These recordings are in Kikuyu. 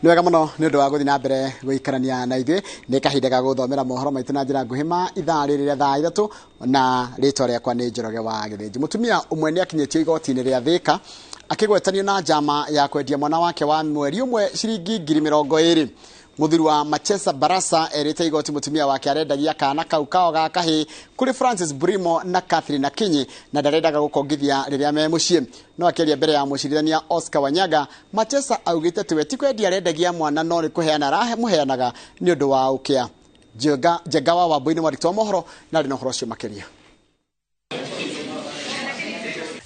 Nĩ wega mũno nĩ ũndũ wa gũthiĩ na mbere gũikarania na ithuĩ. Nĩ kahinda ga gũthomera mohoro maitũ na njĩra nguhĩ ma ithaa rĩrĩ rĩa thaa 3, na rĩtwa rĩakwa nĩ Njoroge wa Gĩthĩnji. Mũtumia ũmwe nĩ akinyĩtio igoti-inĩ rĩa Thĩka akĩgwetanio na njama ya kwendia mwana wake wa mweri ũmwe ciringi 20,000. Mũthuri wa Machesa Barasa erĩte igoti mũtumia wake arendagia kana kau kao ga kahĩĩ kũrĩ Francis Brimo na Catherine Akinyi na ndarendaga gũkongithia rĩrĩa me mũciĩ. No akĩaria mbere ya mũcirithania Oscar Wanyaga, Machesa augĩte atĩ we ti kwendia arendagia mwana no nĩ kũheana aramũheanaga nĩ ũndũ wa ũkĩa. Njenga wa Wambui nĩ mwandĩki wa mohoro na arĩ na ũhoro ũcio makĩria.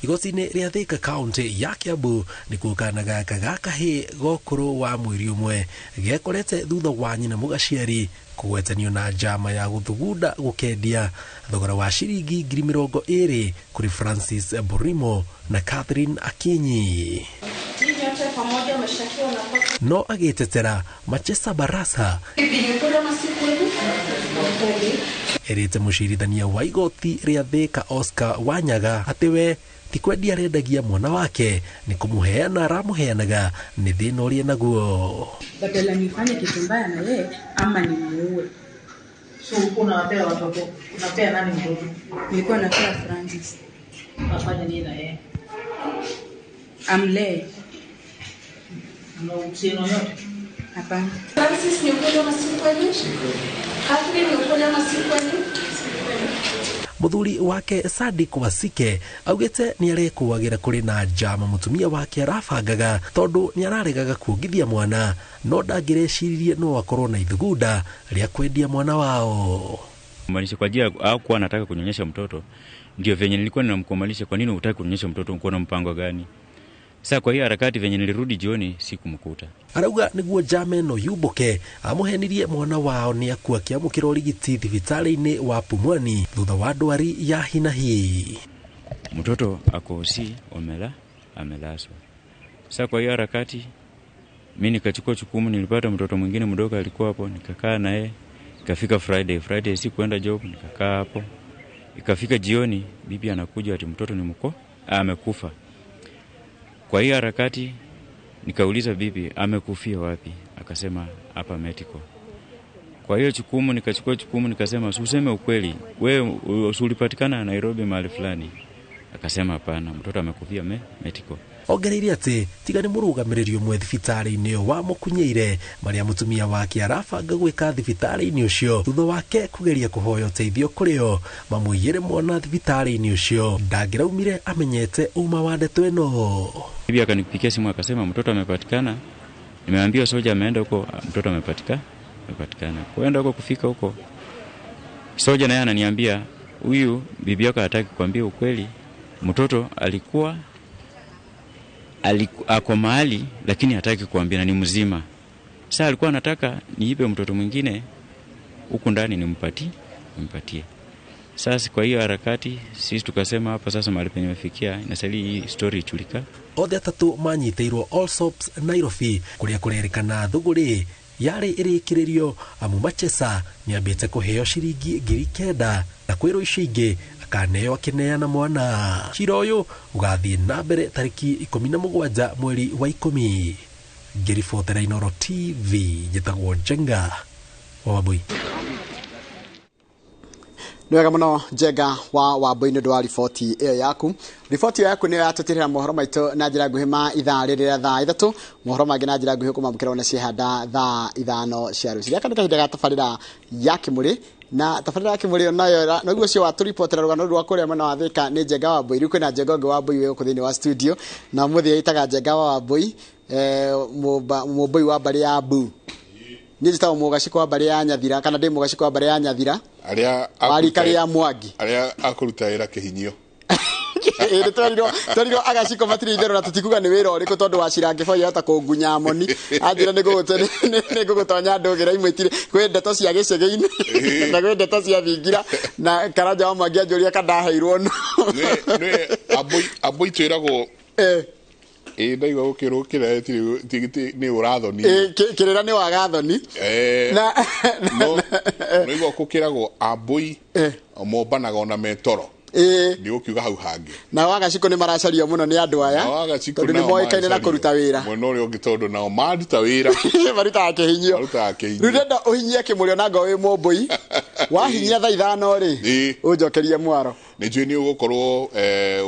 Igoti-inĩ rĩa Thika kaunti ya Kiambu nĩkuo kana gaka ga kahĩĩ gokũrũ wa mweri ũmwe gekorete thutha wa nyina mũgaciari kũgwetanio na njama ya gũthugunda gũkendia thogora wa ciringi 20,000 kũrĩ Francis Borimo na Catherine Akinyi. No agĩtetera Machesa Barasa erĩte mũcirithania wa igoti rĩa Thika Oscar Wanyaga atĩ we ti kwendia arendagia mwana wake nĩ kũmũheana aramũheanaga nĩ thĩna ũrĩa naguo. Badala nifanye kitu mbaya na yeye ama nimuue. So unawapea watoto, unapea nani mtoto? Nilikuwa napea Francis. Afanye nini na yeye? Amlee. Mna uhusiano yote? Hapana. Francis ni ukweli ama si ukweli? Catherine ni ukweli ama si ukweli? Mũthuri wake Sadik Wasike augĩte nĩ arekũagĩra kũrĩ na njama mũtumia wake arabangaga tondũ nĩ araregaga kuongithia mwana no ndangĩreciririe no akorwo na ithugunda rĩa kwendia mwana wao. Kumaanisha kwa ajili hakuwa anataka kunyonyesha mtoto, ndio venye nilikuwa ninamkumalisha kwa nini hutaki kunyonyesha mtoto, uko na mpango gani? Sasa kwa hiyo harakati venye nilirudi jioni sikumkuta. Arauga niguo njama ĩno yumbuke amũhenirie mwana wao nĩ akua akĩamũkĩra ũrigiti thibitarĩ-inĩ wa Pumwani thutha wa ndwari ya hinahi. Mtoto ako si omela amelaswa. Sasa kwa hiyo harakati mimi nikachukua jukumu, nilipata mtoto mwingine mdogo alikuwa hapo, nikakaa naye. Ikafika Friday sikuenda job, nikakaa hapo. Ikafika jioni bibi anakuja ati mtoto ni mko amekufa. Kwa hiyo harakati nikauliza bibi amekufia wapi, akasema hapa Medical. Kwa hiyo jukumu nikachukua jukumu, nikasema useme ukweli, wewe ulipatikana Nairobi mahali fulani. Akasema hapana, mtoto amekufia Medical. Ongereire atĩ tiga nĩ mũrũgamĩrĩri ũmwe thibitarĩ-inĩ ũyũ wamũkunyĩire marĩa mũtumia wake arabanga gwĩka thibitarĩ-inĩ ũcio thutha wake kũgeria kũhoya ũteithio kũrĩ o mamũiyĩre mwana thibitarĩ-inĩ ũcio ndangĩraumire amenyete ũma wa ndeto ĩno. Bibi akanipigia simu akasema mtoto amepatikana, nimeambiwa soja ameenda huko, mtoto amepatikana. Kwenda huko kufika huko soja naye ananiambia huyu bibi yako hataki kuambia ukweli, mtoto alikuwa ako mahali lakini hataki kuambia na ni mzima. Sasa alikuwa anataka niipe mtoto mwingine huku ndani nimpatie. Sasa kwa hiyo harakati sisi tukasema hapa sasa mahali penye imefikia inastahili hii story ichulika. Othe atatũ manyitĩirwo Allsops Nairobi kũrĩa kũrerĩkana thũgũrĩ yarĩ ĩrĩkĩrĩrio amu Machesa nĩambĩte kũheo ciringi 9,000 na kwĩrwo icio ingĩ akaneo akĩneana mwana. Cira ũyũ ũgathiĩ na mbere tarĩki 17 mweri wa 10. Ngĩribotera Inooro TV njĩtagwo Njenga wa Wambui. Nĩ wega mũno Njenga wa Wambui nĩ ũndũ wa riboti ĩyo yaku. Riboti ĩyo yaku nĩyo yatũtirĩra mohoro maitũ na njĩra nguhĩ ma ithaa rĩrĩ rĩa thaa 3, mohoro mangĩ na njĩra nguhĩ kũmamũkĩra ona ciehanda thaa 5 cia rũcinĩ. Gaka nĩ kahinda ga tabarĩra ya Kĩmũrĩ, na tabarĩra ya Kĩmũrĩ nayo noguo ũcio watũribotera rũgano rwa kũrĩa mwena wa Thika nĩ Njenga wa Wambui. Rĩu kwĩna Njenga ũngĩ wa Wambui wĩ gũkũ thĩinĩ wa studio na mũthĩ ĩtaga Njenga wa Wambui, mũmbũi wa mbarĩ ya Mbu. Niĩ njĩtagwo Mũgacikũ wa mbarĩ ya Nyathira kana ndĩ Mũgacikũ wa mbarĩ ya Nyathira arĩa wa rika rĩa Mwangi arĩa akũruta wĩra kĩhinyio. Ĩĩ twerirwo agacikũ matirĩ itherũ na tũtikuga nĩ wĩra ũrĩkũ tondũ wa Cirangĩ yahota kũngunya moni anjĩra nĩ ngũgũtonya ndũgĩra imwe itirĩ kwĩ ndeto cia gĩcegĩ-inĩ na kwĩ ndeto cia thingira na Karanja wa Mwangi anjũria ka ndaheirwo no. Nĩ ambũi twĩragwo ĩ ndaigua gũkĩrwo kĩrĩa nĩ ũrathoni. Kĩrĩra nĩ wagathoni. No nĩguo gũkĩragwo ambũi mombanaga ona metoro. Ĩĩ. Nĩ ũkiuga hau hangĩ. Na wagacikũ nĩ maracario mũno nĩ andũ aya Nao Wagacikũ tondũ nĩ nao moĩkaine na maracario. kũruta wĩra. Mwena ũrĩa ũngĩ tondũ nao maruta wĩra. Marutaga kĩhinyio. Marutaga kĩhinyio. Rĩu ndenda ũhinyie kĩmũrĩ ona ngorwo wĩ mũmbũi. Wahinyia thaa 5 rĩ, Ĩĩ. ũnjokerie mwaro. Nĩ njũĩ nĩ ũgũkorwo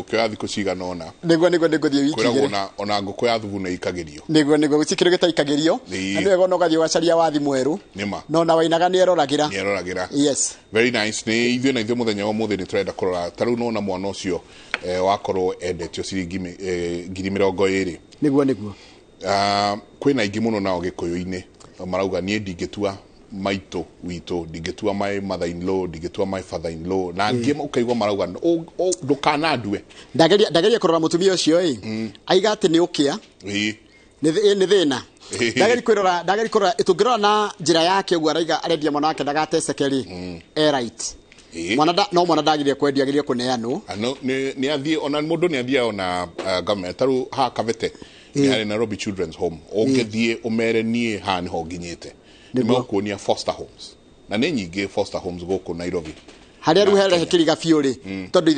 ũkĩoya thikũ cigana ũna. Nĩguo nĩngũthiĩ wiki Kwĩragwo 2. ona ngũkũ ya thubu nĩ ĩikagĩrio. Nĩguo gũtirĩ kĩndũ gĩtaikagĩrio. Ĩĩ. Na nĩ wega ona ũgathiĩ ũgacaria wathi mwerũ. Nĩma. No na wainaga nĩ eroragĩra. Nĩ eroragĩra. Yes. Very nice. Nĩ ithuĩ na ithuĩ mũthenya wa ũmũthĩ nĩ tũrenda kũrora ta rĩu nona mwana ũcio wakorwo endetio ciringi 20,000. Nĩguo. Kwĩna aingĩ mũno nao gĩkũyũ-inĩ marauga niĩ ndingĩtua maitũ witũ, ndingĩtua my mother in law, ndingĩtua my father in law, na angĩ ũkaigua marauga ndũkanandue. Ndageria kũrora mũtumia ũcio ĩ, aiga atĩ nĩ ũkĩa. Ĩĩ. Nĩ thĩna. Ĩĩ. Ndageri kũrora tũngĩrora na njĩra yake ũguo araiga arendia mwana wake ndagateceke rĩ, e right. Ĩĩ. Mwana no mwana ndagĩrĩire kwendio, agĩrĩire kũneanwo. Ano, nĩ athiĩ ona mũndũ nĩ athiaga ona government ta rĩu haha Kabete nĩ harĩ Nairobi Children's Home, ũngĩthiĩ ũmere niĩ haha nĩho nginyĩte, nĩ megũkuonia foster homes, na nĩ nyingĩ foster homes gũkũ Nairobi. Harĩa rĩu Na herehe Kenya. kĩriga biũ rĩ, tondũ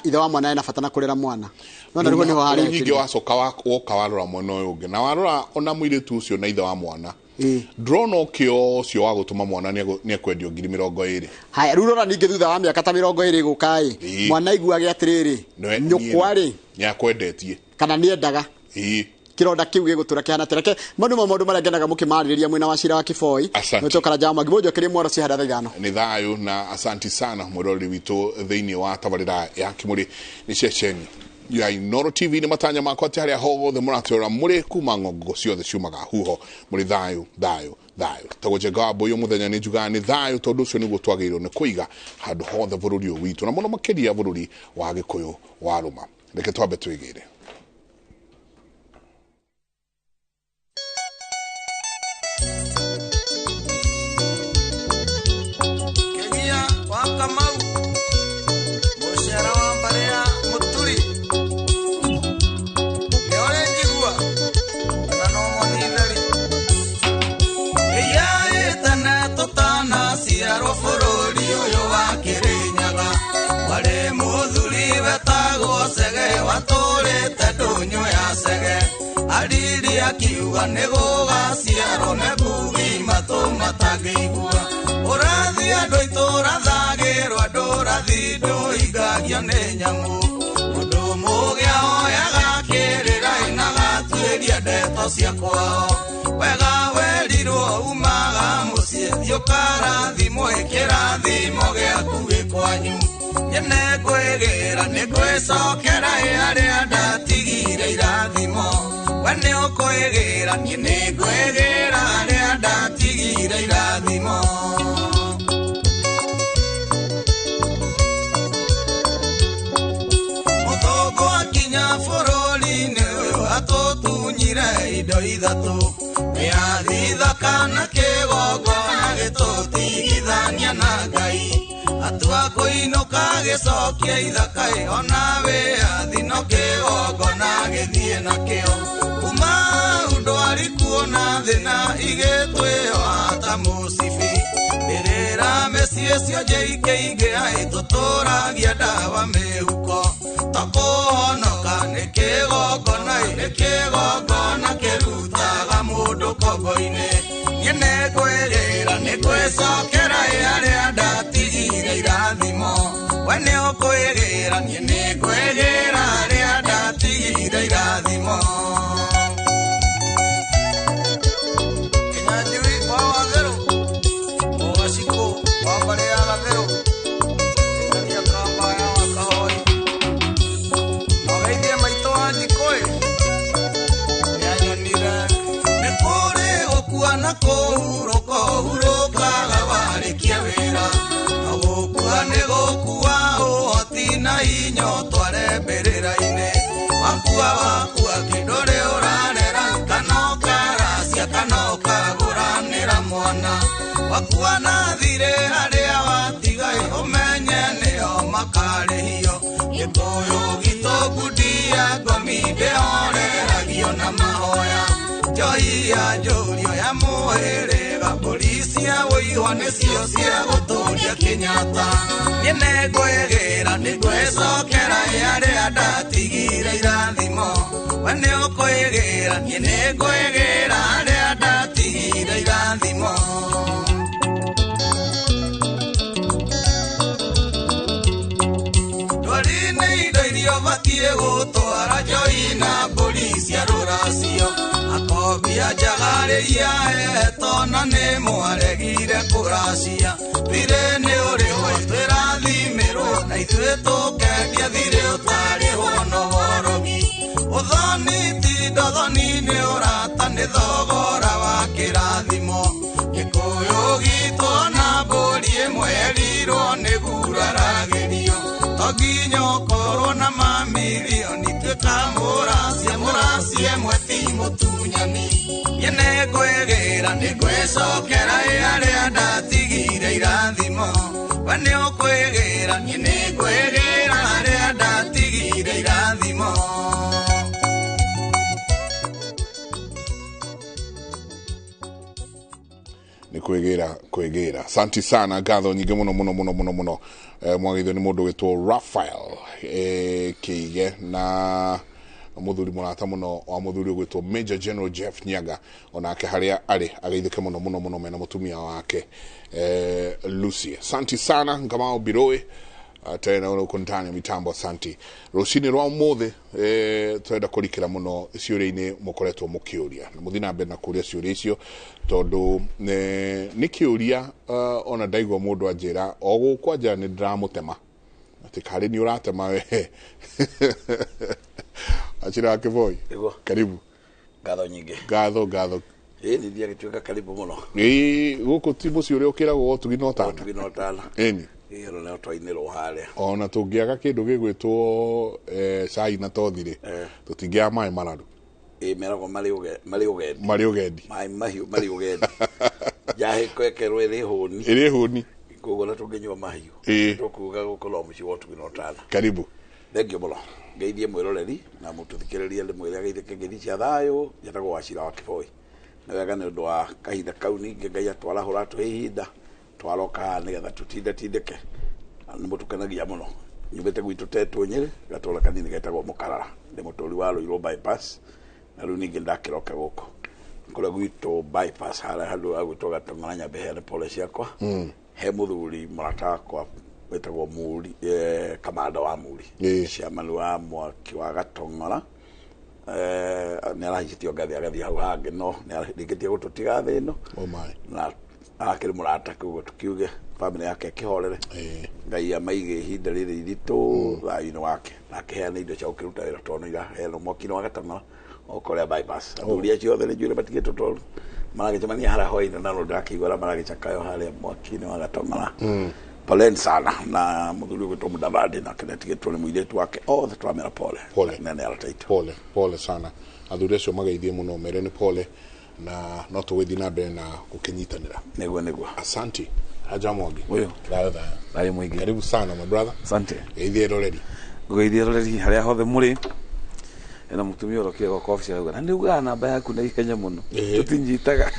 ithe wa mwana ena bata na kũrera mwana. No na rĩu nĩho Rĩu harehe ningĩ kĩriga. wacoka woka warora mwena ũyũ ũngĩ na warora ona mũirĩtu ũcio na ithe wa mwana, Ĩĩ. ndũrona ũkĩo ũcio wa gũtũma mwana nĩ ekwendio 20,000. Haya, rĩu rora ningĩ thutha wa mĩaka ta 20 gũka ĩ, Ĩĩ. mwana aiguage atĩrĩrĩ, nyũkwa rĩ nĩ akwendetie. Kana nĩendaga. Ĩĩ. Kĩronda kĩu gĩgũtũra kĩhana atĩa? Reke maũndũ mamwe maũndũ marĩa ngenaga mũkĩmarĩrĩria mwena wa cira wa Kĩboi. Asante. Nĩtũkara njawa mwangi mũnjokerie mwaro ciahanda thaa 5. Nĩ thayũ na asanti sana mwĩroreri witũ thĩinĩ wa tabarĩra ya Kĩmũrĩ nĩ ceceni ya Inooro TV. Nĩ matanya makwa atĩ harĩa hothe mũratwĩrora mũrĩ kuma ng'ongo ciothe ciumaga huho mũrĩ thayũ thayũ thayũ. Tagwo Njenga wa Mbũyũ mũthenya nĩ njugaga nĩ thayũ tondũ ũcio nĩguo twagĩrĩirwo nĩ kũiga handũ hothe bũrũri ũyũ witũ na mũno makĩria bũrũri wa Gĩkũyũ wa Rũma. Reke twambe twĩgĩre. Kenya wa Kamau, mũcera wa mbarĩ ya Mũturi, nĩ ũrĩ njigua na no mũnitheri. Ĩya ĩtene tũtanaciarwo bũrũri ũyũ wa Kĩrĩnyaga, warĩ mũthuri wetagwo Cege, watũrĩte ndũnyũ ya Cege. Ariri akiuga nĩ gũgaciarwo mekugi matũ matangĩigua. Ũrathi andũ itũrathagĩrwo andũ ũrathi ndũhingagio nĩ nyamũ. Mũndũ mũũgĩ ahoyaga kĩrĩra na gatuĩria ndeto cia kwao. Wega werirwo umaga mũciĩ, thiĩ ũkarathimwo kĩrathimo gĩaku gĩ kwanyu. Niĩ nĩngwĩgĩra nĩngwĩcokera harĩa ndatigire irathimo. We nĩũkwĩgĩra, niĩ nĩngwĩgĩra harĩa ndatigire irathimo. Mũthũngũ akinya bũrũri-inĩ ũyũ atũtunyire indo ithatũ, mĩathi thaka na kĩgongona gĩtũtigithania na Ngai. Atua kũinũka gĩcokia ithaka ĩ, ona wĩyathi no kĩgongona gĩthiĩ nakĩo. Kuma hau ndwari kuona thĩna igĩtwĩoha ta mũcibi. Mbĩrĩra mĩciĩ cionje ikĩingĩha ĩtũtũragia ndawa mĩhuko. Tũkũhonoka nĩ kĩgongona ĩ, nĩ kĩgongona kĩrutaga mũndũ ngombo-inĩ. Niĩ nĩngwĩrĩra nĩngwĩcokera ĩ harĩa ndatigire irathimo. We nĩũkwĩgĩra, niĩ nĩngwĩgĩra harĩa ndatigire irathimo. Kĩnyanjui wa Watherũ, Mũgacikũ wa mbarĩ ya Gatherũ, Kĩng'ania Kamba ya Wakahoi. Nogeithie maitũ wa Njikũĩ, nĩanyonire. Nĩ kũrĩ gũkua na kũhurũka, ũhurũkaga warĩkia wĩra. No gũkua nĩ gũkua ũhoti na hinya ũtware mbĩrĩra-inĩ. Wakua wakua kĩndũ rĩ ũrarera, kana ũkaracia kana ũkagũranĩra mwana. Wakua na thirĩ harĩa watiga ũmenye nĩo makarĩhio. Gĩkũyũ gitũ ngundi ya ngomi ndĩhoreragio na mahoya. Njohi ya njũrio ya mũhĩrĩga mbũri Cia ũihwa nĩcio cia gũtũria Kenyatta. Niĩ nĩngwĩgĩra nĩngwĩcokera arĩa ndatigire irathimo. We nĩũkwĩgĩra niĩ nĩngwĩgĩra arĩa ndatigire irathimo. Ndwari nĩ indo iria ũbatiĩ gũtwara njoi na mbũri cia rũracio. Akobia njagarĩria etwo na nĩ mwaregire kũracia. Thirĩ nĩ ũrĩhwo twĩrathimĩrwo na ithuĩ tũkendia thirĩ ũtarĩhwo no worogi. Ũthoni ti ndothoni nĩ ũrata nĩ thogora wa kĩrathimo. Gĩkũyũ gitũ ona mbũri ĩmwe yerirwo nĩ guraragĩrio. To nginya ũkorwo na mamirioni tuĩka mũracia mũracia ĩmwe ti mũtunyani. Niĩ nĩngwĩgĩra nĩngwĩcokera arĩa ndatigire irathimo. We nĩũkwĩgĩra niĩ nĩngwĩgĩra arĩa ndatigire irathimo. Nĩ kwĩgĩra kwĩgĩra. Asante sana, ngatho nyingĩ mũno mũno mũno mũno mũno. Mwagĩrĩirwo nĩ mũndũ wĩtwo Raphael Kĩige na mũthuri mũrata mũno wa mũthuri ũgwĩtwo Major General Jeff Nyaga, onake harĩa arĩ ageithĩke mũno mũno mũno mena mũtumia wake Lucy. Asante sana Ngamau Biroe tena uko ndani ya mitambo. Asante. Rũcinĩ rwa ũmũthĩ twenda kũrikĩra mũno ciũria-inĩ mũkoretwo mũkĩũria na mũthiĩ na mbere na kũũria ciũria icio tondũ nĩ kĩũria ona ndaigua mũndũ anjĩra o gũkũ anjĩra nĩ ndĩramũtema atĩ karĩ nĩ ũratema we. Achira Kĩboi, karibu. Ngatho nyingĩ. Ngatho ngatho. Ĩĩ nĩ thiaga gĩtuĩka karibu mũno. Ĩĩ gũkũ ti mũciĩ ũrĩa ũkĩragwo ũtugi na ũtana. Ũtugi na ũtana. Ĩni. Ĩĩ no twainĩrwo harĩa. Ona tũngĩaga kĩndũ gĩgwĩtwo cai na tothi rĩ, tũtingĩaga maĩ mararu. Ĩĩ meragwo marĩ ũgendi. Marĩ ũgendi. Maĩ mahiũ marĩ ũgendi. Njahĩ kwekerwo ĩrĩ hũni. Ĩrĩ hũni. Koguo na tũngĩnyua mahiũ. Tũkuga gũkũ no mũciĩ wa ũtugi na ũtana. Karibu. Thengio mũno. Ngeithie mwĩroreri na mũtũthikĩrĩria ndĩmwĩre ageithĩke ngeithi cia thayũ. Njĩtagwo Wachira wa Kĩboi. Nĩ wega nĩ ũndũ wa kahinda kau ningĩ Ngai atwarahũra atũhe ihinda twaroka haha nĩgetha tũtindatindĩke. Nĩ mũtũkenagia mũno. Nyumĩte gwitũ Tetũ Nyĩrĩ, gatũra kanini getagwo Mũkarara. Ndĩ mũtũri wa Ruiru bypass na rĩu ningĩ ndakĩroka gũkũ kũrĩa gwitũ bypass harĩa handũ ha gwĩtwo Gatong'ora Nyambe heane pole ciakwa. He mũthuri mũrata wakwa wĩtagwo Muri, kamanda wa Muri, chairman wa mwaki wa Gatong'ora. Nĩ arahaicĩtio ngathĩ agathiĩ hau hangĩ no nĩ arĩkĩtie gũtũtiga thĩ ĩno. Na akĩrĩ mũrata koguo tũkiuge family yake ĩkĩhorere. Ngai amaige ihinda rĩrĩ iritũ thayũ-inĩ wake na akĩheana indo cia gũkĩruta wĩra tondũ nĩ iraheanwo mwaki-inĩ wa Gatong'ora o kũrĩa bypass. Athuri acio othe nĩ njuĩrĩ matigĩtwo tondũ maragĩcemania harĩa hwaĩ-inĩ na no ndĩrakĩigua arĩa maragĩcakayo harĩa mwaki-inĩ wa Gatong'ora. Poleni sana na mũthuri ũgwĩtwo Mudavadi nake nĩatigĩtwo nĩ mũirĩtu wake othe twamera pole. Pole. Na nĩ arata aitũ. Pole, pole sana. Athuri acio mageithie mũno mere nĩ pole na no tũgũthiĩ na mbere na gũkĩnyitanĩra. Nĩguo nĩguo. Asante. Haja Mwangi. Ũyũ. Thayũ thayũ. Thayũ mũingĩ. Karibu sana my brother. Asante. Geithie eroreri. Ngũgeithia eroreri harĩa hothe mũrĩ. Ena mũtumia ũrokire gwakwa obici arauga na nĩ ugaga namba yaku na ihenya mũno. Tũtinyitaga.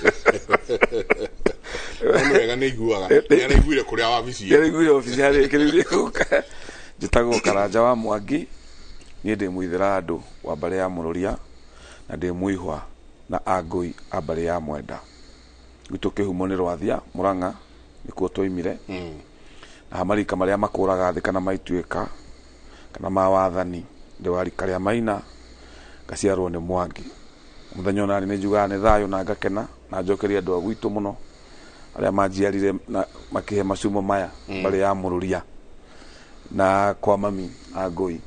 Nĩ wega nĩ iguaga. Nĩ araiguire kũrĩa wabici. Nĩ araiguire obici harĩa ĩkĩrĩire gũka. Njĩtagwo Karanja wa Mwangi. Niĩ ndĩ mũithĩra andũ wa mbarĩ ya Mũrũria na ndĩ mũihwa na Angũi a mbarĩ ya Mwenda. Gwitũ kĩhumo nĩ Rwathia, Mũrang'a nĩkuo twoimire. Na hamarika marĩa makũraga thĩ kana maituĩka kana ma wathani ndĩ wa rika rĩa Maina ngaciarwo nĩ Mwangi. Mũthenya ona nĩ njugaga nĩ thayũ na ngakena na njokeria andũ a gwitũ mũno arĩa manjiarire na makĩhe macumo maya mbarĩ ya Mũrũria na kwa mami Angũi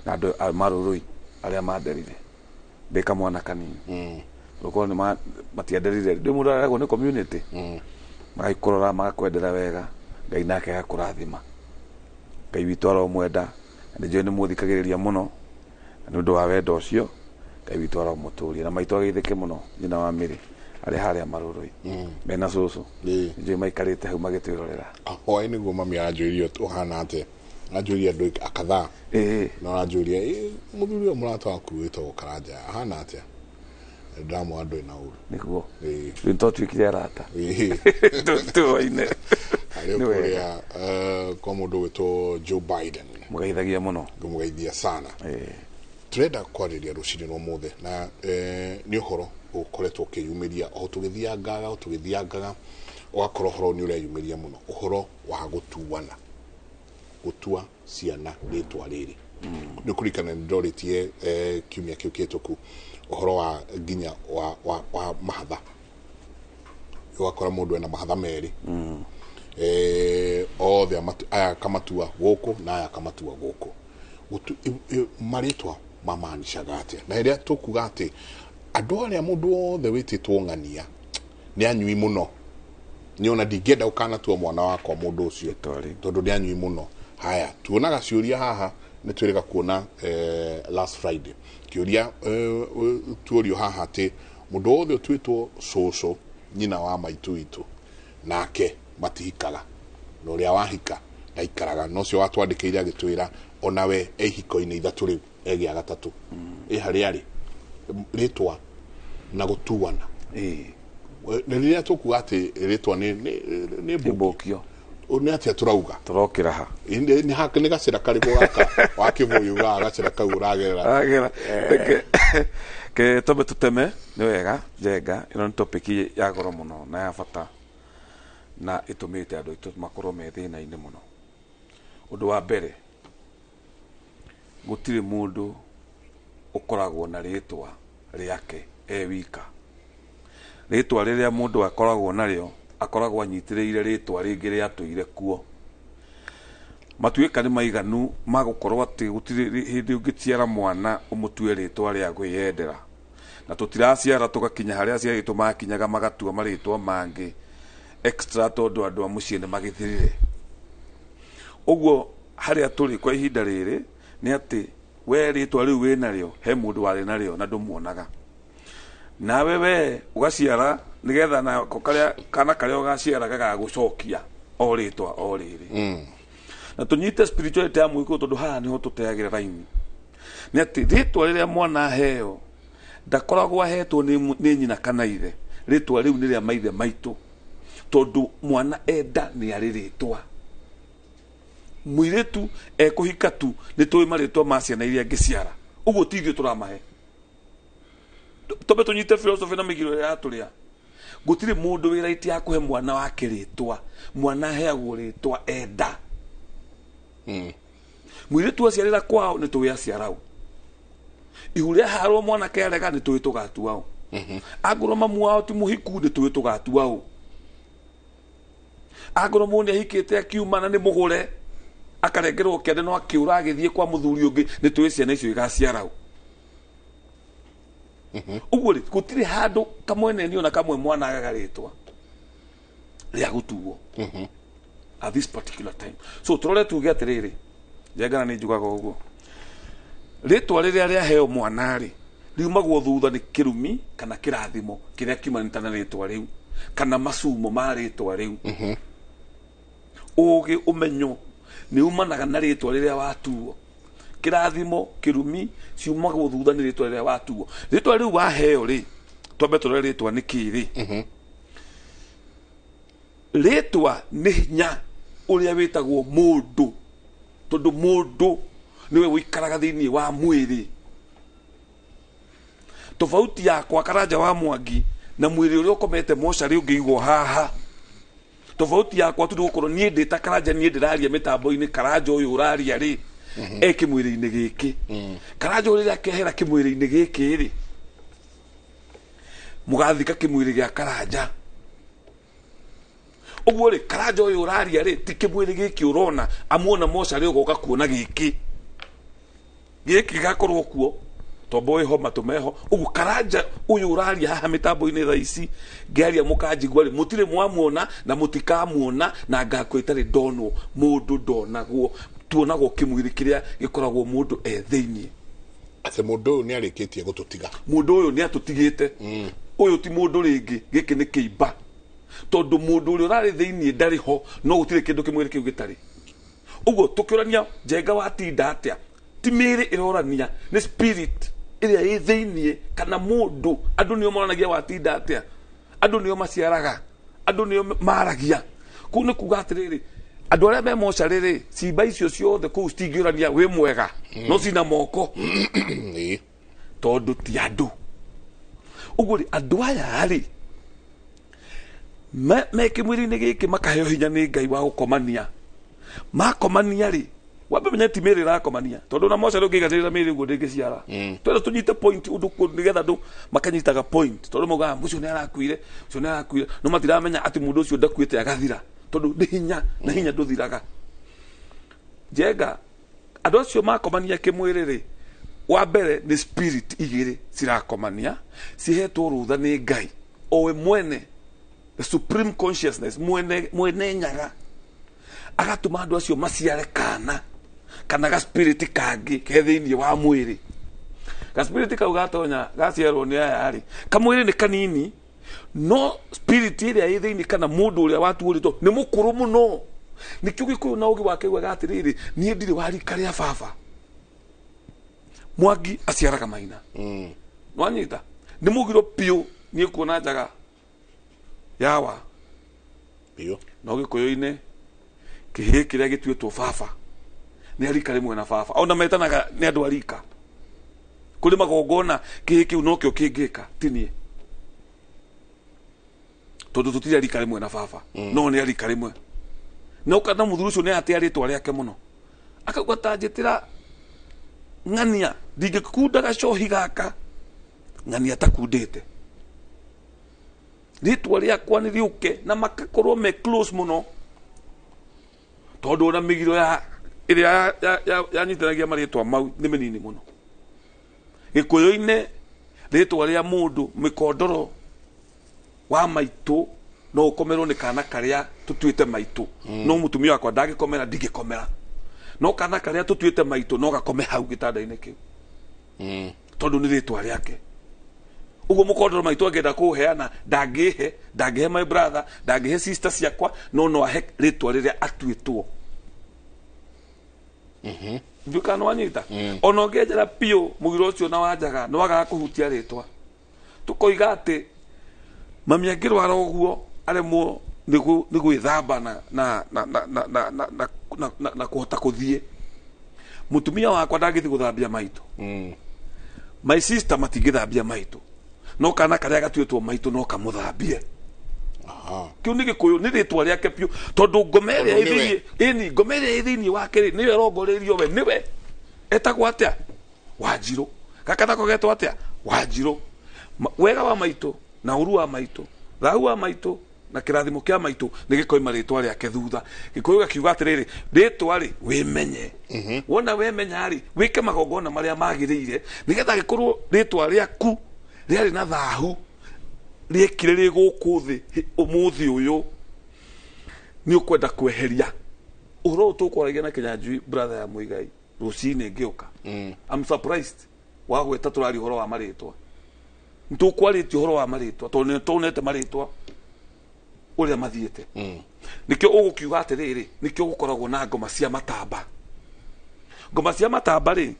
na andũ a Marũrũi arĩa manderire ndĩ kamwana kanini. Gũkorwo nĩ matienderire ndĩ mũndũ areragwo nĩ community magakũrora magakwendera wega Ngai nake agakũrathima. Ngai witũ aromwenda na nĩ njũĩ nĩ mũthikagĩrĩria mũno na nĩ ũndũ wa wendo ũcio Ngai witũ aromũtũria na maitũ ageithĩke mũno nyina wa Mĩrĩ arĩ harĩa Marũrũi mena cũcũ nĩ njũĩ maikarĩte hau magĩtwĩrorera. Hwaĩ nĩguo mami aranjũririe ũhana atĩa anjũria andũ akathaa na aranjũria mũthuri ũyũ mũrata waku wĩtagwo Karanja ahana atĩa Ndamwa ndå na å Nĩguo. Ĩĩ. Rĩu nĩtwatuĩkire arata. Ĩĩ. Tũwaine. Harä Nĩ å wega. kå rä a kwa må ndå gwä two Joe Biden. Mũgeithagia mũno. Ngũmũgeithia sana. Ĩĩ. Turenda kwarĩria rũcinĩ rwa mũthĩ na nĩ ũhoro ũkoretwo ũkĩyumĩria o tũgĩthiangaga o tũgĩthiangaga, ũgakorwo ũhoro nĩ ũreyumĩria mũno, ũhoro wa gũtuana, gũtua ciana rĩtwa rĩrĩ. Nĩ kũririkana nĩ ndorĩtie kiumia kĩu kĩhĩtũku ũhoro wa nginya wa mahatha, ũgakora mũndũ ena mahatha merĩ, othe aya akamatua gũkũ na aya akamatua gũkũ. Marĩtwa mamaanishaga atĩa? Na rĩrĩa tũkuga atĩ andũ arĩa mũndũ wothe wĩtĩtwo ng'ania nĩ anyui mũno, nĩ ona ndingĩenda ũkanatua mwana wakwa mũndũ ũcio tondũ nĩ anyui mũno. Haya, tuonaga ciũria haha, nĩ twĩrĩga kuona last Friday kĩũria tuorio haha atĩ mũndũ wothe ũtuĩtwo cũcũ, nyina wa maitũ witũ nake matihikaga, na ũrĩa wahika ndaikaraga, na ũcio watwandĩkĩire agĩtwĩra onawe e ihiko-inĩ ithatũ rĩu egĩa gatatũ ĩ harĩa arĩ. Rĩtwa na gũtuana. Ĩĩ. Na rĩrĩa tũkuga atĩ rĩtwa nĩ mbũkio, nĩ atĩa tũrauga? Tũrokĩra ha? Nĩ gacĩra karĩkũ gaka wa kĩbũyũ ga gacĩra kau ũragerera? Agera. Ke twambe tũteme nĩ wega Njenga, ĩno nĩ topic ya goro mũno na ya bata na ĩtũmĩte andũ aitũ makorwo me thĩna-inĩ mũno. Ũndũ wa mbere, gũtirĩ mũndũ ũkoragwo na rĩtwa rĩake e wika. Rĩtwa rĩrĩa mũndũ akoragwo narĩo akoragwo anyitĩrĩire rĩtwa rĩngĩ rĩatũire kuo. Matuĩka nĩ maiganu ma gũkorwo atĩ gũtirĩ hĩndĩ ũngĩciara mwana ũmũtue rĩtwa rĩa kwĩyendera, na tũtiraciara tũgakinya harĩa aciari aitũ makinyaga magatua marĩtwa mangĩ extra tondũ andũ a mũciĩ nĩ magĩthirire. Ũguo harĩa tũrĩ kwa ihinda rĩrĩ nĩ atĩ we rĩtwa rĩu wĩnarĩo he mũndũ warĩ narĩo na ndũmuonaga, nawe we ũgaciara nĩgetha nako karĩa kana karĩa ũgaciara gagagũcokia o rĩtwa o rĩrĩ. Na tũnyite spirituality ya mũgĩkũyũ tondũ haha nĩho tũteagĩra raini, nĩ atĩ rĩtwa rĩrĩa mwana aheo ndakoragwo ahetwo nĩ nyina kana ithe, rĩtwa rĩu nĩ rĩa maithe maitũ, tondũ mwana enda nĩ arĩ rĩtwa. Mũirĩtu ekũhika tu nĩ tũĩ marĩtwa ma ciana iria angĩciara, ũguo ti ithuĩ tũramahe. Twambe tũnyite philosophy na mĩgiro ĩrĩa yatũrĩa. Gũtirĩ mũndũ wĩ right ya kũhe mwana wake rĩtwa, mwana aheagwo rĩtwa enda. Mũirĩtu aciarĩra kwao nĩ tũĩ aciarao, ihu rĩaharwo mwanake arega nĩ tũĩ tũgatuao, angorwo mamu wao ti mũhiku nĩ tũĩ tũgatuao, angorwo mũndũ nĩ ahikĩte akiuma na nĩ mũgũre akarengerwo kĩande no akĩũra agĩthiĩ kwa mũthuri ũngĩ nĩ tũĩ ciana icio igaciarao. Ũguo rĩ, gũtirĩ handũ kamwene ona kamwe mwana agaga rĩtwa rĩa gũtuo at this particular time. So tũrore tuge atĩrĩrĩ, Njengana nĩ njugaga ũguo, rĩtwa rĩrĩa rĩaheo mwana rĩ riumagwo thutha nĩ kĩrumi kana kĩrathimo kĩrĩa kiumanĩte na rĩtwa rĩu kana macumo ma rĩtwa rĩu. Ũgĩ ũmenyo nĩ umanaga na rĩtwa rĩrĩa watuo. Kĩrathimo kĩrumi ciumagwo thutha nĩ rĩtwa rĩrĩa watuo. Rĩtwa rĩu waheo rĩ, twambe tũrore rĩtwa nĩ kĩ rĩ. Rĩtwa nĩ hinya ũrĩa wĩtagwo mũndũ, tondũ mũndũ nĩwe ũikaraga thĩinĩ wa mwĩrĩ. Tofauti yakwa Karanja wa Mwangi na mwĩrĩ ũrĩa ũkomete mocarĩ ũngĩigwo haha, tofauti yakwa tu nĩ gũkorwo niĩ ndĩ ta Karanja, niĩ ndĩraria mĩtambo-inĩ, Karanja ũyũ ũraria rĩ e kĩmwĩrĩ-inĩ gĩkĩ. Karanja ũyũ rĩrĩa akehera kĩmwĩrĩ-inĩ gĩkĩ rĩ, mũgathika kĩmwĩrĩ gĩa Karanja. Ũguo rĩ, Karanja ũyũ ũraria rĩ ti kĩmwĩrĩ gĩkĩ ũrona, amuona mocarĩ ũgoka kuona gĩkĩ gĩkĩ gĩgakorwo kuo tombo ĩho matũ meho. Ũguo Karanja ũyũ ũraria haha mĩtambo-inĩ thaa ici ngĩaria mũkanjigua rĩ, mũtirĩ mwamuona na mũtikamuona, na ngakua itarĩ ndonwo. Mũndũ ndonagwo, tuonagwo kĩmwĩrĩ kĩrĩa gĩkoragwo mũndũ e thĩiniĩ. Atĩ mũndũ ũyũ nĩ arĩkĩtie gũtũtiga. Mũndũ ũyũ nĩ atũtigĩte. Ũyũ ti mũndũ rĩngĩ, gĩkĩ nĩ kĩimba, tondũ mũndũ ũrĩa ũrarĩ thĩiniĩ ndarĩ ho, no gũtirĩ kĩndũ kĩmwĩrĩ kĩu gĩtarĩ. Ũguo tũkĩũrania Njenga watinda atĩa, ti mĩĩrĩ ĩrorania, nĩ spirit. Ĩrĩa ĩ thĩiniĩ kana mũndũ, andũ nĩo monanagia watinda atĩa, andũ nĩo maciaraga, andũ nĩo maragia. Kũu nĩ kuga atĩrĩrĩ, andũ arĩa me mocarĩ rĩ, cimba icio ciothe kũu citingĩũrania wĩ mwega, no cina moko tondũ ti andũ. Ũguo rĩ, andũ aya rĩ me kĩmwĩrĩ-inĩ gĩkĩ makaheo hinya nĩ Ngai wa gũkomania. Makomania rĩ, wambe menye ti mĩĩrĩ ĩrakomania, tondũ na mocarĩ ũngĩiganĩrĩra mĩĩrĩ ũguo ndĩngĩciara. Twenda tũnyite point ũndũ nĩgetha andũ makanyitaga point, tondũ maugaga ũcio nĩ arakuire, ũcio nĩ arakuire, no matiramenya atĩ mũndũ ũcio ndakuĩte agathira, tondũ nĩ hinya na hinya ndũthiraga. Njenga, andũ acio makomania kĩmwĩrĩ rĩ, wa mbere nĩ spirit igĩrĩ cirakomania, cihetwo rũtha nĩ Ngai o we mwene, the supreme consciousness, mwene mwene nyaga, agatũma andũ acio maciare kana kana ga spirit kangĩ ke thĩinĩ wa mwĩrĩ. Ga spirit kau gatonya gaciarwo nĩ aya rĩ, kamwĩrĩ nĩ kanini, no spirit ĩrĩa ĩ thĩinĩ kana mũndũ ũrĩa watuũrĩtwo nĩ mũkũrũ mũno. Nĩkĩo Gĩkũyũ na ũgĩ wake ugaga atĩrĩrĩ, niĩ ndirĩ wa rika rĩa baba. Mwangi aciaraga maina. Nwanyita nĩ mũgiro biũ niĩ kuona njaga yawa biũ. No Gĩkũyũ-inĩ kĩhĩ kĩrĩa gĩtuĩtwo baba nĩ arika rĩmwe na baba, ona metanaga nĩ andũ a rika. Kũrĩ magongona kĩhĩ kĩu nokĩo kĩngĩka, ti niĩ, tondũ tũtirĩ arika rĩmwe na baba, no nĩ arika rĩmwe. Na ũkana mũthuri ũcio nĩ atĩa rĩtwa rĩake mũno, akauga ta njĩtĩra ng'ania, ndingĩkunda gacohi gaka ng'ania takundĩte, rĩtwa rĩakwa nĩ rĩũke, na makakorwo me close mũno, tondũ ona mĩgiro ya ĩrĩa yanyitanagia marĩtwa mau nĩ mĩnini mũno. Gĩkũyũ-inĩ rĩtwa rĩa mũndũ mĩkondoro wa maitũ no ũkomerwo nĩ kana karĩa tũtuĩte maitũ, no mũtumia wakwa ndangĩkomera, ndingĩkomera, no kana karĩa tũtuĩte maitũ no gakome hau gĩtanda-inĩ kĩu, tondũ nĩ rĩtwa rĩake. Ũguo mũkondoro maitũ angĩenda kũũheana, ndangĩhe, ndangĩhe my brother, ndangĩhe sister ciakwa, no no ahe rĩtwa rĩrĩa atuĩtwo. Ndiũ kana nĩwanyita. Ona ũngĩenjera biũ mũgiro ũcio na wanjaga nĩ wagaga kũhutia rĩtwa. Tũkoiga atĩ mami angĩrwara ũguo aremwo nĩ gwĩthamba na na na na na na na na na na na kũhota kũthiĩ, mũtumia wakwa ndangĩthiĩ gũthambia maitũ, my sister matingĩthambia maitũ, no kana karĩa gatuĩtwo maitũ no kamũthambie. Kĩu nĩ Gĩkũyũ, nĩ rĩtwa rĩake biũ, tondũ ngoma ĩrĩa Tondũ ĩ nĩwe. thĩinĩ, ĩni ngoma ĩrĩa ĩ thĩinĩ wake rĩ, nĩyo ĩrongoreirio we, nĩwe etagwo atĩa, Wanjirũ, gaka nako getwo atĩa, Wanjirũ. Wega wa maitũ na ũru wa maitũ, thahu wa maitũ na kĩrathimo kĩa maitũ nĩ gĩkoima rĩtwa rĩake thutha. Gĩkũyũ gakiuga atĩrĩrĩ, rĩtwa rĩ wĩmenye, wona wemenya rĩ, wĩke magongona marĩa magĩrĩire, nĩgetha gĩkorwo rĩtwa rĩaku rĩarĩ na thahu rĩekire rĩ gũkũ thĩ ũmũthĩ ũyũ nĩ ũkwenda kweheria ũhoro ũyũ tũkwaragia na Kĩnyanjui brother ya Mũigai rũcinĩ ngĩũka. I'm surprised wagweta tũraria ũhoro wa marĩtwa, nĩtũkwarĩtie ũhoro wa marĩtwa tondũ nĩ tuonete marĩtwa ũrĩa mathiĩte. Nĩkĩo ũgũkiuga atĩrĩrĩ, nĩkĩo gũkoragwo na ngoma cia matamba. Ngoma cia matamba rĩ,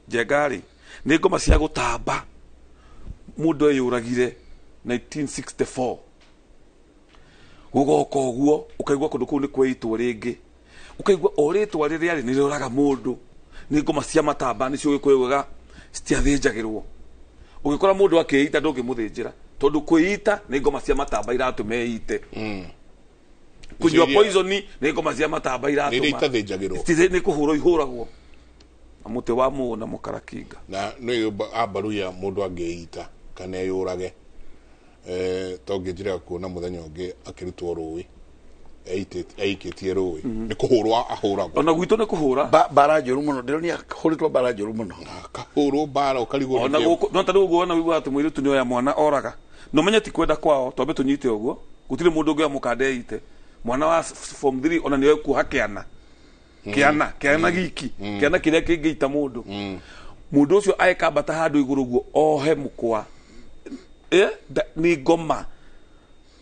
Njenga rĩ, nĩ ngoma cia gũtamba. Mũndũ eyũragire 1964, gũgoka ũguo ũkaigua kũndũ kũu nĩ kweitwo rĩngĩ, ũkaigua o rĩtwa rĩrĩa rĩ nĩ rĩũraga mũndũ. Nĩ ngoma cia matamba, nĩcio Gĩkũyũ ugaga citiathĩnjagĩrwo. Ũgĩkora mũndũ akĩita ndũngĩmũthĩnjĩra, tondũ kwĩita nĩ ngoma cia matamba iratũma eite. Kũnyua poison nĩ ngoma cia matamba Nĩ iria iratũma. itathĩnjagĩrwo. Nĩ kũhũrwo ihũragwo na mũtĩ wa mũũ na mũkarakinga. Na nĩ ambaruya mũndũ angĩita kana eyũrage, to ngĩnjĩra kuona mũthenya ũngĩ akĩrutwo rũĩ, eikĩtie rũĩ, nĩ kũhũrwo ahũragwo. Ona gwitũ nĩ kũhũra. Mbara njũru mũno, ndĩronia hũrĩtwo mbara njũru mũno. Kahũrwo mbara ũkarigwo ona nĩkĩo. Gũkũ no ta rĩu ũguo, ona wĩiguaga atĩ mũirĩtu nĩ oya mwana oraga, no menye ti kwenda kwao, twambe tũnyite ũguo. Gũtirĩ mũndũ ũngĩoya mũkanda eite mwana wa form 3, ona nĩoe kuoha kĩana kĩana kĩana giki kĩana kĩrĩa kĩngĩita mũndũ. Mũndũ ũcio agĩkambata handũ igũrũ guo ohe mũkwa. Nĩ ngoma.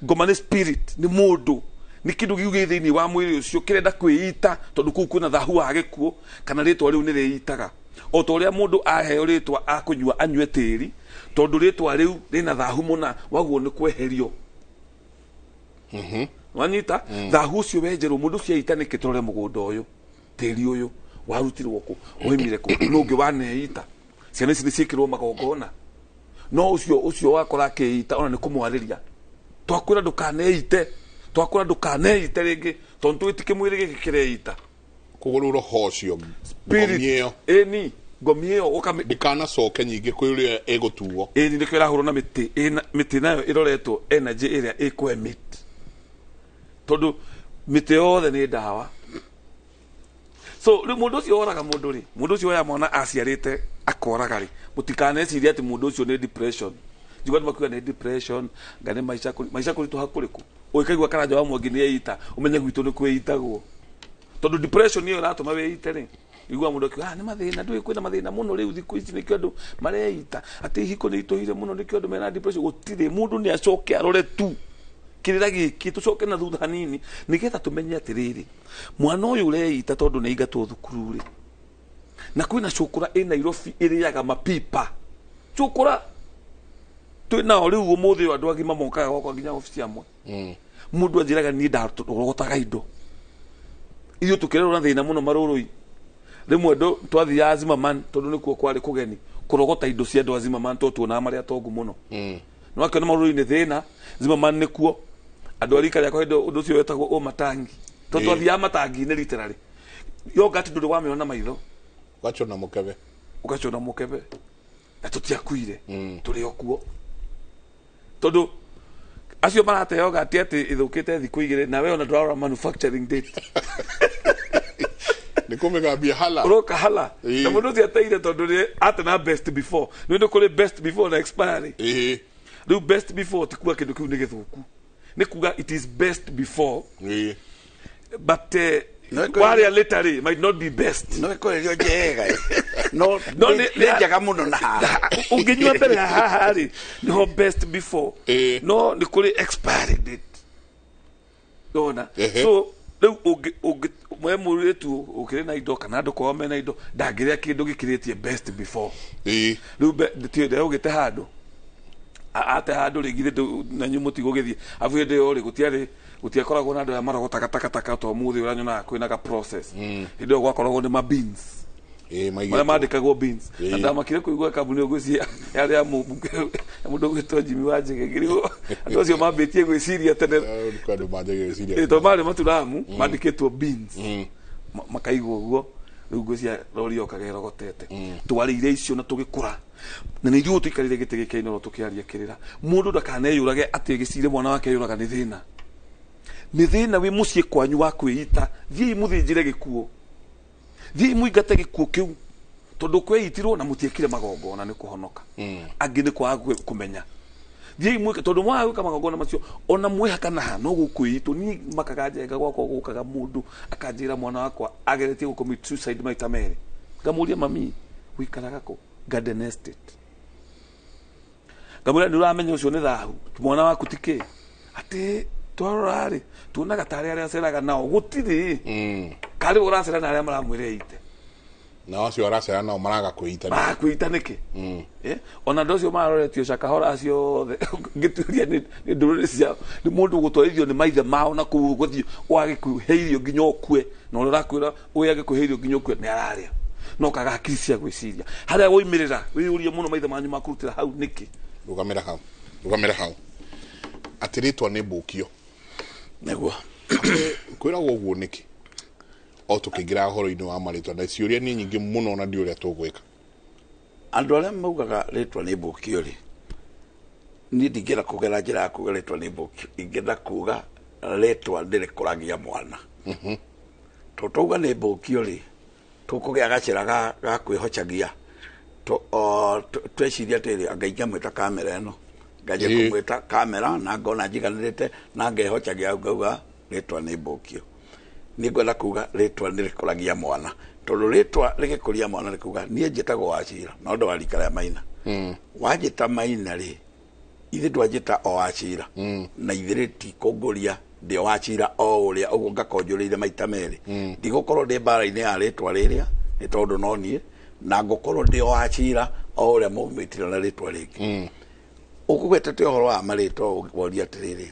Ngoma nĩ spirit, nĩ mũndũ, nĩ kĩndũ gĩu gĩ thĩinĩ wa mwĩrĩ ũcio kĩrenda kwĩita, tondũ kũu kwĩna thahu wa gĩkuũ kana rĩtwa rĩu nĩ rĩitaga. O ta ũrĩa mũndũ aheo rĩtwa akũnyua anyue tĩri, tondũ rĩtwa rĩu rĩna thahu mũna, waguo nĩ kweherio. Wanyita thahu ũcio wenjerwo mũndũ ũcio aita nĩkĩ? Tũrore mũgũnda ũyũ, tĩri ũyũ warutirwo kũ, woimire kũ, nũ ũngĩ waneita. Ciana ici nĩ ciĩkĩrwo magongona, no ũcio ũcio wakora akĩita ona nĩ kũmwarĩria. Twakwĩra ndũkaneite, twakwĩra ndũkaneite rĩngĩ, tondũ tũĩ ti kĩmwĩrĩ gĩkĩ kĩreita. Koguo rĩu roho ũcio, ngomi ĩyo, ĩni ngomi ĩyo ndĩkanacoke nyingĩ kwĩ ũrĩa ĩgũtuo. Ĩni nĩkĩo ĩrahũrwo na mĩtĩ. Mĩtĩ nayo ĩroretwo energy ĩrĩa ĩkũ-emit, tondũ mĩtĩ yothe nĩ ndawa. So rĩu mũndũ ũcio woraga mũndũ rĩ, mũndũ ũcio woya mwana aciarĩte akoraga rĩ, mũtikanecirie atĩ mũndũ ũcio nĩ depression. Njigua andũ makiuga nĩ depression, nga nĩ maica maica kũritũha kũrĩkũ. Ũgĩkaigua Karanja wa Mwangi nĩ eita, ũmenye gwitũ nĩ kwĩitagwo, tondũ depression ĩyo ĩratũma wĩite rĩ. Igua mũndũ akiuga, "Ah, nĩ mathĩna, ndũĩ kwĩna mathĩna mũno rĩu thikũ ici, nĩkĩo andũ mareita, atĩ ihiko nĩ itũhire mũno, nĩkĩo andũ mena depression." Gũtirĩ. Mũndũ nĩ acoke arore tu kĩrĩra gĩkĩ, tũcoke na thutha hanini nĩgetha tũmenye atĩrĩrĩ, mwana ũyũ ũreita tondũ nĩ aingatwo thukuru rĩ, na kwĩna cũkũra ĩ Nairobi ĩrĩaga mapipa. Cũkũra twĩ nao rĩu ũmũthĩ ũyũ, andũ agima mokaga gwakwa nginya obici amwe. Mũndũ anjĩraga, "Niĩ ndarogotaga indo." Ithuĩ tũkĩrerwo na thĩna mũno marũrũi, rĩmwe twathiaga Zimmerman tondũ nĩkuo kwarĩ kũgeni kũrogota indo cia andũ a Zimmerman, tondũ tuonaga marĩ atongu mũno. Nĩ wakĩona marũrũ-inĩ thĩna, Zimmerman nĩkuo andũ a rika rĩakwa hĩndĩ ũndũ ũcio wetagwo o matangi, tondũ twathiaga matangi-inĩ literally. Yogurt ndũrĩ wamĩona na maitho. Ũgacũna mũkebe. Ũgacũna mũkebe, na tũtiakuire, tũrĩ o kuo, tondũ acio marate yogurt atĩ ĩthũkĩte thikũ 2, na we ona ndũrarora manufacturing date. Nĩ kũmĩgambia hala. Ũroka hala na mũndũ ũcio ateire tondũ nĩ ate na best before. Nĩ ũndũ kũrĩ best before na expiry. Rĩu best before ti kuga kĩndũ kĩu nĩ gĩthũku, nĩ kuga it is best before, but warĩa later rĩ, might not be best. No ĩkũrĩrio njega no No nĩ njega mũno na haha. Ũngĩnyua mbere ya haha rĩ, nĩho best before, no nĩ kũrĩ expiry date ona. So rĩu ũngĩ ũngĩ mwe mũirĩtu ũkĩrĩ na indo kana andũ kwao mena indo, ndangĩrĩa kĩndũ gĩkĩrĩtie best before. Rĩu ndĩraugĩte handũ ate handũ rĩ, githĩ nanyu mũtigũgĩthiĩ abu hĩndĩ ĩyo rĩ, gũtiarĩ, gũtiakoragwo na andũ aya marogotaga takataka ta ũmũthĩ ũrĩa nyonaga kwĩna ga process. Hĩndĩ ĩyo gwakoragwo nĩ mabins marĩa mandĩkagwo bins, na ndamakire kũigua kambuni ĩyo ngwĩciria yarĩ ya mũmbunge ya mũndũ ũgwĩtwo Jimmy wa Njĩgĩ. Ngĩrigwo andũ acio mambĩtie gwĩciria tene. Andũ manjagia gwĩciria. Tondũ marĩ maturamu mandĩkĩtwo bins, makaigwo ũguo. Rĩu ngwĩciria rori yokaga ĩrogotete. Twarĩire icio na tũgĩkũra, na nĩ ithuĩ tũikarĩire gĩtĩ gĩkĩ Inooro tũkĩaria kĩrĩra. Mũndũ ndakaneyũrage atĩ gĩcire mwana wake yũraga nĩ thĩna. Nĩ thĩna wĩ mũciĩ kwanyu wa kwĩita, thiĩi mũthĩnjĩre gĩkuũ, thiĩi mũingate gĩkuũ kĩu, tondũ kweitirwo na mũtiekire magongona nĩ kũhonoka. Angĩ nĩ kwaga kũmenya. Thiĩi mwĩke, tondũ mwaga gwĩka magongona macio, ona mwĩhaka naha no gũkwĩitwo. Niĩ makaga njenga gwakwa gũkaga mũndũ akanjĩra, "Mwana wakwa ageretie gũ commit suicide maita merĩ." Ngamũria, "Mami, wĩikaraga kũ?" "Garden Estate." Ngamwĩra, "Nĩ ũramenya ũcio nĩ thahu, mwana waku ti kĩ atĩ twarora rĩ, tuonaga tarĩ arĩa aceraga nao, gũtirĩ karĩ ũracera na arĩa maramwĩra ite." Na acio aracera nao maraga kwĩita. Maraga nĩkĩ? Ona andũ acio maroretio cakahora acio othe, ngĩturia nĩ ndũrĩrĩ ciao, nĩ mũndũ gũtwarithio nĩ maithe mao na kũu gũthiĩ wagĩkũhe irio nginya ũkue, na ũrĩa ũrakwĩra ũyũ agĩkũhe irio nginya ũkue nĩ ararĩa, no kaga hakiri cia gwĩciria harĩa woimĩrĩra. Wĩyũrie mũno, maithe manyu makũrutĩra hau nĩkĩ? Rũgamĩra hau, rũgamĩra hau, atĩ rĩtwa nĩ mbũkio. Nĩguo. Kwĩragwo ũguo nĩkĩ? O tũkĩingĩra ũhoro-inĩ wa marĩtwa, na ciũria nĩ nyingĩ mũno na ndi ũrĩa tũgwĩka. Andũ arĩa maugaga rĩtwa nĩ mbũkio rĩ, niĩ ndingĩenda kũgera njĩra ya kuga rĩtwa nĩ mbũkio. Ingĩenda kuga rĩtwa ndĩrĩkũragia mwana, tondũ twauga nĩ mbũkio rĩ, tũkũgĩa gacĩra ga kwĩhocagia. Tweciria atĩrĩ, anga ingĩamwĩta kamera ĩno, nganjia kũmwĩta kamera na ngona njiganĩrĩte na ngehocagia, ngauga rĩtwa nĩ mbũkio. Niĩ ngwenda kuga rĩtwa nĩ rĩkũragia mwana, tondũ rĩtwa rĩgĩkũria mwana nĩ kuga niĩ njĩtagwo Wachira, no ndũ wa rika rĩa Maina. Wanjĩta Maina rĩ, ithe ndwanjĩta o Wachira, na ithe tikũngũria ndĩ o Wachira o ũrĩa ũguo ngakonjũrĩire maita merĩ. Ndigũkorwo ndĩ mbara-inĩ ya rĩtwa rĩrĩa nĩ tondũ no niĩ Na ngũkorwo ndĩ o Wachira o ũrĩa mũmĩtire na rĩtwa rĩngĩ. Ũkũgwetete ũhoro wa marĩtwa, woria atĩrĩrĩ,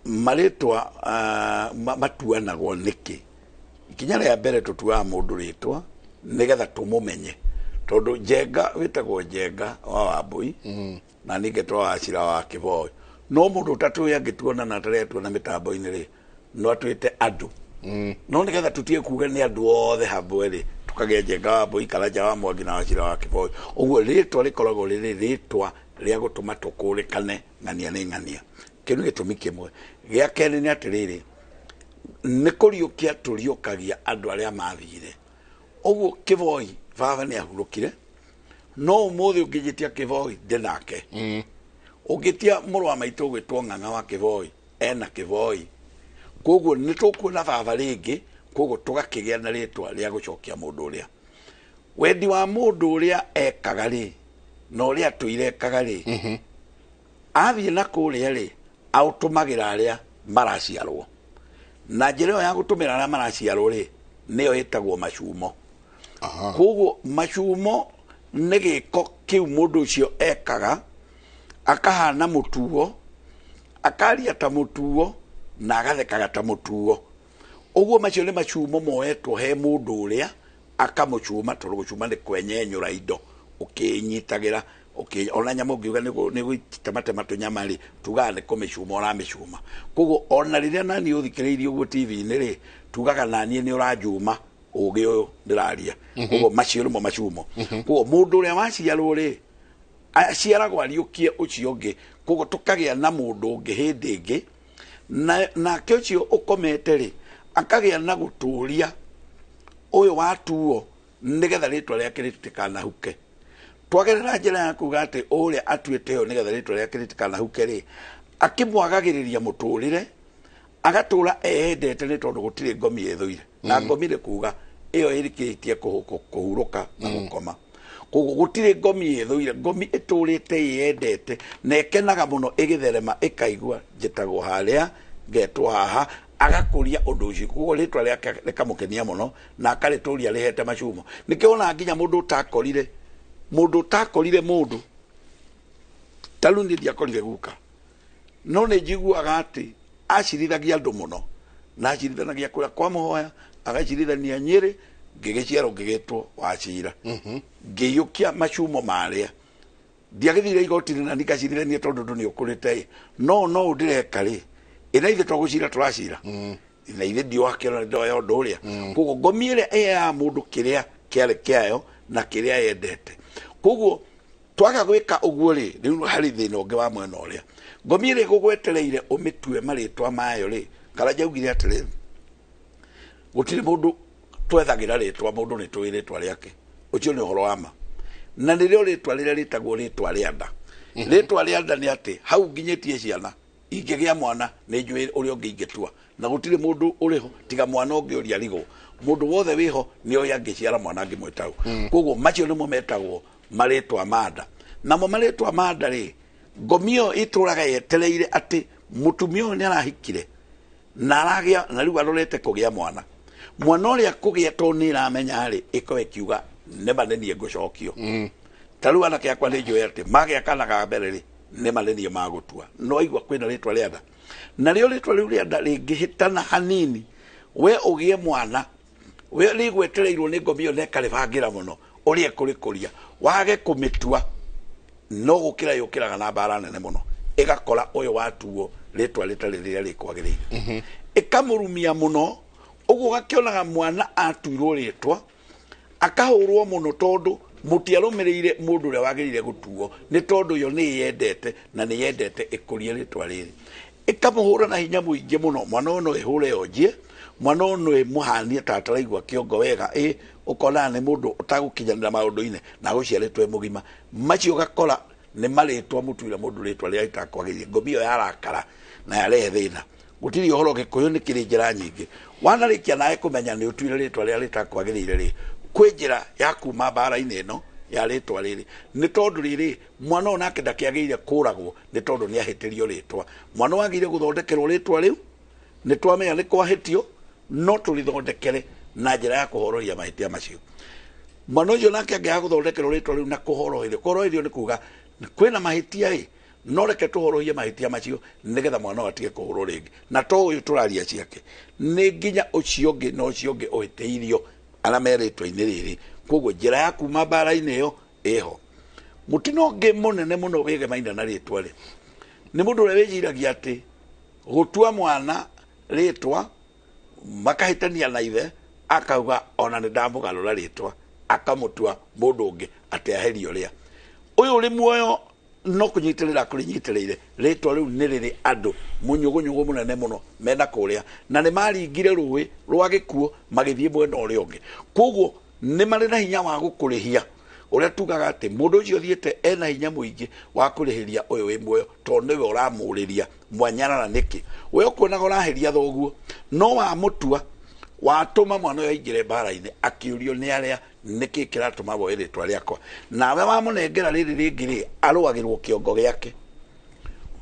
marĩtwa matuanagwo nĩkĩ? Ikinya rĩa mbere, tũtuaga mũndũ rĩtwa nĩgetha tũmũmenye, tondũ Njenga wĩtagwo Njenga wa Wambui na niĩ ngetwo Wachira wa Kĩboyo, no mũndũ ũtatũĩ angĩtuona na ataretuona mĩtambo-inĩ rĩ, no atwĩte andũ. No nĩgetha tũtige kuga nĩ andũ othe hamwe rĩ, tũkagĩa Njenga wa Wambui, Karanja wa Mwangi na Wachira wa Kĩboyo. Ũguo rĩtwa rĩkoragwo rĩrĩ rĩtwa rĩa gũtũma tũkũrĩkane ng'ania nĩ ng'ania. Kĩu nĩ gĩtũmi kĩmwe. Gĩa kerĩ nĩ atĩrĩrĩ, nĩ kũriũkia tũriũkagia andũ arĩa mathire. Ũguo Kĩboi baba nĩ ahurũkire, no ũmũthĩ ũngĩnjĩtia Kĩboi ndĩ nake. Ũngĩtia mũrũ wa maitũ ũgwĩtwo Ng'ang'a wa Kĩboi ena Kĩboi. Koguo nĩ tũkuona baba rĩngĩ, koguo tũgakĩgĩa na rĩtwa rĩa gũcokia mũndũ ũrĩa. Wendi wa mũndũ ũrĩa ekaga rĩ, na ũrĩa atũire ekaga rĩ, athiĩ na kũrĩa rĩ, aũtũmagĩra arĩa maraciarwo. Na njĩra ĩyo ya gũtũmĩra arĩa maraciarwo rĩ, nĩyo ĩtagwo macumo. Koguo macumo nĩ gĩko kĩu mũndũ ũcio ekaga, akahana mũtuo, akaria ta mũtuo, na agathekaga ta mũtuo. Ũguo macio nĩ macumo moetwo he mũndũ ũrĩa akamũcuma, tondũ gũcuma nĩ kwenyenyũra indo ũkĩnyitagĩra. Ona nyamũ ũngiuga nĩ gũtematema tũnyama rĩ, tugaga nĩ kũmĩcuma ũramĩcuma. Koguo ona rĩrĩa naniĩ ũthikĩrĩirie ũguo TV-inĩ rĩ, tugaga naniĩ nĩ ũranjuma ũgĩ ũyũ ndĩraria. Koguo macio nĩmo macumo. Koguo mũndũ ũrĩa waciarwo rĩ, aciaragwo ariũkie ũcio ũngĩ. Koguo tũkagĩa na mũndũ ũngĩ hĩndĩ ĩngĩ, nake ũcio ũkomete rĩ, akagĩa na gũtũria ũyũ watuo nĩgetha rĩtwa rĩake rĩtikanahuke. Twagerera njĩra ya kuga atĩ ũrĩa atuĩte ũyũ nĩgetha rĩtwa rĩake rĩtikanahuke rĩ, akĩmwagagĩrĩria mũtũrĩre, agatũra eyendete, nĩ tondũ gũtirĩ ngomi ĩthũire. Na ngomi nĩ kuga ĩyo ĩrĩkĩtie kũhurũka na gũkoma. Koguo gũtirĩ ngomi ĩthũire, ngomi ĩtũrĩte ĩyendete na ĩkenaga mũno ĩgĩtherema, ĩkaigua njĩtagwo harĩa, ngetwo haha, agakũria ũndũ ũcio. Koguo rĩtwa rĩake rĩkamũkenia mũno na akarĩtũria rĩhete macumo. Nĩkĩo wonaga nginya mũndũ ũtakorire, mũndũ ũtakorire mũndũ ta rĩu niĩ ndiakorire guka, no nĩ njiguaga atĩ acirithagia andũ mũno, na acirithanagia kũrĩa kwa mũhoya, agacirithania Nyĩrĩ, ngĩgĩciarwo ngĩgĩtwo Wachira, ngĩiyũkia macumo marĩa. Ndiagĩthire igoti-inĩ na nikacirithania tondũ ũndũ nĩ ũkũrĩte ĩ, no no ndĩreka rĩ, ĩna ithe twagũcira tũracira na ithe ndiwakĩona ndoya ũndũ ũrĩa. Koguo ngomi ĩrĩa ĩheaga mũndũ kĩrĩa kĩarĩ kĩayo na kĩrĩa yendete. Koguo twaga gwĩka ũguo rĩ, rĩu harĩ thĩna ũngĩ wa mwena ũrĩa ngomi ĩrĩa ĩgũgwetereire ũmĩtue marĩtwa mayo rĩ. Karanja augire atĩrĩrĩ, gũtirĩ mũndũ twethagĩra rĩtwa, mũndũ nĩ tũĩ rĩtwa rĩake. Ũcio nĩ ũhoro wa ma. Na nĩrĩo rĩtwa rĩrĩa rĩtagwo rĩtwa rĩa nda. Rĩtwa rĩa nda nĩ atĩ hau nginyĩtie ciana, ingĩgĩa mwana nĩ njũĩ ũrĩa ũngĩ ingĩtua, na gũtirĩ mũndũ ũrĩho tiga mwana ũngĩ ũria arigwo. Mũndũ wothe wĩho nĩ oĩ angĩciara mwana angĩmwĩta ũũ. Koguo macio nĩmo metagwo marĩtwa ma nda. Namo marĩtwa ma nda rĩ, ngomi ĩyo ĩtũraga yetereire atĩ mũtumia ũyũ nĩ arahikire na aragĩa na rĩu arorete kũgĩa mwana. Mwana ũrĩa kũgĩa tondũ nĩ ĩramenya rĩ, ĩkorwo ĩkiuga nĩma nĩ niĩ ngũcokio. Ta rĩu anake akwa nĩ njũĩ atĩ magĩa kana ga mbere rĩ, nĩma nĩ niĩ magũtua. No aigua kwĩna rĩtwa rĩa nda, narĩo rĩtwa rĩu rĩa nda rĩngĩhĩtana hanini, we ũgĩe mwana we rĩgwetereirwo nĩ ngomi ĩyo na ĩkarĩbangĩra mũno ũrĩa ĩkũrĩkũria, wage kũmĩtua no gũkĩra yũkĩraga na mbara nene mũno, ĩgakora ũyũ watuo rĩtwa rĩtarĩ rĩrĩa rĩkwagĩrĩire, ĩkamũrumia mũno. Ũguo ũgakĩonaga mwana atuirwo rĩtwa akahũrwo mũno tondũ mũtiarũmĩrĩire mũndũ ũrĩa wagĩrĩire gũtuo, nĩ tondũ yo nĩ ĩyendete na nĩ yendete ĩkũrie rĩtwa rĩrĩ, ĩkamũhũra na hinya mũingĩ mũno. Mwana ũyũ no ĩhũre yonjie, mwana ũyũ no ĩmũhanie ta ataraigua kĩongo wega, ĩ ũkona nĩ mũndũ ũtagũkinyanĩra maũndũ-inĩ na agũciarĩtwo e mũgima. Macio ũgakora nĩ marĩtwa mũtuire mũndũ rĩtwa rĩrĩa rĩtakwagĩrĩire. Ngomi ĩyo yarakara na yarehe thĩna. Gũtirĩ ũhoro, Gĩkũyũ nĩ kĩrĩ njĩra nyingĩ. Wanarĩkia nawe kũmenya nĩ ũtuire rĩtwa rĩrĩa rĩtakwagĩrĩire rĩ, kwĩ njĩra ya kuma mbara-inĩ ĩno ya rĩtwa rĩrĩ, nĩ tondũ rĩrĩ mwana ũyũ nake ndakĩagĩrĩire kũragwo nĩ tondũ nĩ ahĩtĩrio rĩtwa. Mwana ũyũ agĩrĩire gũthondekerwo rĩtwa rĩu, nĩ twamenya nĩ kwahĩtio, no tũrĩthondekere na njĩra ya kũhororia mahĩtia macio. Mwana ũcio nake angĩaga gũthondekerwo rĩtwa rĩu na kũhoroherio, kũhoroherio nĩ kuga kwĩna mahĩtia ĩ, no reke tũhorohie mahĩtia macio nĩgetha mwana ũyũ atige kũhũrwo rĩngĩ. Na to ũyũ tũraria ciake, nĩ nginya ũcio ũngĩ na ũcio ũngĩ ũhĩtĩirio arĩa me rĩtwa-inĩ rĩrĩ. Koguo njĩra ya kuma mbara-inĩ ĩyo ĩho. Mũtino ũngĩ mũnene mũno wĩgemaine na rĩtwa rĩ, nĩ mũndũ ũrĩa wĩciragia atĩ gũtua mwana rĩtwa makahĩtania na ithe, akauga ona nĩ ndamũgarũra rĩtwa, akamũtua mũndũ ũngĩ atĩ aherio rĩa ũyũ ũrĩ muoyo no kũnyitĩrĩra kũrĩnyitĩrĩire. Rĩtwa rĩu nĩ rĩrĩ andũ mũnyũgũnyũgũ mũnene mũno mena kũrĩa, na nĩ maringire rũĩ rwa gĩkuũ magĩthiĩ mwena ũrĩa ũngĩ. Koguo nĩ marĩ na hinya wa gũkũrĩhia, ũrĩa tugaga atĩ mũndũ ũcio ũthiĩte ena hinya mũingĩ wa kũrĩhĩria ũyũ wĩ muoyo, tondũ nĩwe ũramũrĩria mwanyarara nĩkĩ. We ũkuonaga ũrahĩria thoguo, no wamũtua watũma mwana ũyũ aingĩre mbara-inĩ akĩũrio nĩ arĩa nĩkĩ kĩratũma woe rĩtwa rĩakwa, nawe wamũnengera rĩrĩ rĩngĩ rĩ, arũagĩrwo kĩongo gĩake.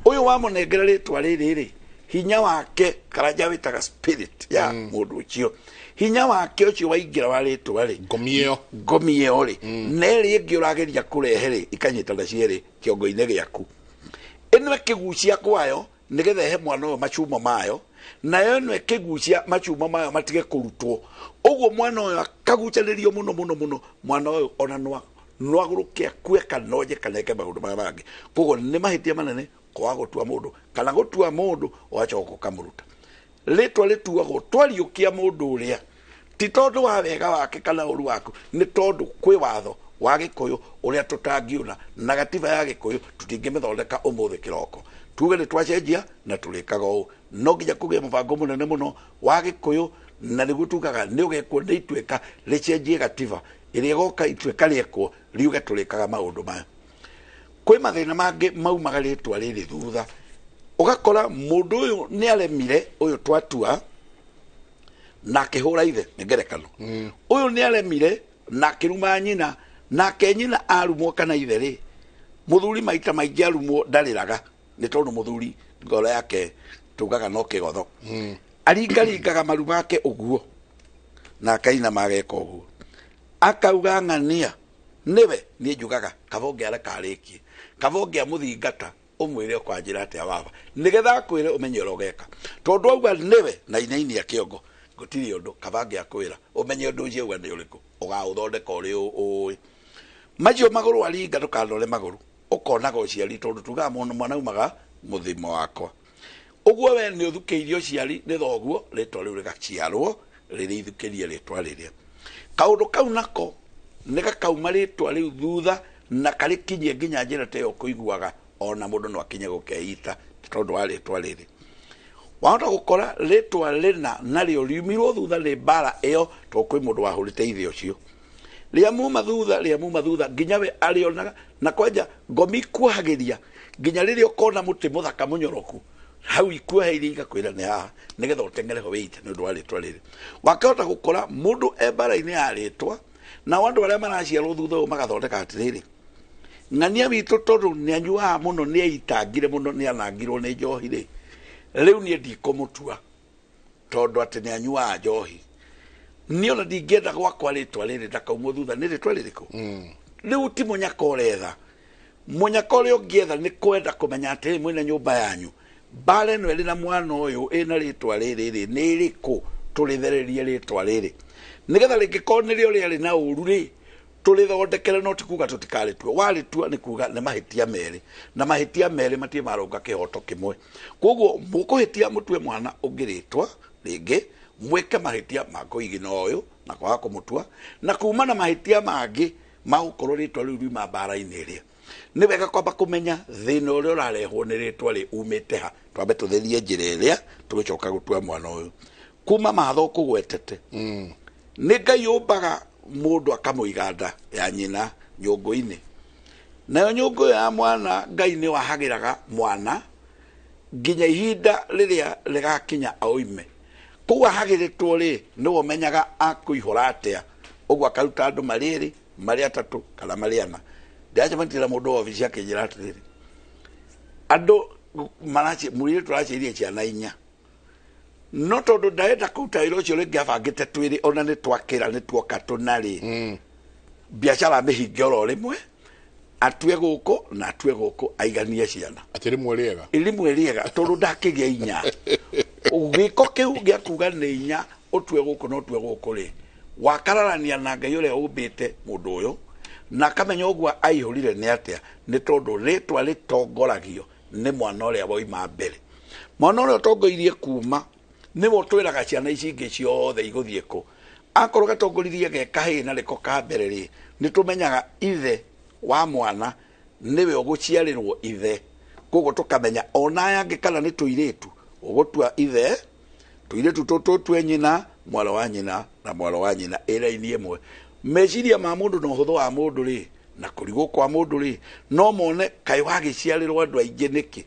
Ũyũ wamũnengera rĩtwa rĩrĩ rĩ, hinya wake Karanja wĩtaga spirit ya mũndũ ũcio, hinya wake ũcio waingĩra wa rĩtwa rĩ, ngomi ĩyo rĩ, na ĩrĩa ĩngĩ ũrageria kũrehe rĩ, ikanyitana cierĩ kĩongo-inĩ gĩaku. Ĩno ĩkĩgucia kwayo nĩgetha ĩhe mwana ũyũ macumo mayo, nayo ĩno ĩkĩgucia macumo mayo matige kũrutwo. Ũguo mwana ũyũ akagucanĩrio mũno mũno mũno, mwana ũyũ ona no agũrũke akue kana onje kana eke maũndũ marĩa mangĩ. Koguo nĩ mahĩtia manene kwaga gũtua mũndũ kana gũtua mũndũ ũgacoka ũkamũruta. Rĩtwa rĩtuagwo twariũkia mũndũ ũrĩa ti tondũ wa wega wake kana ũru waku, nĩ tondũ kwĩ watho wa Gĩkũyũ ũrĩa tũtangiuna, na gatiba ya Gĩkũyũ tũtingĩmĩthondeka ũmũthĩ kĩroko tuge nĩ twacenjia na tũrĩkaga ũũ. No nginya kũgĩe mũbango mũnene mũno wa Gĩkũyũ, na nĩguo tugaga nĩ ũgekwo nĩ ituĩka rĩcenjie gatiba ĩrĩa ĩgoka ituĩka rĩekwo riuge tũrĩkaga maũndũ maya. Kwĩ mathĩna mangĩ maumaga rĩtwa rĩrĩ thutha, ũgakora mũndũ ũyũ nĩ aremire ũyũ twatua na akĩhũra ithe, nĩ ngerekano. Ũyũ nĩ aremire na akĩruma nyina, nake nyina arumwo kana ithe rĩ, mũthuri maita maingĩ arumwo ndarĩraga, nĩ tondũ mũthuri ngoro yake tugaga no kĩgotho. Aringaringaga maru make ũguo na akainama ageka ũguo, akauga ng'ania nĩwe niĩ njugaga kaba ũngĩareka arĩkie, kaba ũngĩamũthingata ũmwĩre ũkwanjĩra atĩa baba, nĩgetha akwĩre ũmenye ũrĩa ũgeka. Tondũ auga nĩwe na inainia kĩongo, gũtirĩ ũndũ, kaba angĩakwĩra ũmenye ũndũ ũcio auga nĩ ũrĩkũ, ũgaũthondeka ũrĩ ũĩ. Macio magũrũ aringa ndũkanore magũrũ, ũkonaga ũciari, tondũ tugaga mwana aumaga mũthimo wakwa. Ũguo we nĩ ũthukĩirie ũciari nĩ thoguo, rĩtwa rĩu rĩgaciarwo rĩrĩ ithukĩrie rĩtwa rĩrĩa. Kaũndũ kau nako nĩ gakauma rĩtwa rĩu thutha na karĩkinyie nginya njĩra ta ĩyo ũkũiguaga ona mũndũ no akinye gũkeita tondũ wa rĩtwa rĩrĩ. Wahota gũkora rĩtwa rĩna narĩo riumirwo thutha nĩ mbara ĩyo, tondũ kwĩ mũndũ wahũrĩte ithe ũcio. Rĩa muma thutha, rĩa muma thutha nginya we arĩonaga, na kwanja ngomi ikuohagĩria nginya rĩrĩa ũkona mũtĩ mũthaka mũnyoroku hau ikuoheirie igakwĩra nĩ haha, nĩgetha ũteng'ere ho wĩite nĩ ũndũ wa rĩtwa rĩrĩ. Wakĩhota gũkora mũndũ e mbara-inĩ ya rĩtwa, nao andũ arĩa maraciarwo thutha ũyũ magathondeka atĩrĩrĩ, ng'ania witũ tondũ nĩ anyuaga mũno, nĩ eitangire mũno, nĩ anangirwo nĩ njohi rĩ, rĩu niĩ ndikũmũtua tondũ atĩ nĩ anyuaga njohi. Niĩ ona ndingĩenda gwakwa rĩtwa rĩrĩ ndakaumwo thutha nĩ rĩtwa rĩrĩkũ. Rĩu ti mũnyaka ũretha, mũnyaka ũrĩa ũngĩetha nĩ kwenda kũmenya atĩrĩ, mwĩna nyũmba yanyu mbara ĩno ĩrĩ na mwana ũyũ ĩna rĩtwa rĩrĩ rĩ, nĩ ĩrĩkũ, tũrĩthererie rĩtwa rĩrĩ nĩgetha rĩngĩkorwo nĩrĩo rĩarĩ na ũru rĩ, tũrĩthondekere, no ti kuga tũtikarĩtua. Warĩtua nĩ kuga nĩ mahĩtia merĩ, na mahĩtia merĩ matirĩ marũnga kĩhoto kĩmwe. Koguo mũkũhĩtia mũtue mwana ũngĩ rĩtwa rĩngĩ, mwĩke mahĩtia ma kũigina ũyũ na kwaga kũmũtua, na kuma na mahĩtia mangĩ ma gũkorwo rĩtwa rĩu riuma mbara-inĩ ĩrĩa. Nĩ wega kwamba kũmenya thĩna ũrĩa ũrarehwo nĩ rĩtwa rĩ umĩte ha, twambe tũtherie njĩra ĩrĩa tũgĩcoka gũtua mwana ũyũ. Kuma matho ũkũgwetete, nĩ Ngai ũmbaga mũndũ akamũiga nda ya nyina nyũngũ-inĩ, nayo nyũngũ ĩyo ya mwana Ngai nĩ wahagĩraga mwana nginya ihinda rĩrĩa rĩgakinya aoime. Kũu ahagĩrĩtwo rĩ, nĩwe ũmenyaga akũihũra atĩa, ũguo akaruta andũ marĩ erĩ, marĩ atatũ kana marĩ ana. Ndĩracemanirie na mũndũ wa obici akĩnjĩra atĩrĩrĩ, andũ mũirĩtu araciarire ciana inya, no tondũ ndarenda kũruta wĩra ũcio rĩngĩ abangĩte twĩrĩ, ona nĩ twakĩra nĩ tuoka tũna rĩ, Biacara amĩhinge oro rĩmwe, atue gũkũ na atue gũkũ, aiganie ciana. Atĩ rĩmwe rĩega. Rĩmwe rĩega, tondũ ndakĩgĩa inya. Gĩko kĩu gĩa kuga nĩ inya, ũtue gũkũ na ũtue gũkũ rĩ, wakararania na Ngai ũrĩa ũmbĩte mũndũ ũyũ, na akamenya ũguo aihũrire nĩ atĩa, nĩ tondũ rĩtwa rĩtongoragio nĩ mwana ũrĩa wauma mbere. Mwana ũrĩa ũtongoirie kuma nĩwe ũtwĩraga ciana ici ingĩ ciothe igũthiĩ kũ. Akorwo gatongoririe ge kahĩĩ na rĩko ka mbere rĩ, nĩ tũmenyaga ithe wa mwana nĩwe ũgũciarĩrwo ithe, koguo tũkamenya ona aya angĩ kana nĩ tũirĩtu ũgũtua ithe, tũirĩtu tũtũ tũtue nyina, mwaro wa nyina na mwaro wa nyina ĩ raini ĩmwe. Meciria ma mũndũ na ũhũthũ wa mũndũ rĩ, na kũrigwo kwa mũndũ rĩ, no mone kaĩ wagĩciarĩrwo andũ aingĩ nĩkĩ.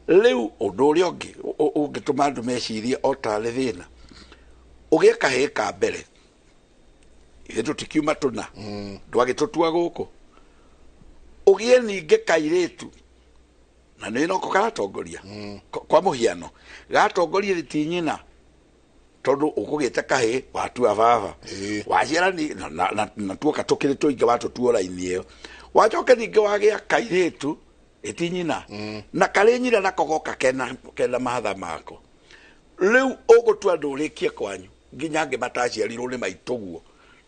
Rĩu ũndũ ũrĩa ũngĩ ũngĩtũma andũ mecirie o tarĩ thĩna, ũgĩe kahĩĩ ka mbere, ithuĩ tũtikiuma tũna, ndwagĩtũtua gũkũ, ũgĩe ningĩ kairĩtu na nĩ noko karatongoria. Kwa mũhiano gatongoria ti nyina, tondũ ũkũgĩte kahĩĩ watua baba, waciara na tuoka tũkĩrĩ tũingĩ watũtua raini ĩyo, wacoke ningĩ wagĩa kairĩtu ĩti nyina, na karĩ nyina nako goka kena mahatha mako. Rĩu ũgũtua ndũrĩkie kwanyu nginya angĩ mataciarirwo nĩ maitũguo,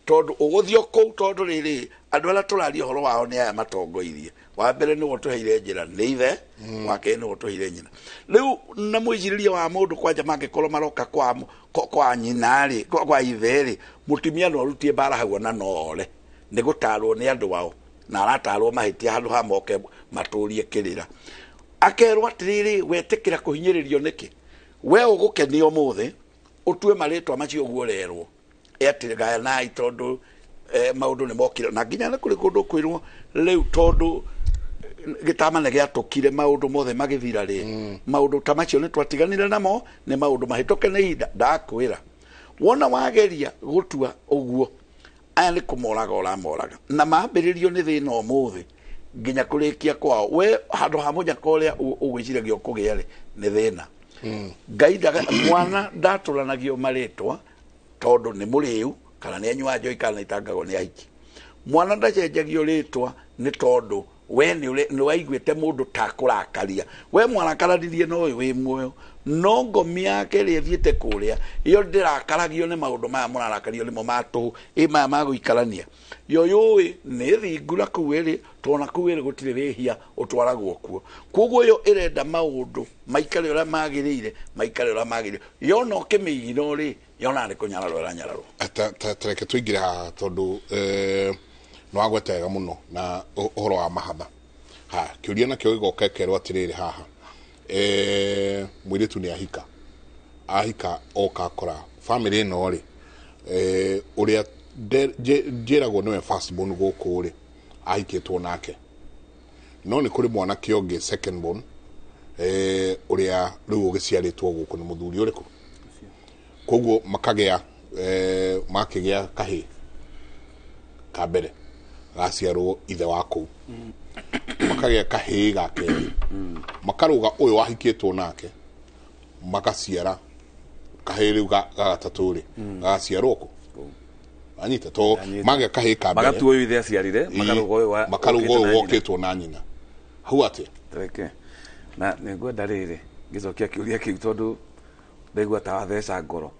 tondũ ũgũthiĩ kũu, tondũ rĩrĩ andũ arĩa tũraria ũhoro wao nĩ aya matongoirie. Wa mbere nĩwe ũtũheire njĩra nĩ ithe, wa kerĩ nĩwe ũtũheire nyina. Rĩu na mwĩcirĩrie wa mũndũ kwanja mangĩkorwo maroka kwa nyina rĩ, kwa ithe rĩ, mũtumia no arutie mbara hau ona no ore nĩ gũtarwo nĩ andũ ao, na aratarwo mahĩtia handũ ha moke matũrie kĩrĩra. Akerwo atĩrĩrĩ, wetĩkĩra kũhinyĩrĩrio nĩkĩ? We ũgũkenio ũmũthĩ ũtue marĩtwa macio ũguo ũrerwo, atĩ gayanai tondũ maũndũ nĩ mokire, na nginya nĩ kũrĩ kũndũ kwĩrwo rĩu tondũ gĩtama nĩ gĩatũkire maũndũ mothe magĩthira rĩ, maũndũ ta macio nĩ twatiganire namo, nĩ maũndũ mahĩtũke nĩ ihinda. Ndakwĩra wona wageria gũtua ũguo, aya nĩ kũmoraga ũramoraga, na mambĩrĩrio nĩ thĩna ũmũthĩ nginya kũrĩkia kwao. We handũ ha mũnyaka ũrĩa ũgwĩciragia ũkũgĩa rĩ, nĩ thĩna. Ngai mwana ndatũranagio marĩtwa tondũ nĩ mũrĩu kana nĩ anyua njohi kana nĩ itangagwo nĩ ahiki. Mwana ndacenjagio rĩtwa nĩ tondũ we nĩ waiguĩte mũndũ ta kũrakaria. We mwarakaranirie na ũyũ wĩ muoyo, no ngomi yake ĩrĩa ĩthiĩte kũrĩa yo ndĩrakaragio nĩ maũndũ maya mũrarakario nĩmo ma tũhũ, ĩ maya ma gũikarania. Yo yũĩ nĩ thingu na kũu ĩrĩ, tondũ na kũu ĩrĩ gũtirĩ wĩhia ũtwaragwo kuo. Koguo yo ĩrenda maũndũ maikare ũrĩa magĩrĩire, maikare ũrĩa magĩrĩire. Yona ũkĩmĩigĩra rĩ, yona nĩ kũnyararwo ĩranyararwo. Ta reke tũingĩre haha tondũ nĩ wagweta wega mũno na ũhoro wa mahatha. Ha kĩũria nakĩo gĩgoka ĩkerwo atĩrĩrĩ haha, mũirĩtu nĩ ahika, ahika oka akora famĩlĩ ĩno rĩ, ũrĩa njĩragwo nĩwe first born gũkũ rĩ, ahikĩtwo nake, no nĩ kũrĩ mwanake ũngĩ second born, ũrĩa rĩu ũgĩciarĩtwo gũkũ nĩ mũthuri ũrĩkũ, koguo makagĩa makĩgĩa kahĩĩ ka mbere gaciarwo ithe wa kũu, makagĩa kahĩĩ ga kerĩ, makarũga ũyũ wahikĩtwo nake, makaciara kahĩĩ rĩu ga gatatũ rĩ, gagaciarwo kũ anyita to magĩa kahĩĩ ka mbere. Magatua ũyũ ithe aciarire, makarũga ũyũ makarũga wokĩte ũyũ na nyina. Wokĩtwo na nyina hau atĩa? Reke na nĩ ngwenda rĩrĩ ngĩcokia kĩũria kĩu tondũ ndaigua ta watheca ngoro.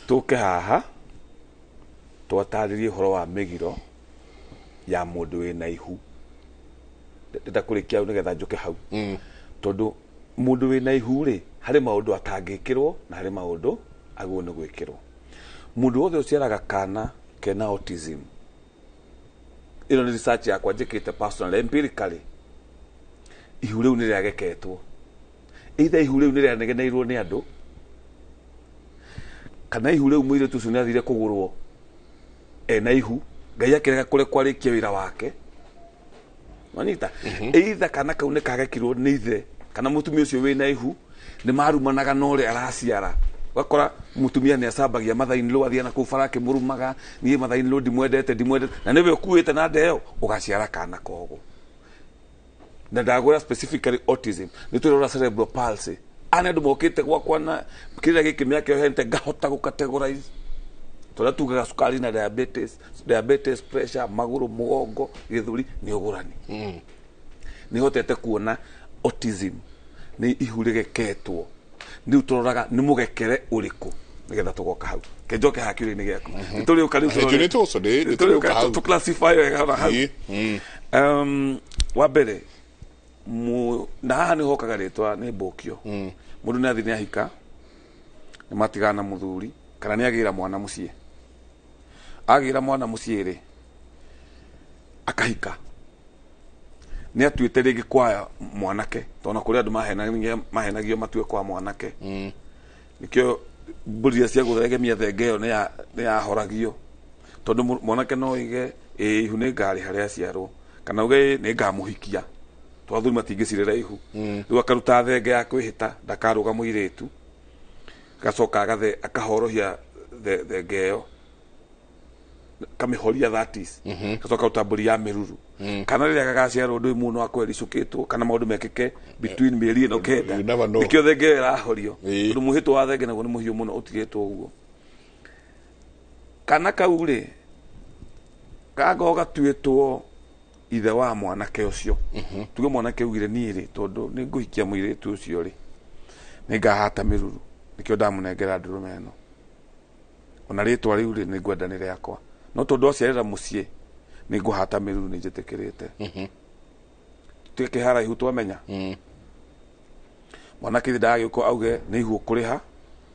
Tũke haha twatarĩrie ũhoro wa mĩgiro ya mũndũ wĩna ihu. Ndĩrenda kũrĩkia hau nĩgetha njũke hau, tondũ mũndũ wĩna ihu rĩ, harĩ maũndũ atangĩkĩrwo na harĩ maũndũ agĩrĩirwo nĩ gwĩkĩrwo. Mũndũ wothe ũciaraga kana kena autism, ĩno nĩ research yakwa njĩkĩte personally, empirically, ihu rĩu nĩ rĩageketwo, either ihu rĩu nĩ rĩanegeneirwo nĩ andũ, kana ihu rĩu mũirĩtu ũcio nĩ athire kũgũrwo ena ihu, Ngai akĩrega kũrekwo arĩkie wĩra wake. Wanyita, either kana kau nĩ kagekirwo nĩ ithe kana mũtumia ũcio wĩna ihu nĩ marumanaga na ũrĩa araciara. Ũgakora mũtumia nĩ acambagia mathainĩ athiĩ na kũu bara akĩmũrumaga, niĩ mathainĩ ndimwendete, ndimwendete, na nĩwe ũkuĩte na ndeo ũgaciara kana koguo. Na ndagwĩra specifically autism nĩ tũrora cerebral palsy, ana andũ mokĩte gwakwa na kĩrĩa gĩkĩ mĩaka ĩyo hente ngahota gũcategorize. Tũrĩa tugaga cukari na diabetes, diabetes, pressure, magũrũ, mũgongo, gĩthũri nĩ ũgũrani. Nĩ hotete kuona autism nĩ ihu rĩgeketwo. Rĩu tũroraga nĩ mũgekere ũrĩkũ nĩgetha tũgoka hau. Kenjoke haha kĩũria-inĩ gĩaku. Nĩ tũrĩũka rĩu tũrore. Nĩ tũco, nĩ tũrĩũka hau. Tũ classify wega ona hau. Wa mbere na haha nĩ hokaga rĩtwa nĩ mbũkio. Mũndũ nĩ athiĩ nĩ ahika, nĩ matigana na mũthuri kana nĩ agĩra mwana mũciĩ. Agĩra mwana mũciĩ rĩ, akahika. Nĩ atuĩte rĩngĩ kwa mwanake, tondũ kũrĩ andũ mahenagio matue kwa mwanake. Nĩkĩo mbũri iria cia gũthegemia thenge ĩyo nĩ yahoragio. Tondũ mwanake no oige ĩĩ ihu nĩ ngarĩha rĩaciarwo, kana auge ĩĩ nĩ ngamũhikia. Tondũ athuri matingĩcirĩra ihu. Rĩu akaruta thenge ya kwĩhĩta ndakarũga mũirĩtu, agacoka akahorohia thenge ĩyo, kamĩhoria that is. Gacoka karuta mbũri ya mĩruru. Kana rĩrĩa gagaciarwo ndũĩ mũno akorwo ericũkĩtwo kana maũndũ mekĩke between mĩeri ĩno kenda. Nĩkĩo thenge ĩyo ĩrahorio. Tondũ mwĩhĩtwa wa thenge naguo nĩ mũhiũ mũno ũtigĩtwo ũguo. Kana kau rĩ, kangoo gatuĩtwo ithe wa mwanake ũcio. Tuge mwanake augire niĩ rĩ, tondũ nĩ ngũhikia mũirĩtu ũcio rĩ, nĩ ngahata mĩruru, nĩkĩo ndamũnengera ndũrũme ĩno. Ona rĩtwa rĩu rĩ, nĩ ngwenda nĩ rĩakwa. No tondũ aciarĩra mũciĩ, nĩ ngũhata mĩruru, nĩ njĩtĩkĩrĩte. Tuge kĩhara ihu twamenya. Mwanake ithe ndagagĩũka auge nĩ ihu ũkũrĩha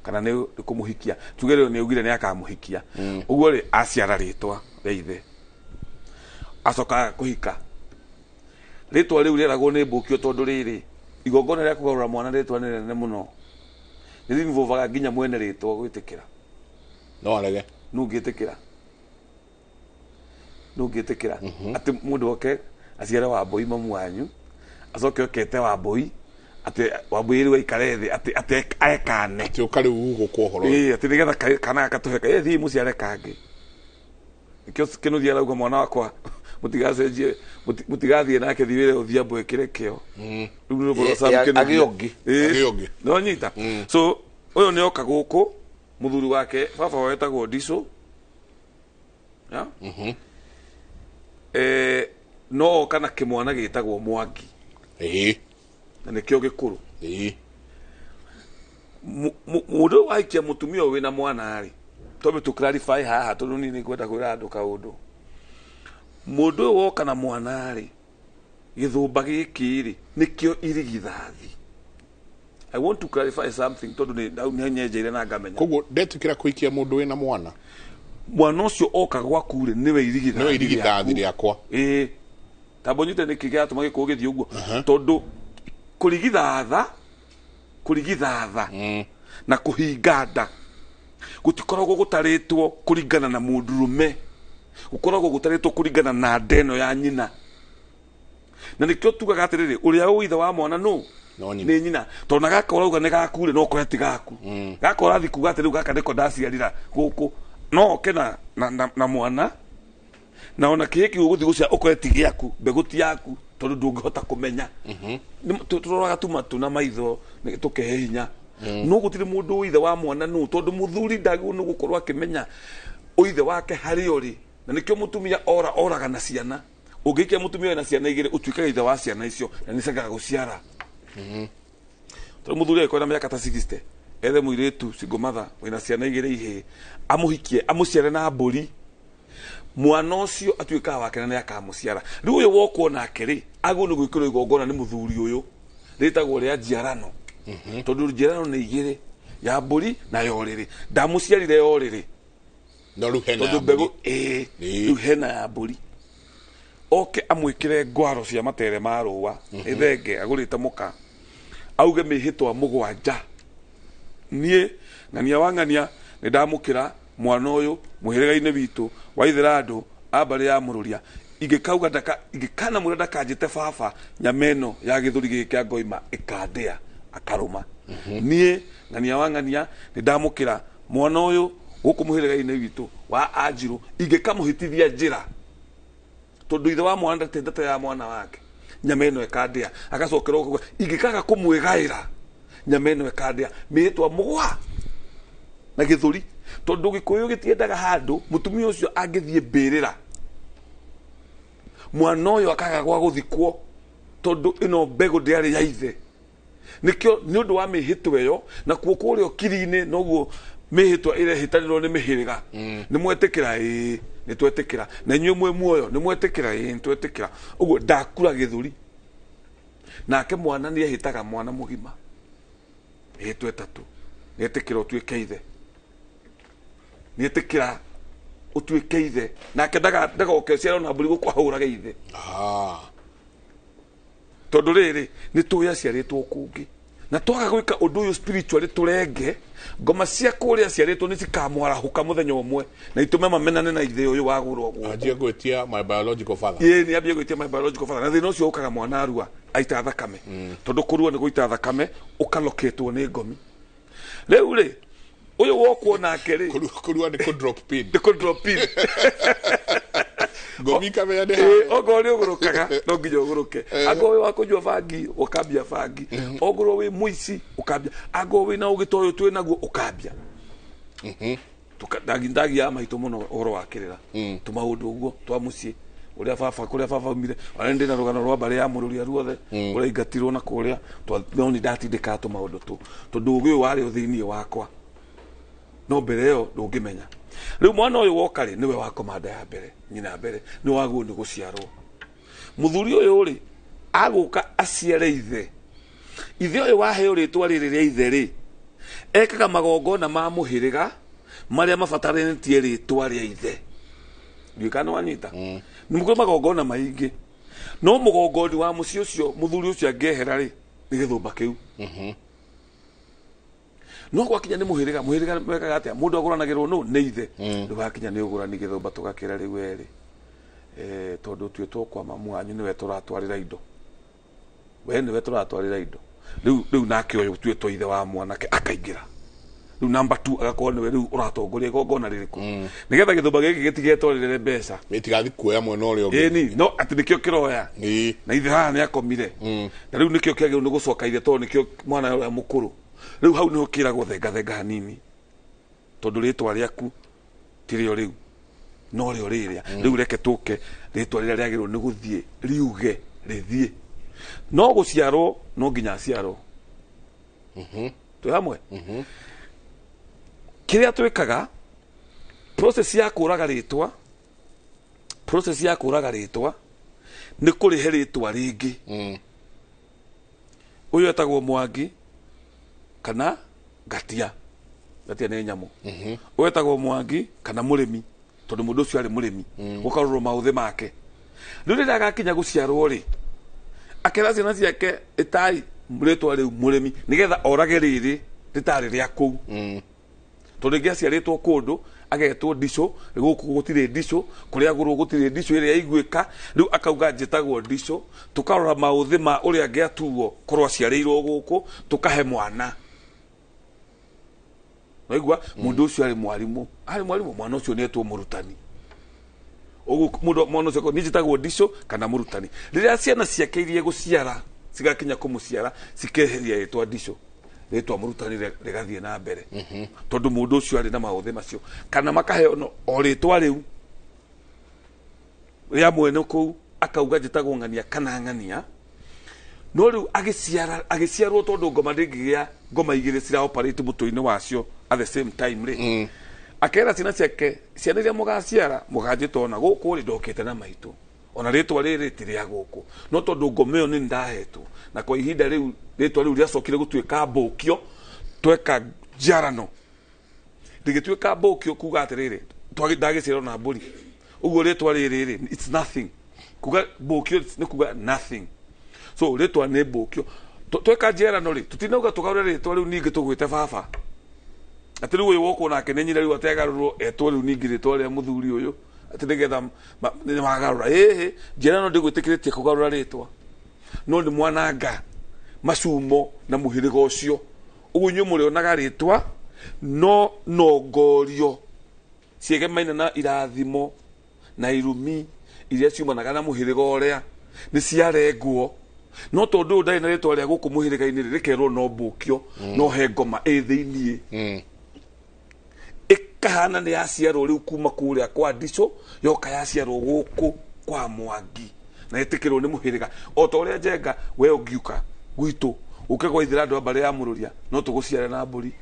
kana nĩ kũmũhikia. Tuge rĩu nĩ augire nĩ akamũhikia. Ũguo rĩ, aciara rĩtwa rĩa ithe. Acoka kũhika. Rĩtwa rĩu rĩeragwo nĩ mbũkio tondũ rĩrĩ, igongona rĩa kũgarũra mwana rĩtwa nĩ rĩnene mũno. Nĩ rĩinvolvaga nginya mwene rĩtwa gwĩtĩkĩra. No arege. Nũ ũngĩtĩkĩra? Nũ ũngĩtĩkĩra? Atĩ mũndũ oke aciare Wambũi mamu wanyu, acoke okete Wambũi, atĩ Wambũi rĩu aikare thĩ, atĩ ekane. Atĩ ũka rĩu gũkũ ũhoro. Ĩĩ, atĩ nĩgetha kana gaka tũhe ĩĩ, thiĩ mũciare kangĩ. Nĩkĩo Kĩnuthia arauga mwana wakwa mũtigacenjie, mũtigathiĩ nake thiĩ wĩre Odhiambo ĩkĩre kĩo. Rĩu nĩ rũgano Sam Kĩnuthia. Agĩe ũngĩ. Agĩe ũngĩ. No nyita. So ũyũ nĩ oka gũkũ, mũthuri wake baba wao etagwo Ndiso. Ya? No oka na kĩmwana gĩtagwo Mwangi. Na nĩkĩo gĩkũrũ. Mũndũ ũyũ wahikia mũtumia ũyũ wĩna mwana rĩ, twambe tũ clarify haha tondũ niĩ nĩngwenda kwĩra andũ kaũndũ. Mũndũ ũyũ woka na mwana rĩ, gĩthũmba gĩkĩ rĩ, nĩkĩo irigithathi. I want to clarify something tondũ nĩ nyenjeire na ngamenya. Koguo ndetĩkĩra kũhikia mũndũ wĩna mwana. Mwana ũcio oka gwaku rĩ, nĩwe irigithathi Nĩwe irigithathi rĩakwa. Ĩĩ. Tambo nyite nĩkĩ gĩatũma gĩkũyũ gĩthiĩ ũguo. Tondũ kũrigithatha na kũhinga nda gũtikoragwo gũtarĩtwo kũringana na mũndũrũme, gũkoragwo gũtarĩtwo kũringana na nda ĩno ya nyina. Na nĩkĩo tugaga atĩrĩrĩ, ũrĩa ũĩ ithe wa mwana nũ? No nyina. Nĩ nyina. Tondũ na gaka ũrauga nĩ gaku rĩ, no ũkore ti gaku. Gaka ũrathiĩ kuga atĩ rĩu gaka nĩko ndaciarira gũkũ, no oke na mwana, na ona kĩhĩ kĩu ũgũthiĩ gũciara ũkore ti gĩaku, mbegũ ti yaku, tondũ ndũngĩhota kũmenya. Tũroraga tu matũ na maitho tũkehe hinya. No gũtirĩ mũndũ ũĩ ithe wa mwana nũ, tondũ mũthuri ndagĩrĩirwo nĩ gũkorwo akĩmenya ũithe wake harĩa ũrĩ. Na nĩkĩo mũtumia oraga na ciana. Ũngĩikia mũtumia wĩna ciana igĩrĩ, ũtuĩkaga ithe wa ciana icio, na nĩ cengaga gũciara. Tondũ mũthuri angĩkorwo na mĩaka ta 60, ethe mũirĩtu single mother wĩna ciana igĩrĩ ihĩĩ, amũhikie, amũciare na mbũri, mwana ũcio atuĩkaga wake na nĩ akamũciara. Rĩu ũyũ wokwo nake rĩ, agĩrĩirwo nĩ gwĩkĩrwo igongona nĩ mũthuri ũyũ, rĩtagwo rĩa njiarano. Tondũ njiarano nĩ igĩrĩ, ya mbũri na ya ũrĩrĩ. Ndamũciarire ya ũrĩrĩ. No rĩu hena Tondũ ya mbegũ, mbũri. ĩĩ, rĩu hena ya mbũri. Oke amwĩkĩre ngwaro cia matere ma rũa, ĩthenge agũrĩte mũka, auge mĩhĩtwa mũgwanja. Niĩ ng'ania wa ng'ania nĩ ndamũkĩra mwana ũyũ mũhĩrĩga-inĩ witũ wa Ithĩrandũ a mbarĩ ya Mũrũria. Ingĩkauga ndaka, ingĩkanamwĩra ndakanjĩte baba, nyama ĩno ya gĩthũri gĩkĩ kĩa ngoima ĩkandĩa akarũma. Niĩ ng'ania wa ng'ania nĩ ndamũkĩra mwana ũyũ gũkũ mũhĩrĩga-inĩ witũ wa Anjirũ, ingĩkamũhĩtithia njĩra, tondũ ithe wa mwana ndatĩ ndata ya mwana wake, nyama ĩno ĩkandĩa. Agacokera ũguo, ingĩkaga kũmwĩgaĩra nyama ĩno ĩkandĩa mĩhĩtwa mũgwa na gĩthũri. Tondũ Gĩkũyũ gĩtiendaga handũ mũtumia ũcio angĩthiĩ mbĩrĩra mwana ũyũ akaga gwa gũthikwo tondũ ĩno mbegũ ndĩarĩ ya ithe. Nĩkĩo nĩ ũndũ wa mĩhĩtwa ĩyo na kuo kũrĩa ũkiri-inĩ noguo mĩhĩtwa ĩrehĩtanĩrwo nĩ mĩhĩrĩga. Nĩ mwetĩkĩra ĩĩ nĩ twetĩkĩra, na inyuĩ mwĩ muoyo nĩ mwetĩkĩra ĩĩ nĩ twetĩkĩra. Ũguo ndakura gĩthũri nake mwana nĩ ehĩtaga mwana mũgima mĩhĩtwa ĩtatũ, nĩ etĩkĩra ũtuĩke ithe, nĩ etĩkĩra ũtuĩke ithe, nake ndagoke ũciare na mbũri gũkũhũrage ithe. Tondũ rĩrĩ nĩ tũĩ aciarĩtwo kũngĩ na twaga gwĩka ũndũ ũyũ spiritually tũrenge ngoma cia kũrĩa aciarĩtwo nĩ cikamwarahũka mũthenya ũmwe na itũme mamenane na ithe ũyũ wagũrwo gũkũ. Anjie gwĩtia my biological father. Ĩĩ nĩ ambie gwĩtia my biological father. Na thĩna ũcio ũkaga mwana arua aita thakame, tondũ kũrua nĩ gũita thakame ũkaloketwo nĩ ngomi. Rĩu rĩ ũyũ wokwo nake rĩ kũrua nĩ kũ drop pin, nĩ kũ drop pin. Ngomi kamenya nĩ harĩa. Okorwo nĩ ũgũrũkaga no nginya ũgũrũke, angorwo wĩ wa kũnyua bangi ũkambia bangi, ongorwo wĩ mũici ũkambia, angorwo wĩ na ũgĩ ta ũyũ twĩ naguo ũkambia. Ndagiaga maitũ mũno ũhoro wa kĩrĩra tũmaũndũ ũguo twa mũciĩ ũrĩa baba kũrĩa baba aumire. Ona ndĩ na rũgano rwa mbarĩ ya Mũrũria ruothe ũrĩa ingatirwo na kũrĩa, no nĩ ndatindĩkaga tũmaũndũ tũ tondũ ũgĩ ũyũ warĩ o thĩiniĩ wakwa, no mbere ĩyo ndũngĩmenya. Rĩu mwana ũyũ woka rĩ nĩwe wa komanda ya mbere, nyina mbere nĩ wagwo nĩ gũciarwo. Mũthuri ũyũ rĩ agũka aciare ithe, ithe ũyũ waheo rĩtwa rĩrĩ rĩa ithe rĩ ekaga magongona ma mũhĩrĩga marĩa mabataranĩtie rĩtwa rĩa ithe. Ndiũĩ kana wanyita. Nĩ kũrĩ magongona maingĩ, no mũgongoni wa mũciĩ ũcio mũthuri ũcio angĩehera rĩ nĩ gĩthũmba kĩu. No gwakinya nĩ mũhĩrĩga, mũhĩrĩga wekaga atĩa? Mũndũ agũranagĩrwo nũ? Nĩ ithe. Rĩu hakinya nĩ ũgũrani gĩthũmba tũgakĩra rĩu erĩ, tondũ tuĩtwo kwa mamu wanyu nĩwe tũratwarĩra indo, we nĩwe tũratwarĩra indo. Rĩu nake ũyũ tuĩtwo ithe wa mwanake akaingĩra rĩu namba 2 agakorwo nĩwe rĩu ũratongoria igongona rĩrĩkũ nĩgetha gĩthũmba gĩkĩ gĩtigetwarĩrĩre mbeca, gĩtigathiĩ kuoya mwena ũrĩa ũngĩ. Ĩni no atĩ nĩkĩo kĩroya na ithe haha nĩ akomire, na rĩu nĩkĩo kĩagĩrĩirwo nĩ gũcoka ithe tondũ nĩkĩo mwana ũrĩa mũkũrũ. Rĩu hau nĩho kĩragwo thengathenga hanini tondũ rĩtwa rĩaku tirĩo rĩu no rĩo rĩrĩa. Rĩu reke tũke rĩtwa rĩrĩa rĩagĩrĩirwo nĩ gũthiĩ riuge rĩthiĩ, no gũciarwo no nginya aciarwo. Twĩ hamwe. Kĩrĩa twĩkaga process ya kũraga rĩtwa, process ya kũraga rĩtwa nĩ kũrĩhe rĩtwa rĩngĩ. Ũyũ etagwo Mwangi kana Ngatia, Ngatia nĩ nyamũ. Ũyũ etagwo Mwangi kana mũrĩmi tondũ mũndũ ũcio arĩ mũrĩmi, gũkarorwo maũthĩ make. Rĩu rĩrĩa agakinya gũciarwo rĩ akera ciana ciake ĩtai rĩtwa rĩu mũrĩmi nĩgetha orage rĩrĩ rĩtarĩ rĩa kũu. Tondũ rĩngĩ aciarĩtwo kũndũ agetwo ndicũ, gũkũ gũtirĩ ndicũ, kũrĩa agũrwo gũtirĩ ndicũ ĩrĩa iguĩka, rĩu akauga njĩtagwo ndicũ. Tũkarora maũthĩ ma ũrĩa angĩatuo korwo aciarĩirwo gũkũ, tũkahe mwana. Waigua mũndũ ũcio arĩ mwarimũ, arĩ mwarimũ, mwana ũcio nĩ etwo mũrutani. Ũguo mũndũ mwana ũcio niĩ njĩtagwo ndicũ kana mũrutani. Rĩrĩa ciana ciake iria gũciara cigakinya kũmũciara cikeheria rĩtwa ndicũ, rĩtwa mũrutani rĩgathiĩ na mbere tondũ mũndũ ũcio arĩ na maũthĩ macio, kana makaheo o rĩtwa rĩu rĩa mwene kũu akauga njĩtagwo ng'ania kana ng'ania. No rĩu agĩciarwo tondũ ngoma ndĩngĩgĩa ngoma igĩrĩ cira operate mũtwe-inĩ wacio at the same time rĩ, akera ciana ciake, ciana iria mũgaciara mũganjĩta ona gũkũ rĩ ndokĩte na maitũ, ona rĩtwa rĩrĩ ti rĩa gũkũ, no tondũ ngoma ĩyo nĩ ndahetwo na kwa ihinda rĩu rĩtwa rĩu rĩacokire gũtuĩka mbũkio, tweka njiarano rĩgĩtuĩka mbũkio kuga atĩrĩrĩ ndagĩciarwo na mbũri, ũguo rĩtwa rĩrĩ rĩ it's nothing, kuga mbũkio nĩ kuga nothing, so rĩtwa nĩ mbũkio. Tweka njiarano rĩ tũtinauga tũgarũre rĩtwa rĩu ningĩ tũgwĩte baba atĩ rĩu ũyũ wokwo nake nĩ nyina rĩu ategarũrwo etwo rĩu ningĩ rĩtwa rĩa mũthuri ũyũ atĩ nĩgetha nĩ magarũra. Ĩhĩ njiarano ndĩgwĩtĩkĩrĩtie kũgarũra rĩtwa, no nĩ mwananga macumo na mũhĩrĩga ũcio. Ũguo inyuĩ mũrĩonaga rĩtwa no nongorio ciegemaine na irathimo na irumi iria ciumanaga na mũhĩrĩga ũrĩa nĩ ciarengwo, no tondũ ũyũ ndarĩ na rĩtwa rĩa gũkũ mũhĩrĩga-inĩ rĩ rĩkerwo no mbũkio, no he ngoma ĩ thĩiniĩ. Kahana nĩ yaciarwo rĩu kuma kũrĩa kwa Ndico yoka yaciarwo gũkũ kwa Mwangi na ĩtĩkĩrwo nĩ mũhĩrĩga o ta ũrĩa Njenga we ũngiũka gwitũ ũke gwaithĩra andũ a mbarĩ ya Mũrũria no tũgũciare na mbũri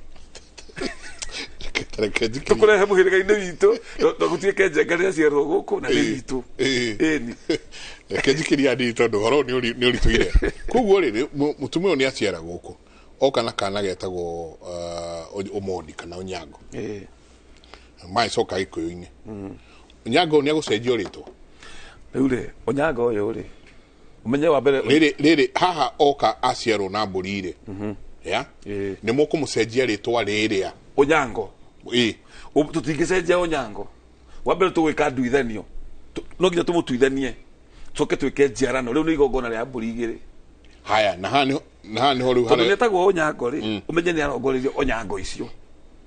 tũkũrehe mũhĩrĩga-inĩ witũ no gũtuĩke Njenga nĩ yaciarwo gũkũ na nĩ witũ. Ĩni reke njikĩria ndii tondũ ũhoro ũyũ nĩ ũritũire. Koguo rĩ mũtumia ũyũ nĩ aciara gũkũ oka na kana getagwo Omondi kana Onyango. Magĩcoka Gĩkũyũ-inĩ. Onyango nĩ agũcenjio rĩtwa. Rĩu rĩ Onyango ũyũ rĩ ũmenye wa mbere rĩrĩ haha oka aciarwo na mbũri rĩ ya nĩ mũkũmũcenjia rĩtwa rĩrĩa Onyango. Tũtingĩcenjia Onyango. Wa mbere tũgwĩka nduithanio, no nginya tũmũtuithanie tũcoke twĩke njiarano. Rĩu nĩ igongona rĩa mbũri igĩrĩ. Haya na haha nĩho rĩu tondũ nĩetagwo Onyango rĩ ũmenye nĩ arongoreirio Onyango icio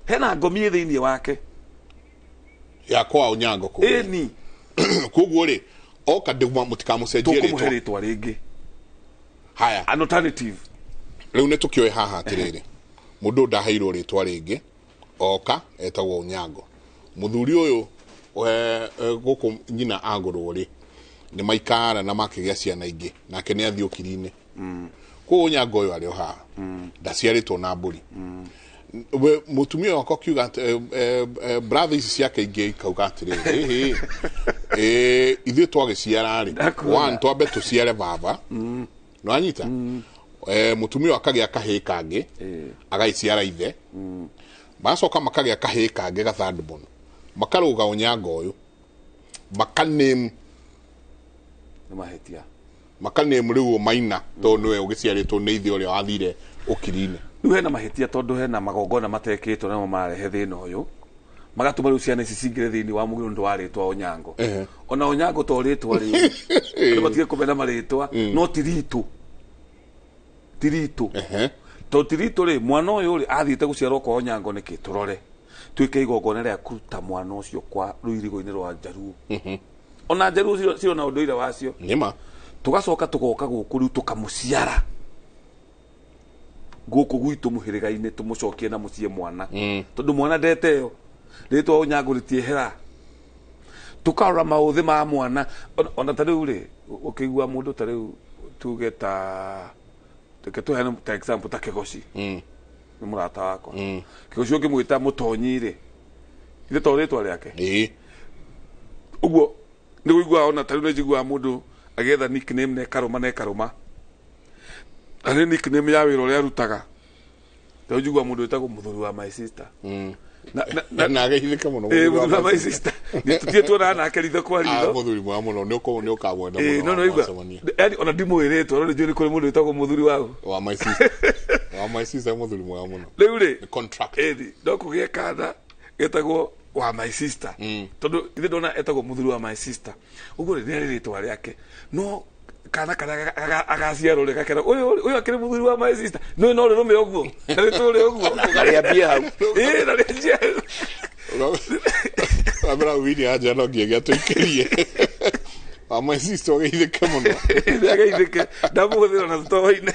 hena ngomi thĩinĩ wake ya kwa Onyango kũu. Ĩni koguo rĩ oka mũtikamũcenjie rĩtwa, tũkũmũhe rĩtwa rĩngĩ. Haya an alternative. Rĩu nĩ tũkĩoe haha atĩrĩrĩ mũndũ ndaheirwo rĩtwa rĩngĩ oka etagwo Onyango. Mũthuri ũyũ gũkũ nyina agũrwo rĩ nĩ maikara na makĩgĩa ciana ingĩ nake nĩ athiĩ ũkiri-inĩ. Koguo Onyango ũyũ arĩ o haha ndaciarĩtwo na mbũri. Mũtumia wakwa akiuga brother ici ciake ingĩ ikauga atĩrĩrĩ ithuĩ twagĩciara rĩ one twambe tũciare baba nĩwanyita mũtumia akagĩa kahĩĩ kangĩ agagĩciara ithe magacoka makagĩa kahĩĩ kangĩ ga third born makarũga Onyango ũyũ makaname nĩ mahĩtia makaname rĩu Maina tondũ nĩwe ũgĩciarĩtwo nĩ ithe ũrĩa wathire ũkiri-inĩ. Rĩu hena mahĩtia tondũ hena magongona matekĩtwo namo marehe thĩna ũyũ magatũma rĩu ciana ici cingĩre thĩinĩ wa mũgiro nĩ wa rĩtwa Onyango. Ona Onyango to rĩtwa rĩu andũ matige kũmena marĩtwa no ti ritũ tondũ ti ritũ rĩ mwana ũyũ rĩ athiĩte gũciarwo kwa Onyango nĩkĩ tũrore twĩke igongona rĩa kũruta mwana ũcio kwa rũirigo-inĩ rwa Njaruo. Ona Njaruo cirona ũndũire wacio nĩma tũgacoka tũgoka gũkũ rĩu tũkamũciara gũkũ gwitũ mũhĩrĩga-inĩ tũmũcokie na mũciĩ mwana tondũ mwana ndeteo rĩtwa Onyango rĩtiehera. Tũkarora maũthĩ ma mwana ona ta rĩu rĩ ũkĩigua mũndũ ta rĩu tuge ta reke tũheane ta example ta Kĩgoci nĩ mũrata wakwa. Kĩgoci ũngĩmwĩta Mũtonyi rĩ ithe to rĩtwa rĩake ũguo nĩ ũiguaga ona ta rĩu nĩ njiguaga mũndũ agĩetha nickname na ekarũma na ekarũma na nĩ nickname ya wĩra ũrĩa arutaga. Ta njiguaga mũndũ wĩtagwo mũthuri wa my sister na ageithĩka mũno mũthuri wa my sister tũtirĩ tuonaga nake ritho kwa ritho. Mũthuri mwega mũno nĩ ũkamwenda mũno no no yani ona ndimũĩ rĩtwa no nĩ njũĩ nĩ kũrĩ mũndũ wĩtagwo mũthuri wa my sister wa my sister mũthuri mwega mũno. Rĩu rĩ contract no kũgĩe kana getagwo wa my sister tondũ ithe ndona etagwo mũthuri wa my sister ũguo rĩ nĩ rĩtwa rĩake no kana kana agaciarwo rĩ gakera ũyũ akĩrĩ mũthuri wa my sister no no rĩrũme ũguo na rĩtũre ũguo na rĩambie hau na rĩambie hau wambera wini anja no nginya tũikĩrie wa my sister ũgeithĩke mũno nĩageithĩke ndamũhũthĩra na tũtoine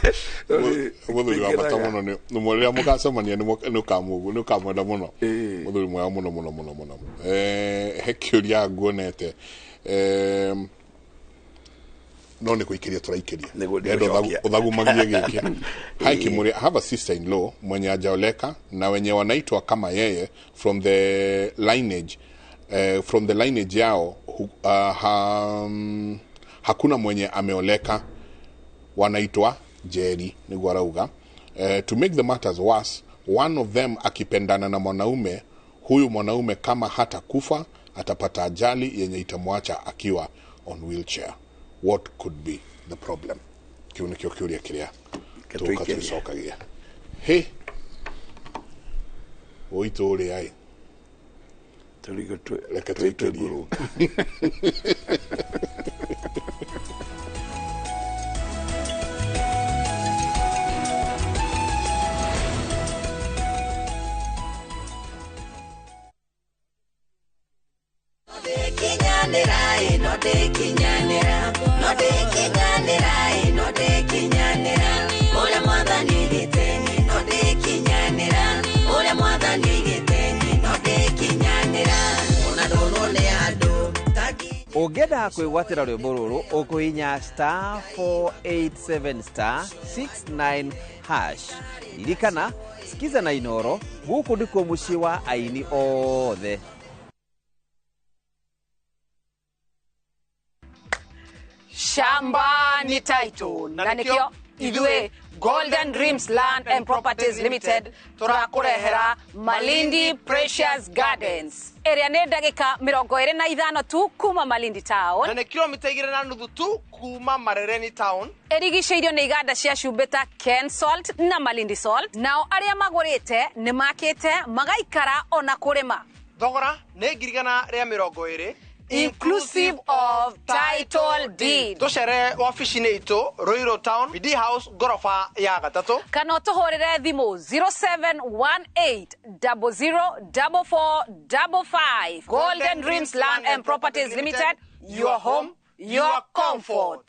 mũthuri wa bata mũno nĩ rĩrĩa mũgacemania nĩ ũkamwenda mũno mũthuri mwega mũno mũno mũno mũno. He kĩũria nguonete no nĩ kũikĩria tũraikĩria ndenda ũthagumagie gĩkĩ. Hi Kimuri, I have a sister-in-law mwenye hajaoleka na wenye wanaitwa kama yeye from the lineage yao hakuna mwenye ameoleka, wanaitwa Jerry nĩguo arauga. To make the matters worse, one of them akipendana na mwanaume huyu mwanaume kama hata kufa atapata ajali yenye itamwacha akiwa on wheelchair. What could be the problem? Kiu nĩkĩo kĩũria kĩrĩa tũka tũcokagia. He ũitũ ũrĩa ĩ reke tũikĩrie. No de Ũngĩenda kwĩgwatĩra rwĩmbo rũrũ ũkũhinya star 487 star 69 hash. Ririkana, sikiza na Inoro, gũkũ ndikuo mũciĩ wa aini othe. Shamba ni title na nikio ithuĩ Golden Dreams Land and Properties Limited tũrakũrehera Malindi Precious Gardens ĩrĩa nĩ ndagĩka 25 tu kuma Malindi Town na nĩ kilomita 2.5 tu kuma Marereni Town. Ĩrigicĩirio nĩ iganda cia cumbĩ ta Ken Salt na Malindi Salt. Nao arĩa magũrĩte nĩ makĩte magaikara ona kũrĩma. Thogora nĩ 120,000 inclusive of title deed. Tucere wabici-inĩ itũ Ruiru Town, BD House, ngoroba ya gatatũ, kana ũtũhũrĩre thimũ 0718004455. Golden Dreams Land and Properties Limited, your home, your comfort.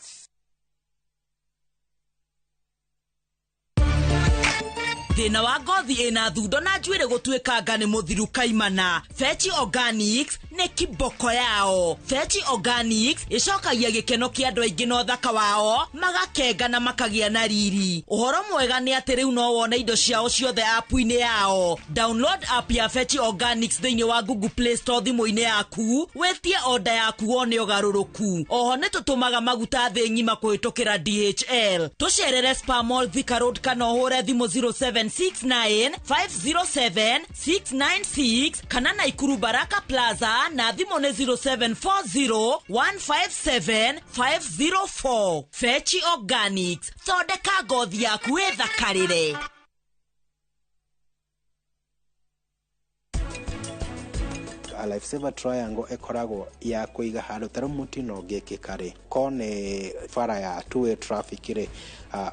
Thĩna wa ngothi ĩna thundo na njuĩrĩ gũtuĩkanga nĩ mũthiru kaimana. Fechi Organics nĩ kiboko yao. Fechi Organics ĩcokagia gĩkeno kĩa andũ aingĩ na ũthaka wao, magakenga na makagĩa na riri. Ũhoro mwega nĩ atĩ rĩu no wone indo ciao ciothe app-inĩ yao. Download app ya Fechi Organics thĩinĩ wa Google Play Store thimũ-inĩ yaku, wĩtie order yaku wone ũgarũrũku. Oho nĩ tũtũmaga maguta thĩ ng'ima kũhĩtũkĩra DHL. Tũcerere Spa Mall Thika Road kana ũhũre thimũ 07 69 507 696 kana Naikuru Baraka Plaza na thimũ nĩ 0740 157 504. Fechi Organics, thondeka ngothi yaku ĩthakarĩre. A lifesaver triangle ĩkoragwo ya kũiga handũ ta rĩu mũtino ũngĩkĩka rĩ, ko nĩ bara ya two way traffic rĩ,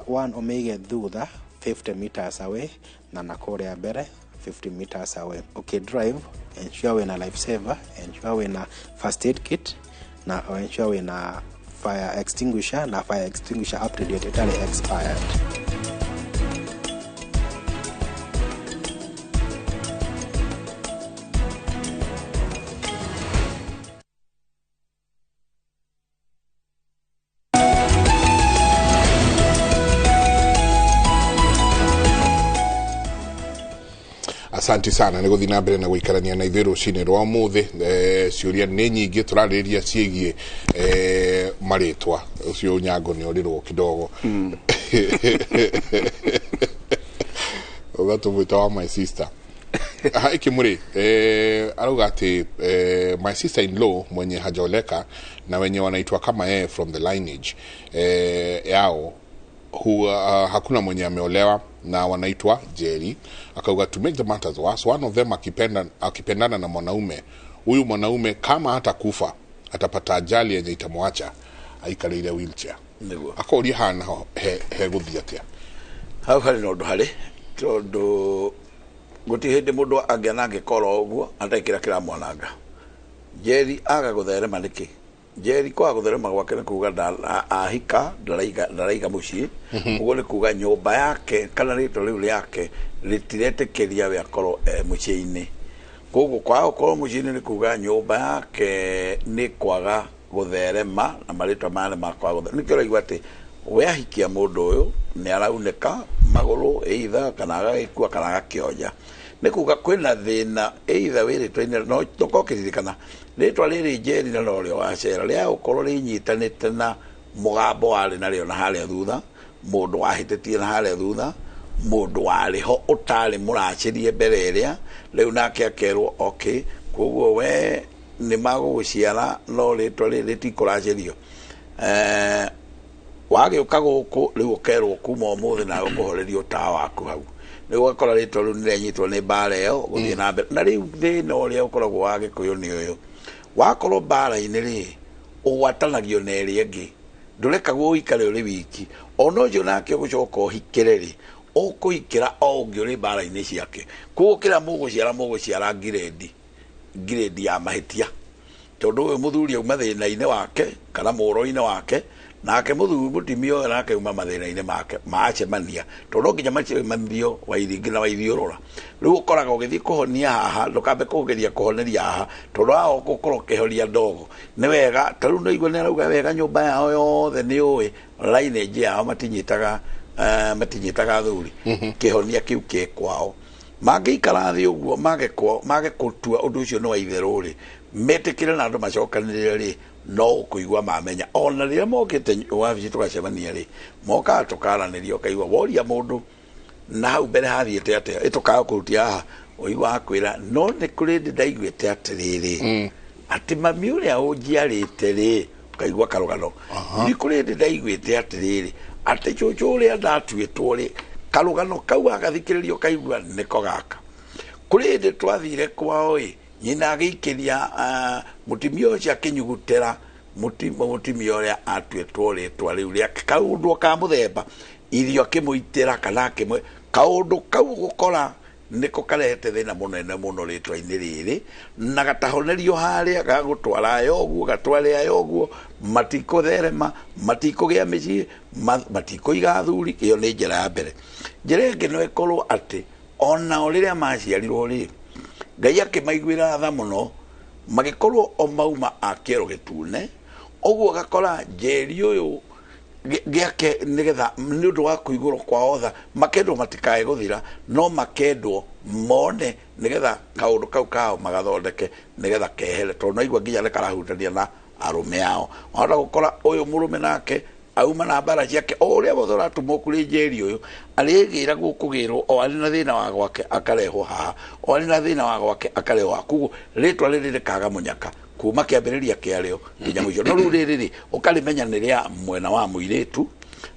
one ũmĩige thutha 50 meters away na nakũrĩa mbere 50 meters away. Okay, drive, ensure wĩna lifesaver, ensure wĩna first aid kit na ensure wĩna fire extinguisher na fire extinguisher up to date ĩtarĩ expired. Asante sana nä gå thiä na mbere na gå ikarania na ithuä rå cinä rwa må thä. Ciå nä nyingä tå rarä ria ciägiä marä twa å cio nyango nä orä rwo kidogo å gatå mwä ta wa my sister ikä må rä arauga atä my sister in law mwenye hajaoleka na wenye wanaitwa kama yeye from the lineage yao hakuna mwenye ameolewa na wanaitwa Jerry. Akauga to make the matters worse, one of them akipendana na mwanaume huyu, mwanaume kama hatakufa atapata ajali yenye itamwacha aikarĩire wheelchair. Akoria haha naho hegũthiĩ atĩa? Hau harĩ na ũndũ harĩ tondũ gũtirĩ hĩndĩ mũndũ angĩanangĩka oro ũguo atarĩ kĩrĩa kĩramwananga. Jerry aga gũtherema nĩkĩ? Jerry kwaga gũtherema gwake nĩ kuga ahika ndaraiga mũciĩ, ũguo nĩ kuga nyũmba yake kana rĩtwa rĩu rĩake rĩtiretĩkĩria we akorwo e mũciĩ-inĩ. Koguo kwaga gũkorwo mũciĩ-inĩ nĩ kuga nyũmba yake nĩ kwaga gũtherema na marĩtwa maya nĩ makwaga gũtherema. Nĩkĩo ũraigua atĩ we ahikia mũndũ ũyũ nĩ araunĩka magũrũ either kana agagĩkua kana agakĩonja. Nĩ kuga kwĩna thĩna either wĩ rĩtwa-inĩ, no tũkorwo ũkĩririkana rĩtwa rĩrĩ Njeri na norĩo wacera rĩa gũkorwo rĩnyitanĩte na mũgambo warĩ narĩo na harĩa thutha, mũndũ wahĩtĩtie na harĩa thutha, mũndũ warĩ ho ũtarĩ mũracĩrie mbere ĩrĩa rĩu nake akerwo okay, koguo we nĩ magũgũciara no rĩtwa rĩrĩ rĩtikũracĩrio. Wagĩũka gũkũ rĩu ũkerwo kuma ũmũthĩ nawe ũkũhorerio tawa waku hau. Rĩu ũgakora rĩtwa rĩu nĩrĩanyitwo nĩ mbara ĩyo gũthiĩ na mbere. Na rĩu thĩna ũrĩa ũkoragwo wa Gĩkũyũ nĩ ũyũ, wakorwo mbara-inĩ rĩ, ũgwatanagio na ĩrĩa ĩngĩ, ndũrekagwo ũikare ũrĩ wiki. Ona ũcio nake ũgũcoka ũhikĩre rĩ, ũkũhikĩra o ũngĩ ũrĩ mbara-inĩ ciake. Koguo kĩrĩa mũgũciara mũgũciara ngirĩndi ya mahĩtia, tondũ ũyũ mũthuri auma thĩna-inĩ wake kana mũro-inĩ wake, Nake mũthuri mũtumia ũyũ nake uma mathĩna-inĩ make macemania, tondũ no nginya macemanio Wairingi na Waithiũrũra. Rĩu ũkoraga ũgĩthiĩ kũhonia haha, ndũkambe kũgeria kũhoneria haha, tondũ haha ũgũkorwo ũkĩhoria ndogo. Nĩ wega ta rĩu nĩigua nĩ arauga wega, nyũmba yao yothe nĩ ũĩ lineage yao, matinyitaga matinyitaga athuri. Kĩhonia kĩu kĩ kwao, mangĩikara thĩ ũguo mage mage kũtua ũndũ ũcio nĩ wa itherũ rĩ, metĩkĩre na andũ macokanĩrĩre rĩ, no ũkũigua mamenya. Ona rĩrĩa mokĩte wabici tũgacemania rĩ, mokaga tũkaranĩria, ũkaigua woria mũndũ na hau mbere hathiĩte atĩa, ĩtũkaga kũrutia haha, ũigua akwĩra no nĩ kũrĩ ndĩ ndaiguĩte atĩrĩrĩ, atĩ mami ũrĩa ũnjiarĩte rĩ, ũkaigua karũgano, nĩ kũrĩ ndĩ ndaiguĩte atĩrĩrĩ, atĩ cũcũ ũrĩa ndatuĩtwo rĩ, karũgano kau agathikĩrĩria ũkaigua nĩko gaka. Kũrĩ hĩndĩ twathire kwao ĩ, nyina agĩikĩria mũtumia ũcio akĩnyugutĩra mũtumia ũrĩa atuĩtwo rĩtwa rĩu rĩake kaũndũ ka mũthemba, irio akĩmũitĩra kana akĩmwe kaũndũ kau, gũkora nĩko karehete thĩna mũnene mũno rĩtwa-inĩ rĩrĩ, na gatahonerio harĩa gagũtwara aya ũguo, gatware aya ũguo, matikũtherema, matikũgĩa mĩciĩ, matikũiga athuri. Ĩyo nĩ njĩra ya mbere. Njĩra ĩngĩ no ĩkorwo atĩ onao rĩrĩa maciarirwo rĩ, Ngai akĩmaiguĩra tha mũno, magĩkorwo o mauma a kĩero gĩtune ũguo, gakora njeri ũyũ gĩake nĩgetha nĩ ũndũ wa kũigũrwo kwao tha, makendwo matikae gũthira, no makendwo mone nĩgetha kaũndũ kau kao magathondeke nĩgetha kehere, tondũ naigua nginya nĩ karahutania na arũme ao. Wahota gũkora ũyũ mũrũme nake auma na mbara ciake, o ũrĩa wothe ũratũmwo kũrĩ njeri ũyũ arĩgĩragwo kũgĩrwo o arĩ na thĩna wa gwake akarehwo haha, o arĩ na thĩna wa gwake akarehwo haha. Koguo rĩtwa rĩrĩ rĩkaga mũnyaka kuma kĩambĩrĩria kĩarĩo nginya mũico. No rĩu rĩrĩ rĩ, ũkarĩmenya nĩ rĩa mwena wa mũirĩtu,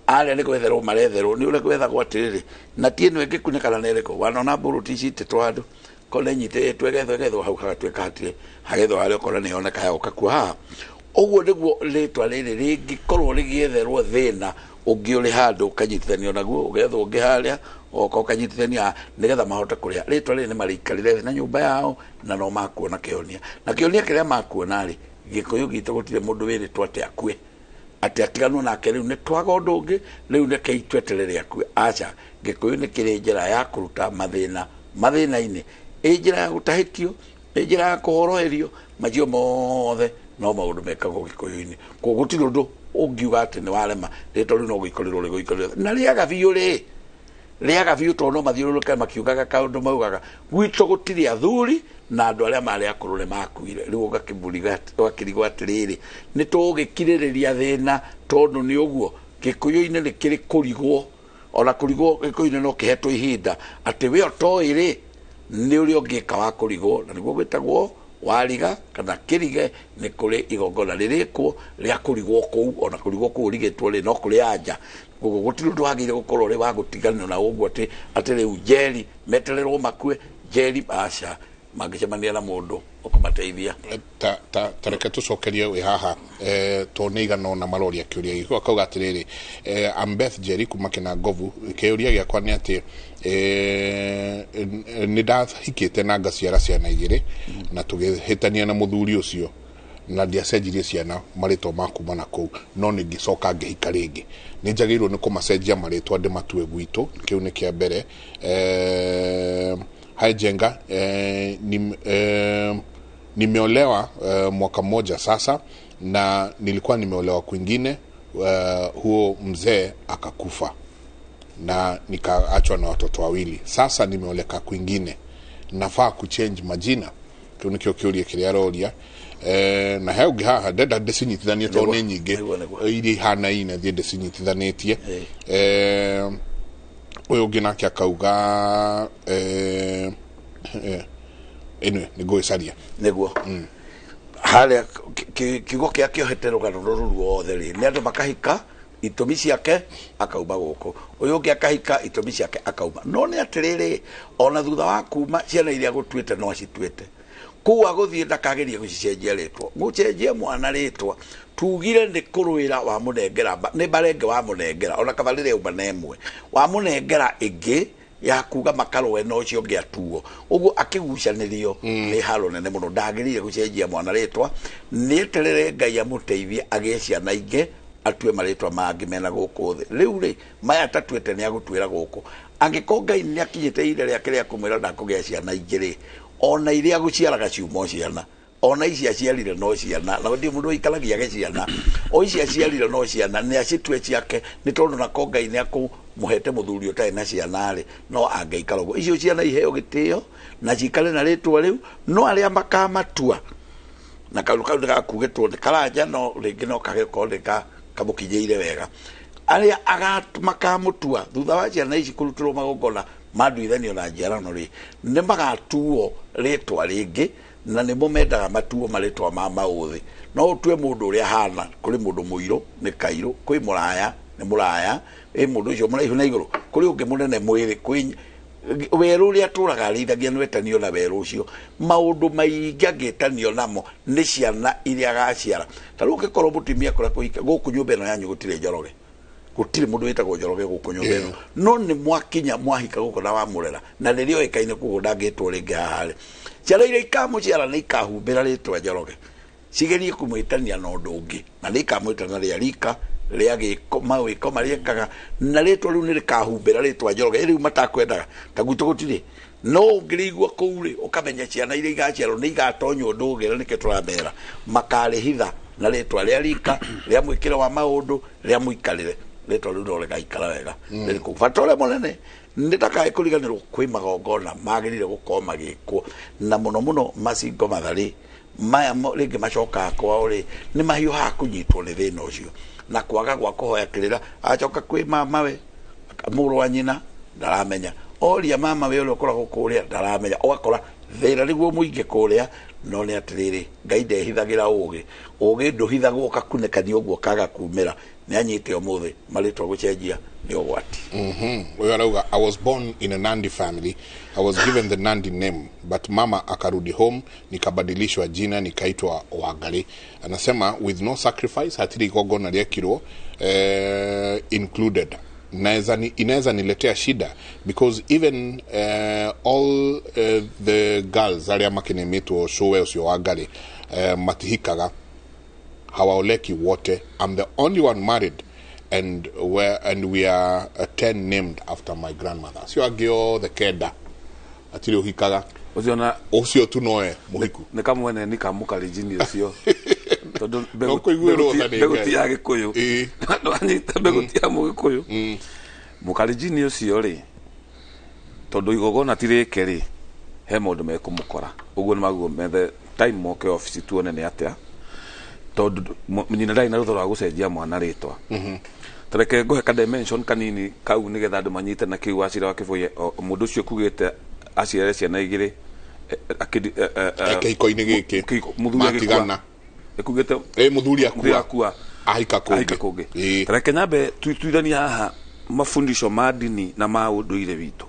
arĩa nĩ gwetherwo maretherwo, nĩ ũrĩa gwethagwo atĩrĩrĩ, na ti ĩno ĩngĩkunĩkana na ĩrĩkũ wanona mbũrũti citĩtwo handũ kona ĩnyitĩtwo ĩgethwo ĩgethwo hau, hagatuĩka hatirĩ hagethwo harĩa ũkona nĩ yoneka ya gũka haha. Ũguo nĩguo rĩtwa rĩrĩ rĩngĩkorwo rĩgĩetherwo thĩna ũngĩ ũrĩ handũ ũkanyitithanio naguo, ũgethwo ũngĩ harĩa oka ũkanyitithania haha, nĩgetha mahote kũrĩa rĩtwa rĩrĩ nĩ marĩikarĩre thĩ na nyũmba yao, na no makuona kĩhonia. Na kĩhonia kĩrĩa makuona rĩ, Gĩkũyũ gitũ gũtirĩ mũndũ wĩrĩtwo atĩ akue, atĩ atiganwo nake, rĩu nĩ twaga ũndũ ũngĩ, rĩu rekei tweterere akue. Aca, Gĩkũyũ nĩ kĩrĩ njĩra ya kũruta mathĩna mathĩna-inĩ, ĩ njĩra ya gũtahĩkio, ĩ njĩra ya kũhoroherio, macio mothe no maũndũ mekagwo Gĩkũyũ-inĩ. Koguo gũtirĩ ũndũ ũngiuga atĩ nĩ warema rĩtwa rĩu, no gũikarĩrwo rĩgũikarĩrwo na rĩaga biũ, rĩ rĩaga biũ, tondũ no mathiũrũrũke makiugaga kaũndũ maugaga gwitũ gũtirĩ athuri na andũ arĩa marĩ akũrũ nĩ makuire. Rĩu ũgakĩrigwo atĩrĩrĩ, nĩ tũgũgĩkirĩrĩria thĩna tondũ nĩ ũguo Gĩkũyũ-inĩ nĩ kĩrĩ kũrigwo. Ona kũrigwo Gĩkũyũ-inĩ no kĩhetwo ihinda atĩ we ũtoĩ rĩ, nĩ ũrĩa ũngĩka wa kũrigwo, na nĩguo gwĩtagwo wariga kana kĩrige. Nĩ kũrĩ igongona rĩrĩkwo rĩa kũrigwo kũu, ona kũrigwo kũu ũrigĩtwo rĩ, no kũrĩ anja. Koguo gũtirĩ ũndũ wagĩrĩire gũkorwo ũrĩ wa gũtiganio na ũguo atĩ atĩ rĩu njeri metererwo makue njeri, aca, mangĩcemania na mũndũ ũkũmateithia. Ta reke tũcokerie wĩ haha, tondũ nĩ igana ona maroria kĩũria gĩkĩ, akauga atĩrĩrĩ, I'm Beth Jerry kuma Kĩnangobu, kĩũria gĩakwa nĩ atĩ nĩ ndahikĩte na ngaciara ciana igĩrĩ, na tũgĩhĩtania na mũthuri ũcio, na ndiacenjirie ciana marĩtwa ma kuma na kũu, no nĩ ngĩcoka ngĩhika rĩngĩ, nĩ njagĩrĩirwo nĩ kũmacenjia marĩtwa ndĩmatue gwitũ? Kĩu nĩ kĩa mbere. Hi Jenga, nimeolewa mwaka mmoja sasa, na nilikuwa nimeolewa kwingine, huo mzee akakufa na nikaachwa na watoto wawili. Sasa nimeoleka kwingine, nafaa kuchange majina? Kĩu nĩkĩo kĩũria kĩrĩa aroria. Na he ũngĩ haha ndenda ndĩcinyitithanie tondũ nĩ nyingĩ iria ihanaine, thiĩ ndĩcinyitithanĩtie. Ũyũ ũngĩ nake akauga, anyway, nĩ ngũgĩcaria. Nĩguo harĩa kiugo kĩa kĩohete rũgano rũrũ ruothe rĩ, nĩ andũ makahika, itũmi ciake akauma gũkũ, ũyũ ũngĩ akahika, itũmi ciake akauma. No nĩ atĩrĩrĩ, ona thutha wa kuma, ciana iria gũtuĩte no acituĩte kũu agũthiĩ, ndakagerie gũcicenjia rĩtwa. Gũcenjia mwana rĩtwa tugire nĩ kũrũĩra wamũnengera nĩ mbarenge wamũnengera, ona kaba rĩrĩa uma na ĩmwe wamũnengera ĩngĩ ya kuga makarũe na ũcio ũngĩ atuo ũguo akĩgucanĩrio nĩ haro nene mũno. Ndagĩrĩire gũcenjia mwana rĩtwa, nĩ eterere Ngai amũteithie agĩe ciana ingĩ. Atue marĩtwa mangĩ mena gũkũ thĩ. Rĩu rĩ, maya atatuĩte nĩ agũtuĩra gũkũ. Angĩkorwo Ngai nĩ akinyĩte ihinda rĩake rĩa kũmwĩra ndakũgĩa ciana ingĩ rĩ, ona iria gũciaraga ciuma o ciana, ona ici aciarire no ciana, na gũtirĩ mũndũ ũikaragia age ciana, o ici aciarire no ciana, nĩ acitue ciake, nĩ tondũ nako Ngai nĩ akũmũhete mũthuri ũtarĩ na ciana rĩ, no angĩikara ũguo. Icio ciana iheo gĩtĩo na cikare na rĩtwa rĩu, no arĩa makamatua na kaũndũ kau nĩgakugĩtwo nĩ Karanja, no rĩngĩ no kagĩkorwo nĩ kamũkinyĩire wega. Arĩa makamũtua thutha wa ciana ici kũrutĩrwo magongona ma nduithanio na njiarano rĩ, nĩ magatuo rĩtwa rĩngĩ, na nĩmo mendaga matuo marĩtwa ma maũthĩ. No ũtue mũndũ ũrĩa ahana, kũrĩ mũndũ mũirũ nĩ kairũ, kwĩ mũraya nĩ mũraya, ĩ mũndũ ũcio mũraihu na igũrũ, kũrĩ ũngĩ mũnene mwĩrĩ, kwĩ werũ ũrĩa atũraga arĩithagia nĩwetanio na werũ ũcio. Maũndũ maingĩ angĩtanio namo nĩ ciana iria agaciara. Ta rĩu ũngĩkorwo mũtumia kũrĩa kũhika gũkũ nyũmba ĩno yanyu gũtirĩ Njoroge, gũtirĩ mũndũ wĩtagwo Njoroge gũkũ nyũmba ĩno, no nĩ mwakinya mwahika gũkũ na wamũrera, na rĩrĩa oĩkaine koguo ndangĩtwo rĩngĩ haha rĩ, ciana iria ikamũciara nĩ ikahumbĩra rĩtwa Njoroge, cigerie kũmwĩtania na ũndũ ũngĩ, na nĩ ikamwĩtana rĩa rika rĩa gĩko mawĩko marĩa ekaga, na rĩtwa rĩu nĩ rĩkahumbĩra rĩtwa Njoroge rĩu matakwendaga. Ta gwitũ gũtirĩ, no ũngĩrĩigua kũu rĩ, ũkamenya ciana iria igaciarwo nĩ igatonya ũndũ ũngĩ, na nĩkĩo tũramera makarĩhitha na rĩtwa rĩa rika rĩa mwĩkĩre wa maũndũ rĩa mũikarĩre, rĩtwa rĩu no rĩgaikara wega rĩrĩ kũu. Bata ũrĩa mũnene nĩ ndakae kũriganĩrwo kwĩ magongona magĩrĩire gũkorwo magĩkwo, na mũno mũno macingo matharĩ maya rĩngĩ macokaga kwao rĩ, nĩ mahiũhaga kũnyitwo nĩ thĩna ũcio na kwaga gwa kũhoya kĩrĩra. Acoka kwĩ mamawe mũrũ wa nyina ndaramenya, oria mamawe ũrĩa ũkoragwo kũrĩa ndaramenya, ũgakora thĩna nĩguo mũingĩ kũrĩa. No nĩ atĩrĩrĩ, Ngai ndehithagĩra ũgĩ, ũgĩ ndũhithagwo ũkakunĩkania ũguo kaga kumĩra. Nĩ anyite ũmũthĩ marĩtwa gũcenjia nĩ ũgwati. Ũyũ arauga, I was born in a Nandi family. I was given the Nandi name, but mama akarudi home, nikabadilishwa jina, nikaitwa Wangari. Anasema with no sacrifice, hatiri igongona rĩekirwo included. Inaweza niletea shida because even all the girls arĩa makinemitwo cũwe ũcio Wangari matihikaga, hawaoleki wote. I'm the only one married, and we are 10 named after my grandmother. Sio angĩ othe kenda atirĩ ũhikaga, ũcio tu noe mũhiku. Nĩ kamwene nĩ kamũkarinjini ũcio, tondũ mbegũ ti ya Gĩkũyũ, nĩwanyita mbegũ ti ya Mũgĩkũyũ. Mũkarinjini ũcio rĩ, tondũ igongona ti rĩke rĩ, he maũndũ mekũmũkora. Ũguo nĩ maguo methe time moke obici tuone nĩ atĩa, tondũ nyina ndarĩ na rũtha rwa gũcenjia mwana rĩtwa. Tareke ngũhe ka dimension kanini kau nĩgetha andũ manyite na kĩu Wachira wa Kĩboi. Mũndũ ũcio kugĩte aciare ciana igĩrĩ kĩhiko-inĩ gĩkĩ matigana, ekugĩte mũthuri akua ahika kũngĩ. Tareke nyambe tuithanie haha mafundisho ma dini na ma ũndũire witũ.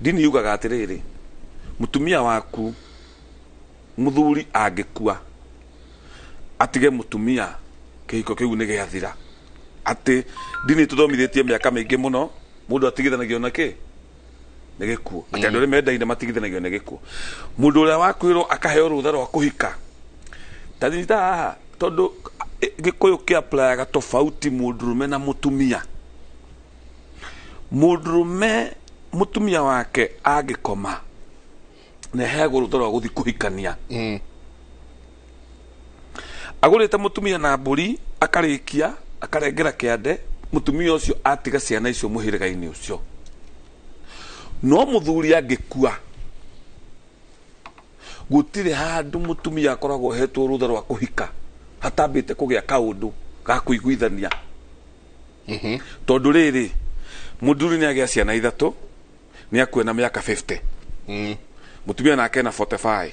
Dini yugaga atĩrĩrĩ, mũtumia waku mũthuri angĩkua atige mũtumia, kĩhiko kĩu nĩ gĩathira. Atĩ dini tũthomithĩtie mĩaka mĩingĩ mũno, mũndũ atigithanagio na kĩ? Nĩ gĩkuũ. Atĩ andũ arĩa mendaine matigithanagio nĩ gĩkuũ. Mũndũ ũrĩa wakuĩrwo akaheo rũtha rwa kũhika. Ta nyita haha, tondũ Gĩkũyũ kĩaplayaga tofauti mũndũrũme na mũtumia. Mũndũrũme mũtumia wake angĩkoma nĩ aheagwo rũtha rwa gũthiĩ kũhikania. Agũrĩte mũtumia na mbũri, akarĩkia, akarengera kĩande, mũtumia ũcio atiga ciana icio mũhĩrĩga-inĩ ũcio. No mũthuri angĩkua, gũtirĩ handũ mũtumia akoragwo ahetwo rũtha rwa kũhika hatambĩte kũgĩa kaũndũ ga kũiguithania. Tondũ rĩrĩ, mũthuri nĩ agĩa ciana ithatũ, nĩ akue na mĩaka 50. Mũtumia nake na 45.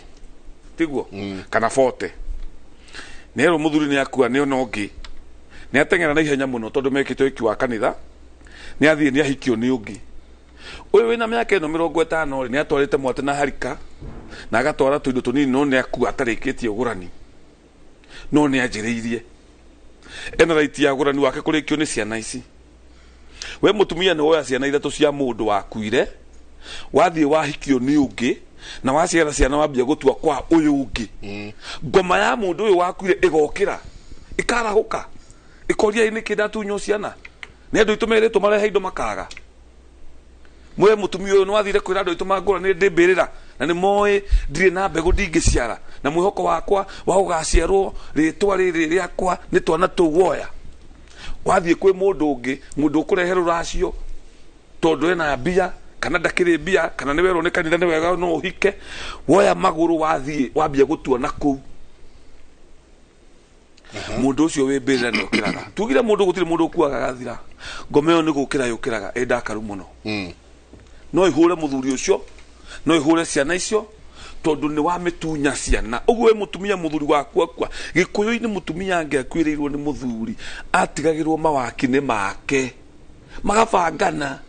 Tiguo? Kana 40. Nero mũthuri nĩ akua nĩ ona ũngĩ, nĩ ateng'era na ihenya mũno tondũ mekĩte ũhiki wa kanitha, nĩ athiĩ nĩ ahikio nĩ ũngĩ. Ũyũ wĩna mĩaka ĩno 50 rĩ, nĩ atwarĩte mwate na harika na agatwara tũindo tũnini, no nĩ akua atarĩkĩtie ũgũrani, no nĩ anjĩrĩirie. Ena raiti ya ũgũrani wake kũrĩkio nĩ ciana ici. We mũtumia nĩ woya ciana ithatũ cia mũndũ wakuire, wathiĩ wahikio nĩ ũngĩ, na waciara ciana wambia gũtua kwa ũyũ ũngĩ. Ngoma ya mũndũ ũyũ wakuire ĩgokĩra, ĩkarahũka, Ĩkoria nĩkĩ ndatunywo ciana? Nĩ andũ aitũ merĩtwo marehe indo makaga. Mwe mũtumia ũyũ nĩwathire kwĩra andũ aitũ mangũra nĩ ndĩ mbĩrĩra na nĩ moĩ ndirĩ na mbegũ ndingĩciara na mwĩhoko wakwa wa gũgaciarwo rĩtwa rĩrĩ rĩakwa nĩ twana tũu woya. Wathiĩ kwĩ mũndũ ũngĩ, mũndũ ũkũrehe rũracio tondũ ena mbia kana ndakĩrĩ mbia kana nĩ werwo nĩ kanitha nĩ wega no ũhike, woya magũrũ wathiĩ wambia gũtua na kũu. Mũndũ ũcio wĩ mbĩrĩra nĩ okĩraga. Tugire mũndũ gũtirĩ mũndũ ũkuaga agathira. Ngoma ĩyo nĩ gũkĩra yũkĩraga ĩ ndakaru mũno. No ĩhũre mũthuri ũcio, no ĩhũre ciana icio tondũ nĩ wamĩtunya ciana. Ũguo we mũtumia mũthuri waku akua, Gĩkũyũ-inĩ mũtumia angĩakuĩrĩirwo nĩ mũthuri atigagĩrwo mawaki-inĩ make. Magabangana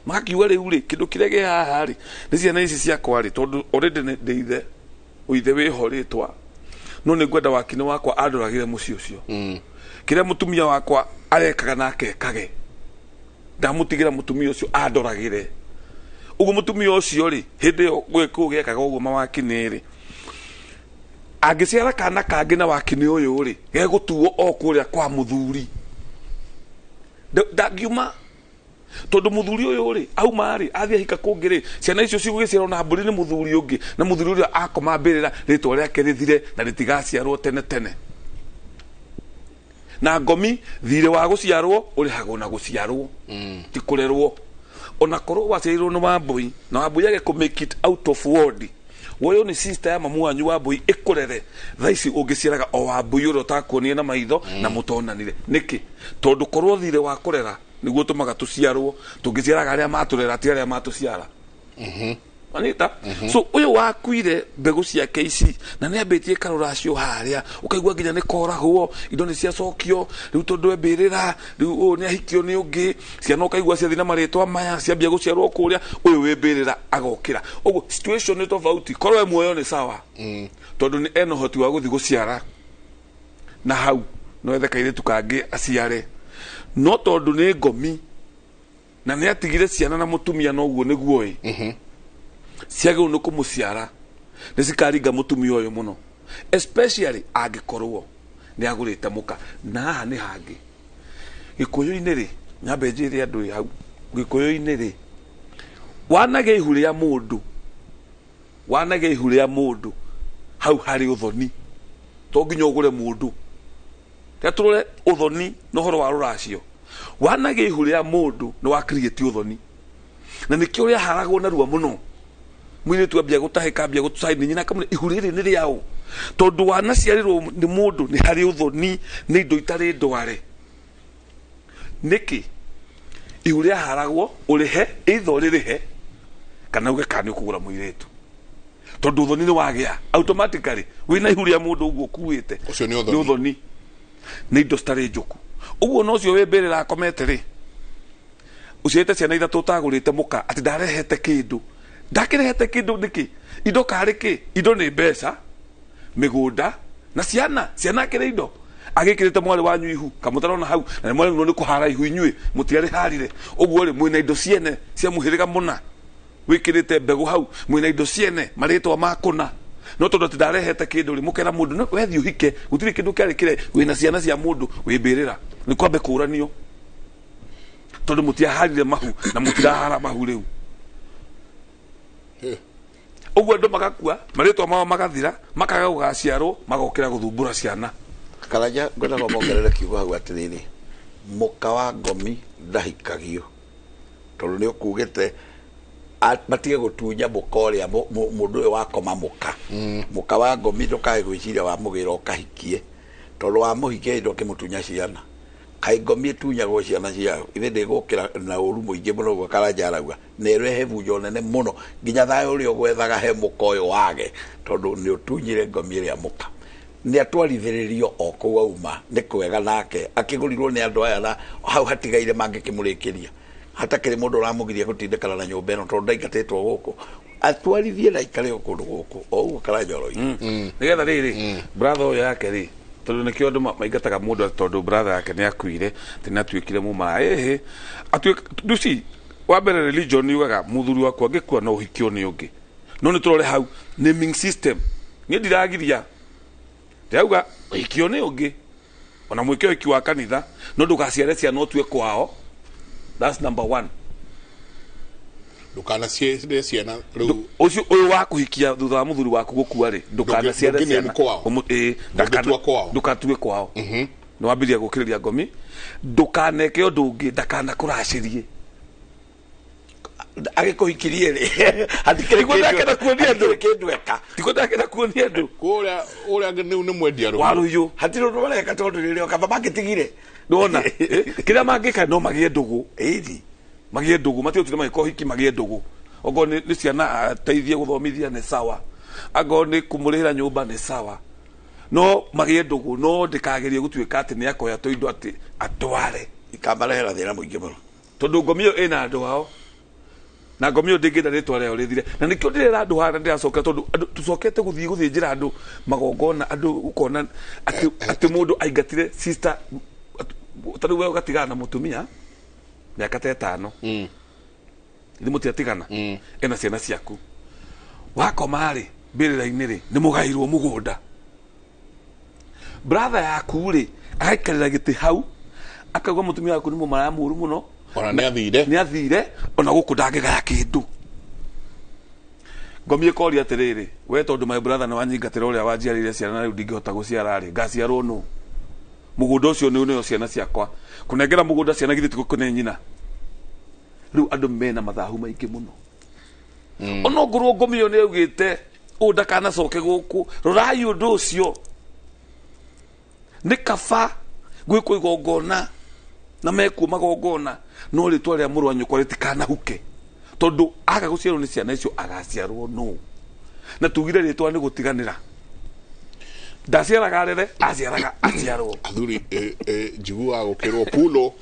magakiuga rĩu rĩ kĩndũ kĩrĩa kĩ haha rĩ nĩ ciana ici ciakwa rĩ tondũ already nĩ ndĩ ithe, ũithe wĩho rĩtwa no nĩ ngwenda wakinĩ wakwa andoragĩre mũciĩ ũcio. Kĩrĩa mũtumia wakwa arekaga nake ekage, ndamũtigĩra mũtumia ũcio andoragĩre. Ũguo mũtumia ũcio rĩ hĩndĩ ĩyo Gĩkũyũ gĩekaga ũguo mawakinĩ rĩ, angĩciara kana kangĩ na wakinĩ ũyũ rĩ gegũtuo o kũrĩa kwa mũthuri. Ndangiuma tondũ mũthuri ũyũ rĩ auma rĩ athiĩ ahika kũngĩ rĩ ciana icio cigũgĩciarwo na mbũri nĩ mũthuri ũngĩ na mũthuri ũrĩa akoma mbĩrĩra rĩtwa rĩake rĩthire na rĩtigaciarwo tene tene. Na ngomi thirĩ wa gũciarwo ũrĩhagwo na gũciarwo ti kũrerwo. Ona korwo waciarirwo nĩ Wambui na Wambui age kũ make it out of ward, woywo nĩ sister ya mamu wanyu Wambui ĩkũrere, thaa ici ũngĩciaraga o Wambui ũrĩa ũtakuonire na maitho na mũtonanire. Nĩkĩ? Tondũ korwo thirĩ wa kũrera nĩguo ũtũmaga tũciarwo, tũngĩciaraga arĩa matũrera ti arĩa matũciara. Anita? So ũyũ wakuire mbegũ ciake ici na nĩ ambĩtie karũracio harĩa ũkaigua nginya nĩ koragwo indo nĩ ciacokio rĩu tondũ e mbĩrĩra rĩu ũyũ nĩ ahikio nĩ ũngĩ ciana ũkaigua ciathiĩ na marĩtwa maya ciambia gũciarwo kũrĩa ũyũ wĩ mbĩrĩra agokĩra. Ũguo situation nĩ tofauti, korwo e muoyo nĩ sawa tondũ nĩ ena ũhoti wa gũthiĩ gũciara na hau no ethe kairĩtu kangĩ aciare, no tondũ nĩ ngomi na nĩ atigire ciana na mũtumia noguo nĩguo ĩ ciagĩrĩirwo nĩ kũmũciara nĩ cikaringa mũtumia ũyũ mũno especially angĩkorwo nĩ agũrĩte mũka. Na haha nĩ hangĩ Gĩkũyũ-inĩ rĩ, nyambe njĩre andũ ĩ hau Gĩkũyũ-inĩ rĩ, wanagĩa ihu rĩa mũndũ, wanagĩa ihu rĩa mũndũ hau harĩ ũthoni, to nginya ũgũre mũndũ. Reke tũrore ũthoni na ũhoro wa rũracio. Wanagĩa ihu rĩa mũndũ nĩ wa create ũthoni, na nĩkĩo rĩaharagwo narua mũno. Mũirĩtu ambia gũtahĩka, ambia gũcaini nyina akamwĩra ihu rĩrĩ nĩ rĩaũ, tondũ wanaciarĩrwo nĩ mũndũ nĩ harĩ ũthoni, nĩ indo itarĩ ndware. Nĩkĩ ihu rĩaharagwo ũrĩhe, either ũrĩrĩhe kana uge kana nĩ ũkũgũra mũirĩtu, tondũ ũthoni nĩ wagĩa automatically wĩna ihu rĩa mũndũ ũguo ũkuĩte. Ũcio nĩ ũthoni. Nĩ ũthoni, nĩ indo citarĩ njũku. Ũguo no ũcio wĩ mbĩrĩra akomete rĩ, ũciarĩte ciana ithatũ ũtagũrĩte mũka atĩ ndarehete kĩndũ, ndakĩrehete kĩndũ nĩkĩ? Indo karĩ kĩ? Indo nĩ mbeca, mĩgũnda na ciana. Ciana akĩrĩ indo agĩkĩrĩte mwarĩ wanyu ihu kamũtarona hau na nĩ mwaremirwo nĩ kũhara ihu inyuĩ mũtiarĩharire. Ũguo rĩ mwĩna indo ciene cia mũhĩrĩga mũna wĩkĩrĩte mbegũ hau, mwĩna indo ciene marĩtwa ma kũna, no tondũ atĩ ndarehete kĩndũ rĩ mũkera mũndũ no wethiĩ ũhike gũtirĩ kĩndũ kĩarĩ kĩre wĩna ciana cia mũndũ wĩ mbĩrĩra nĩ kwambe kũranio tondũ mũtiaharire mahu na mũtirahara mahu rĩu. Ũguo andũ magakua marĩtwa mao magathira makaga gũgaciarwo magokĩra gũthumbũra ciana. Karanja ngwenda kwamba ongerere kiugo hau atĩrĩrĩ, mũka wa ngomi ndahikagio tondũ nĩ ũkugĩte matige gũtunya mũka ũrĩa mũndũ ũyũ wakoma mũka. Mũka wa ngomi ndũkae gwĩciria wamũgĩra ũkahikie, tondũ wamũhikia hĩndĩ ũkĩmũtunya ciana. Kaĩ ngomi ĩtunyagwo ciana ciao ithe ndĩgũkĩra na ũru mũingĩ mũno ũguo Karanja arauga, na ĩrehe bunjo nene mũno nginya thayũ ũrĩa ũgwethaga he mũka ũyũ wage, tondũ nĩ ũtunyire ngomi ĩrĩa mũka. Nĩ atwarithĩrĩrio o kũu auma nĩ kwega nake akĩgũrirwo nĩ andũ aya na hau hatigaire mangĩkĩmũrĩkĩria hatakĩrĩ mũndũ ũramũgiria gũtindĩkana na nyũmba ĩno tondũ ndaingatĩtwo gũkũ, atwarithie na aikare o kũndũ gũkũ o ũguo Karanja oroiga. Nĩgetha rĩrĩ brother ũyũ yake rĩ, tondũ nĩkĩo andũ maingataga mũndũ atĩ tondũ brother yake nĩ akuire atĩ nĩ atuĩkire mũmaraya. Ĩhĩ, atuĩka you see, wa mbere religion yugaga mũthuri waku angĩkua no ũhikio nĩ ũngĩ, no nĩ tũrore hau naming system. Niĩ ndiragiria, ndĩrauga ũhikio nĩ ũngĩ. Ona mwĩke ũhiki wa kanitha, no ndũgaciare ciana ũtue kwao. That's number one. Ndũkanaciare ciana rĩu. Ũcio ũyũ wa kũhikia thutha wa mũthuri waku gũkua rĩ, ndũkanaciare Ndũngĩ- ciana. ndũngĩname kwao. Ndũngĩtua kwao. Ndũgatue kwao. Nĩ wambĩrĩria gũkĩrĩria ngomi. Ndũkaneke ũndũ ũngĩ, ndakanakũracĩrie. Agĩkũhikirie rĩ, hatikĩrĩ Tiguo ndakenda kuonia andũ. hatikĩrĩ kĩndũ eka. Tiguo ndakenda kuonia andũ. Kũrĩa ũrĩa rĩu nĩ mwendia rũhiũ. Wa rũhiũ. Hatirĩ ũndũ mareka tondũ rĩrĩa kaba mangĩtigire. Ndona kĩrĩa mangĩka no magĩe ndũgũ. Ĩthi. Magĩe ndũgũ, matigũtinda magĩka ũhiki, magĩe ndũgũ. Okorwo nĩ ciana ateithie gũthomithia nĩ sawa, angorwo nĩ kũmũrĩhĩra nyũmba nĩ sawa, no magĩe ndũgũ, no ndĩkagerie gũtuĩka atĩ nĩ akoya tũindo atĩ atware. Ikamarehera thĩna mũingĩ mũno. Tondũ ngomi ĩyo ĩna andũ ao, na ngomi ĩyo ndĩngĩenda rĩtwa rĩao rĩthire. Na nĩkĩo ndĩrera andũ haha na ndĩracoka, tondũ andũ tũcokete gũthiĩ gũthĩnjĩra andũ magongona, andũ ũkona atĩ mũndũ aingatire sister, ta rĩu we ũgatigana na mũtumia mĩaka ta ĩtano, ithuĩ mũtiatigana, ena ciana ciaku, wakoma rĩ mbĩrĩra-inĩ rĩ, nĩ mũgairwo mũgũnda. Brother yaku rĩ agaikarĩra gĩtĩ hau akauga mũtumia waku nĩ mũmaraya mũru mũno, ona nĩ athire, nĩ athire, ona gũkũ ndangĩgaya kĩndũ. Ngomi ĩkoria atĩrĩrĩ, we tondũ my brother nĩ wanyingatĩra ũrĩa wanjiarĩire ciana na rĩu ndingĩhota gũciara rĩ, ngaciarwo nũ? Mũgũnda ũcio nĩ ũneo ciana ciakwa. Kũnengera mũgũnda ciana githĩ ti gũkũne nyina? Rĩu andũ mena mathahu maingĩ mũno. Ona ongorwo ngomi ĩyo nĩ yaugĩte ũũ ndakanacoke gũkũ, rorai ũndũ ũcio. Nĩ kaba gwĩkwo igongona na mekwo magongona, no rĩtwa rĩa mũrũ wa nyũkwa rĩtikanahuke, tondũ aga gũciarwo nĩ ciana icio agaciarwo nũ? Na tugire rĩtwa nĩ gũtiganĩra, ndaciaraga arere, aciaraga aciarwo. Athuri, njiguaga gũkĩrwo pulo.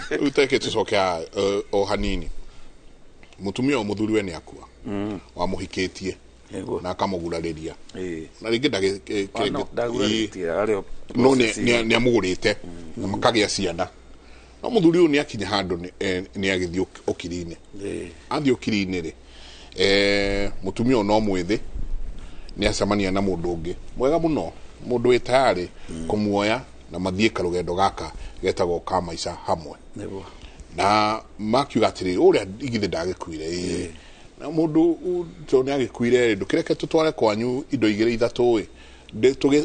Rĩu teke tũcoke haha, o hanini. Mũtumia ũyũ mũthuri we nĩ akua, wamũhikĩtie na akamũgurarĩria, na rĩngĩ No, ndagurarĩtie, arĩ o no process nĩ amũgũrĩte na makagĩa ciana. No mũthuri ũyũ nĩ akinya handũ nĩ agĩthiĩ ũkiri-inĩ. Athiĩ ũkiri-inĩ rĩ, mũtumia ũyũ no mwĩthĩ, nĩ acemania na mũndũ ũngĩ mwega mũno, mũndũ wĩ tayarĩ kũmuoya na mathiĩ karũgendo gaka getagwo ka maica hamwe. Na makiuga atĩrĩrĩ, ũrĩa igithĩ ndagĩkuire, ĩĩ. Na mũndũ tondũ nĩ agĩkuire rĩ, ndũkĩreke tũtware kwanyu indo igĩrĩ ithatũ ĩ,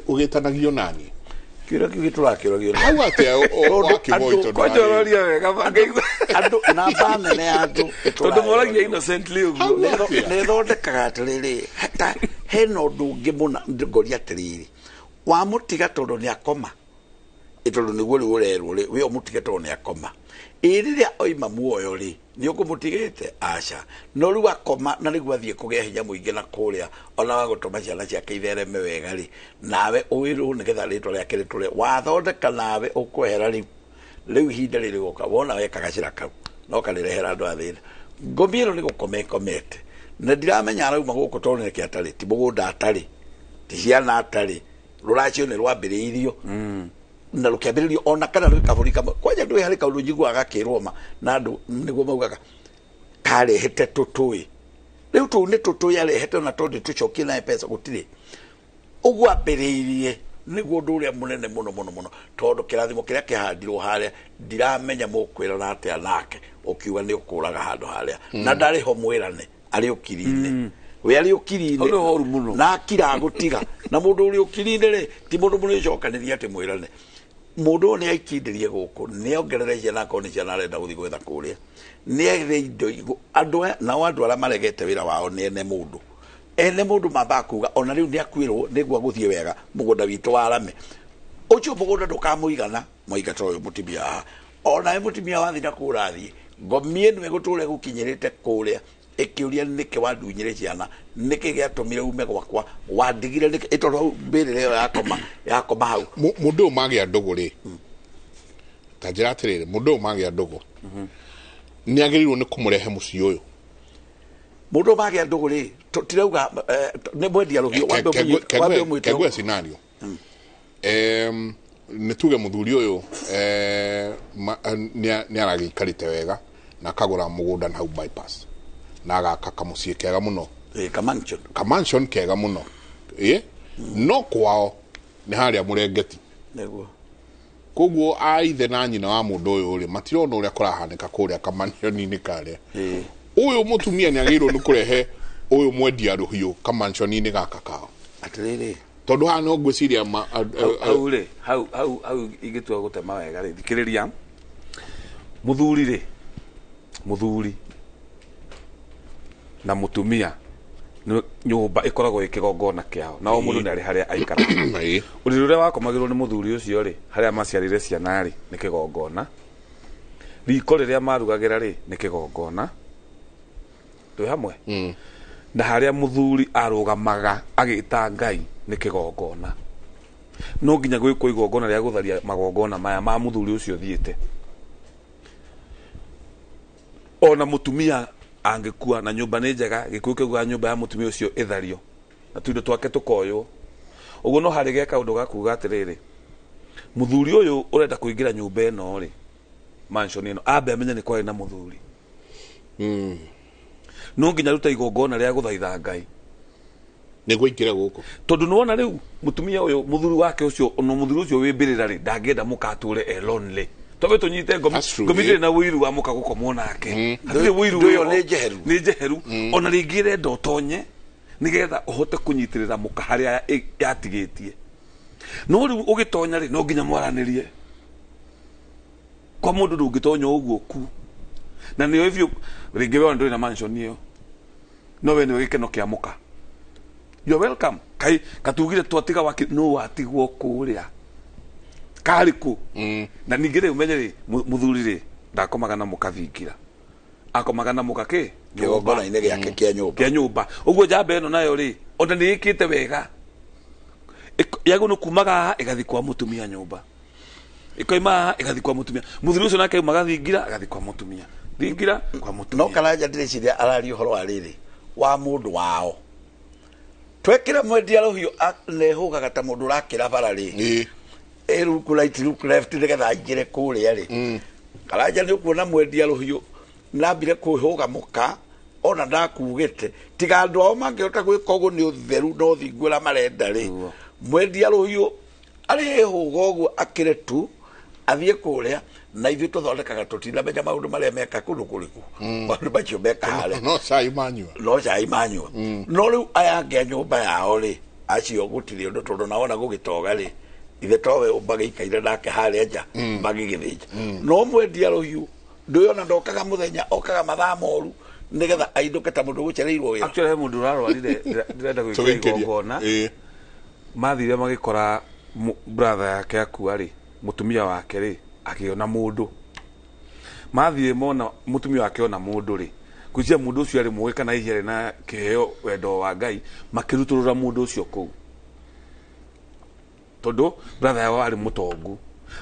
ũgĩtanagio nani? Kĩũria kĩu gĩtũrakĩũragio. Hau atĩa wakĩboi tondũ Kwanja ũroria wega, bangaigua. Andũ namba nene ya andũ Tondũ moragia innocently ũguo. Nĩ ĩthondekaga atĩrĩrĩ, hata hena ũndũ ũngĩ mũna ngoria atĩrĩrĩ, wamũtiga tondũ nĩ akoma, ĩ tondũ nĩguo rĩu ũrerwo rĩ, we ũmũtige tondũ nĩ akoma, ĩ rĩrĩa oima muoyo rĩ, nĩ ũkũmũtigĩte? Aca. No rĩu akoma na nĩguo athiĩ kũgĩa hinya mũingĩ na kũrĩa, ona wa gũtũma ciana ciake ithereme wega rĩ, nawe ũwĩrwo nĩgetha rĩtwa rĩake rĩtũre. Wathondeka nawe ũkwehera rĩu. Rĩu ihinda rĩrĩ gũka, wona weka gacĩra kau, no karĩrehera andũ a thĩna. Ngomi ĩno nĩ gũkoma ĩkomete. Na ndiramenya arauma gũkũ tondũ nĩkĩ atarĩ, ti mũgũnda atarĩ, ti ciana atarĩ, rũracio nĩ rwambĩrĩirio. Na rũkĩambĩrĩrio ona kana rwĩ kabũri kamwe. Kwanja ndũĩ harĩ kaũndũ njiguaga gakĩrwo ma, na andũ nĩguo maugaga, karehete tũtũĩ. Rĩu tũu nĩ tũtũĩ arehete ona tondũ tũcokie na M-Pesa gũtirĩ. Ũguo ambĩrĩirie nĩguo ũndũ ũrĩa mũnene mũno mũno mũno, tondũ kĩrathimo kĩrĩa kĩhandirwo harĩa ndiramenya mũkwĩrana atĩa nake, ũkiuga nĩ ũkũraga handũ harĩa. Na ndarĩ ho mwĩrane, arĩ ũkiri-inĩ. We arĩ ũkiri-inĩ. Hau nĩ horu mũno. Na akira gũtiga. Na mũndũ ũrĩ ũkiri-inĩ rĩ, ti mũndũ mũrĩcokanĩria atĩ mwĩrane. Mũndũ ũyũ nĩ aikindĩrie gũkũ, nĩ ongerere ciana akorwo nĩ ciana arenda gũthiĩ gwetha kũrĩa. Nĩ ethe indo igũ-, andũ aya, nao andũ arĩa maregete wĩra wao nĩ ene mũndũ. Ene mũndũ mambaga kuga, ona rĩu nĩ akuĩrwo, nĩguo gũthiĩ wega, mũgũnda witũ warame. Ũcio mũgũnda ndũkamũigana, mwaingata ũyũ mũtumia haha. Onawe mũtumia wathiĩ na kũu ũrathiĩ, ngomi ĩno ĩgũtũra ĩgũkinyĩrĩte kũrĩa, ĩkĩũria nĩkĩ wandunyire ciana, nĩkĩ gĩatũmire ume gwakwa, wandigire nĩkĩ, ĩ tondũ hau mbĩrĩra ĩyo yakoma hau. Mũndũ ũyũ magĩa ndũgũ rĩ, ta njĩra atĩrĩrĩ, mũndũ ũyũ magĩa ndũgũ, nĩ agĩrĩirwo nĩ kũmũrehe mũciĩ ũyũ? Mũndũ ũyũ magĩa ndũgũ rĩ, tirauga, nĩ mwendia rũhiũ, wambe ũmwĩte Kegwe ũguo. scenario. Nĩ tuge mũthuri ũyũ, nĩ aragĩikarĩte wega na akagũra mũgũnda na hau bypass, na agaka kamũciĩ kega mũno. Ka mansion. Ka mansion kega mũno. No kwao nĩ harĩa Mũrengeti. Nĩguo. Koguo aithe na nyina wa mũndũ ũyũ rĩ matirona ũrĩa kũrahanĩka kũrĩa kamansioni-inĩ karĩa. Ũyũ mũtumia nĩ agĩrĩirwo nĩ kũrehe ũyũ mwendia rũhiũ kamansioni-inĩ gaka kao. Atĩrĩrĩ, tondũ haha no ngwĩciria hau rĩ, hau hau hau ingĩtua gũtema wega rĩ, thikĩrĩria mũthuri rĩ, mũthuri na mũtumia nyũmba ĩkoragwo ĩ kĩgongona kĩao, na o mũndũ nĩ arĩ harĩa aikaraga. Ũrĩrĩ ũrĩa wakomagĩrwo nĩ mũthuri ũcio rĩ, harĩa maciarire ciana rĩ, nĩ kĩgongona. Riko rĩrĩa marugagĩra rĩ, nĩ kĩgongona. Twĩ hamwe? Na harĩa mũthuri arũgamaga agĩta Ngai nĩ kĩgongona. No nginya gwĩkwo igongona rĩa gũtharia magongona maya ma mũthuri ũcio ũthiĩte. Ona mũtumia angĩkua na nyũmba nĩ njega, gĩkuũ kĩugaga nyũmba ya mũtumia ũcio ĩthario na tũindo twake tũkoywo. Ũguo no harĩ ge kaũndũ ga kuga atĩrĩrĩ, mũthuri ũyũ ũrenda kũingĩra nyũmba ĩno rĩ, mansion ĩno, ambe amenye nĩ kwarĩ na mũthuri. No nginya arute igongona rĩa gũthaitha Ngai nĩguo aingĩre gũkũ, tondũ nĩwona rĩu mũtumia ũyũ mũthuri wake ũcio, ona mũthuri ũcio wĩ mbĩrĩra rĩ, ndangĩenda mũkatũre e lonely. Twambe tũnyite ngomi, ngomi ndĩrĩ na ũiru wa mũka gũkomwo nake. Hatirĩ ũiru Ndũyũ nĩ njeheru. Nĩ njeheru. Ona rĩngĩ ĩrenda ũtonye nĩgetha ũhote kũnyitĩrĩra mũka harĩa yatigĩtie. No rĩu ũgĩtonya rĩ, no nginya mwaranĩrie. Kwa mũndũ ndũngĩtonya ũguo ku. Na nĩoĩ biũ rĩngĩ we ona ndũrĩ na mansion ĩyo, no we nĩwe gĩkeno kĩa mũka. You're welcome. Kai katugire twatiga waki no watigwo kũrĩa karĩ kũ. Na ningĩ rĩ, ũmenye rĩ, mũthuri rĩ ndakomaga na mũka thingira, akomaga na mũka kĩ Kĩgongona-inĩ gĩake kĩa nyũmba. Kĩa nyũmba. Ũguo njamba ĩno nayo rĩ, ona nĩ ĩkĩte wega, yagwo nĩ kumaga haha ĩgathiĩ kwa mũtumia nyũmba, ĩkoima haha ĩgathiĩ kwa mũtumia, mũthuri ũcio nake aumaga thingira agathiĩ kwa mũtumia, thingira kwa mũtumia. No Karanja ndĩreciria araria ũhoro wa rĩrĩ wa mũndũ wao. Twekĩra mwendia rũhiũ nĩhũgaga ta mũndũ ũrakĩra bara rĩ, ĩ look right look left nĩgetha aingĩre kũrĩa rĩ. Karanja nĩ ũkuona mwendia rũhiũ nambire kwĩhũga mũka ona ndakugĩte, tiga andũ ao mangĩhota gwĩka ũguo nĩ ũtheru na ũthingu ũrĩa marenda rĩ, mwendia rũhiũ arĩhũga ũguo akĩre tu athiĩ kũrĩa, na ithuĩ tũthondekaga tũtinamenya maũndũ marĩa meka kũndũ kũrĩkũ, maũndũ macio meka harĩa no cai manyua, no cai manyua. No rĩu aya angĩ a nyũmba yao rĩ, acio gũtirĩ ũndũ, tondũ naona gũgĩtoga rĩ, ithe towe ũmbagĩikaire nake harĩa nja magĩgĩthĩnja. No mwendia rũhiũ ndũyona ndokaga mũthenya, okaga mathaa moru nĩgetha ainũke ta mũndũ ũgũcereirwo wĩra. Actually he mũndũ ũrarwarire, ndĩrenda gwĩkĩra igongona, mathire magĩkora brother yake akua rĩ, mũtumia wake rĩ akĩona mũndũ. Mathire mona mũtumia wake ona mũndũ rĩ, ngwĩciria mũndũ ũcio arĩ mũũgĩ kana hihi arĩ na kĩheo wendo wa Ngai, makĩrutũrũra mũndũ ũcio kũu, tondũ brother yao arĩ mũtongu.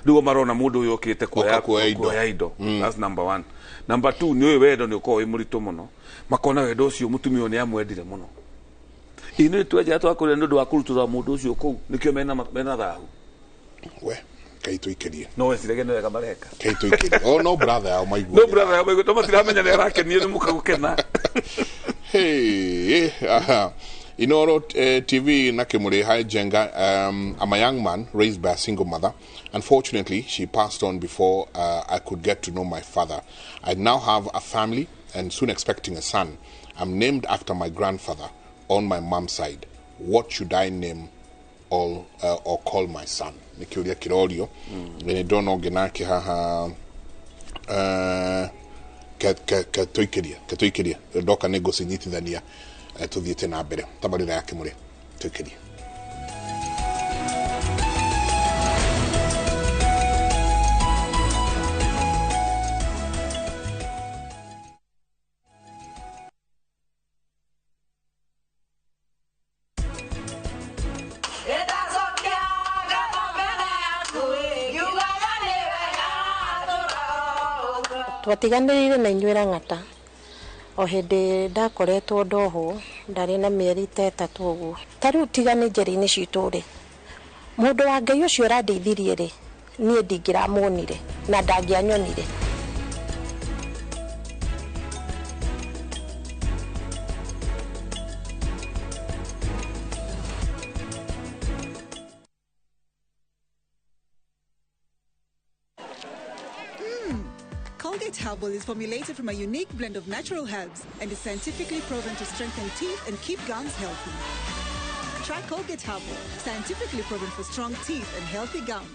Rĩu marona mũndũ ũyũ okĩte kuoya indo. That's number one. Number two, nĩ ũyũ wendo nĩ ũkoragwo wĩ mũritũ mũno, makona wendo ũcio mũtumia ũyũ nĩ amwendire mũno. Ĩ nĩ twenjera twakũrire nĩ ũndũ wa kũrutũrũra mũndũ ũcio kũu, nĩkĩo mena thahu. We Ngai tũikĩrie. No weciragia nĩ wega mareka. Ngai tũikĩrie. Oh, no brother yao maigua. No brother yao maigua, to matiramenya nĩ arakenio nĩ mũka gũkena. Hey, aha. Inoro TV na Kimuri. Hi Jenga. I'm a young man raised by a single mother. Unfortunately, she passed on before I could get to know my father. I now have a family and soon expecting a son. I'm named after my grandfather on my mom's side. What should I name all or call my son? Nikiuria kirorio. Nĩ ndona ũngĩ nake haha, ketũikĩria ndoka nĩ ngũcinyitithania tũthiĩte na mbere tabarĩra ya Kĩmũrĩ tũikĩrie. Twatiganĩrire na inyuĩ Lang'ata o hĩndĩ ndakoretwo ndohwo, ndarĩ na mĩeri ta ĩtatũ ũguo. Ta rĩu tiga nĩ njĩra-inĩ citũ rĩ, mũndũ wa Ngai ũcio ũrandeithirie rĩ, niĩ ndingĩramuonire na ndangĩanyonire. Colgate Herbal is formulated from a unique blend of natural herbs and is scientifically proven to strengthen teeth and keep gums healthy. Try Colgate Herbal, scientifically proven for strong teeth and healthy gums.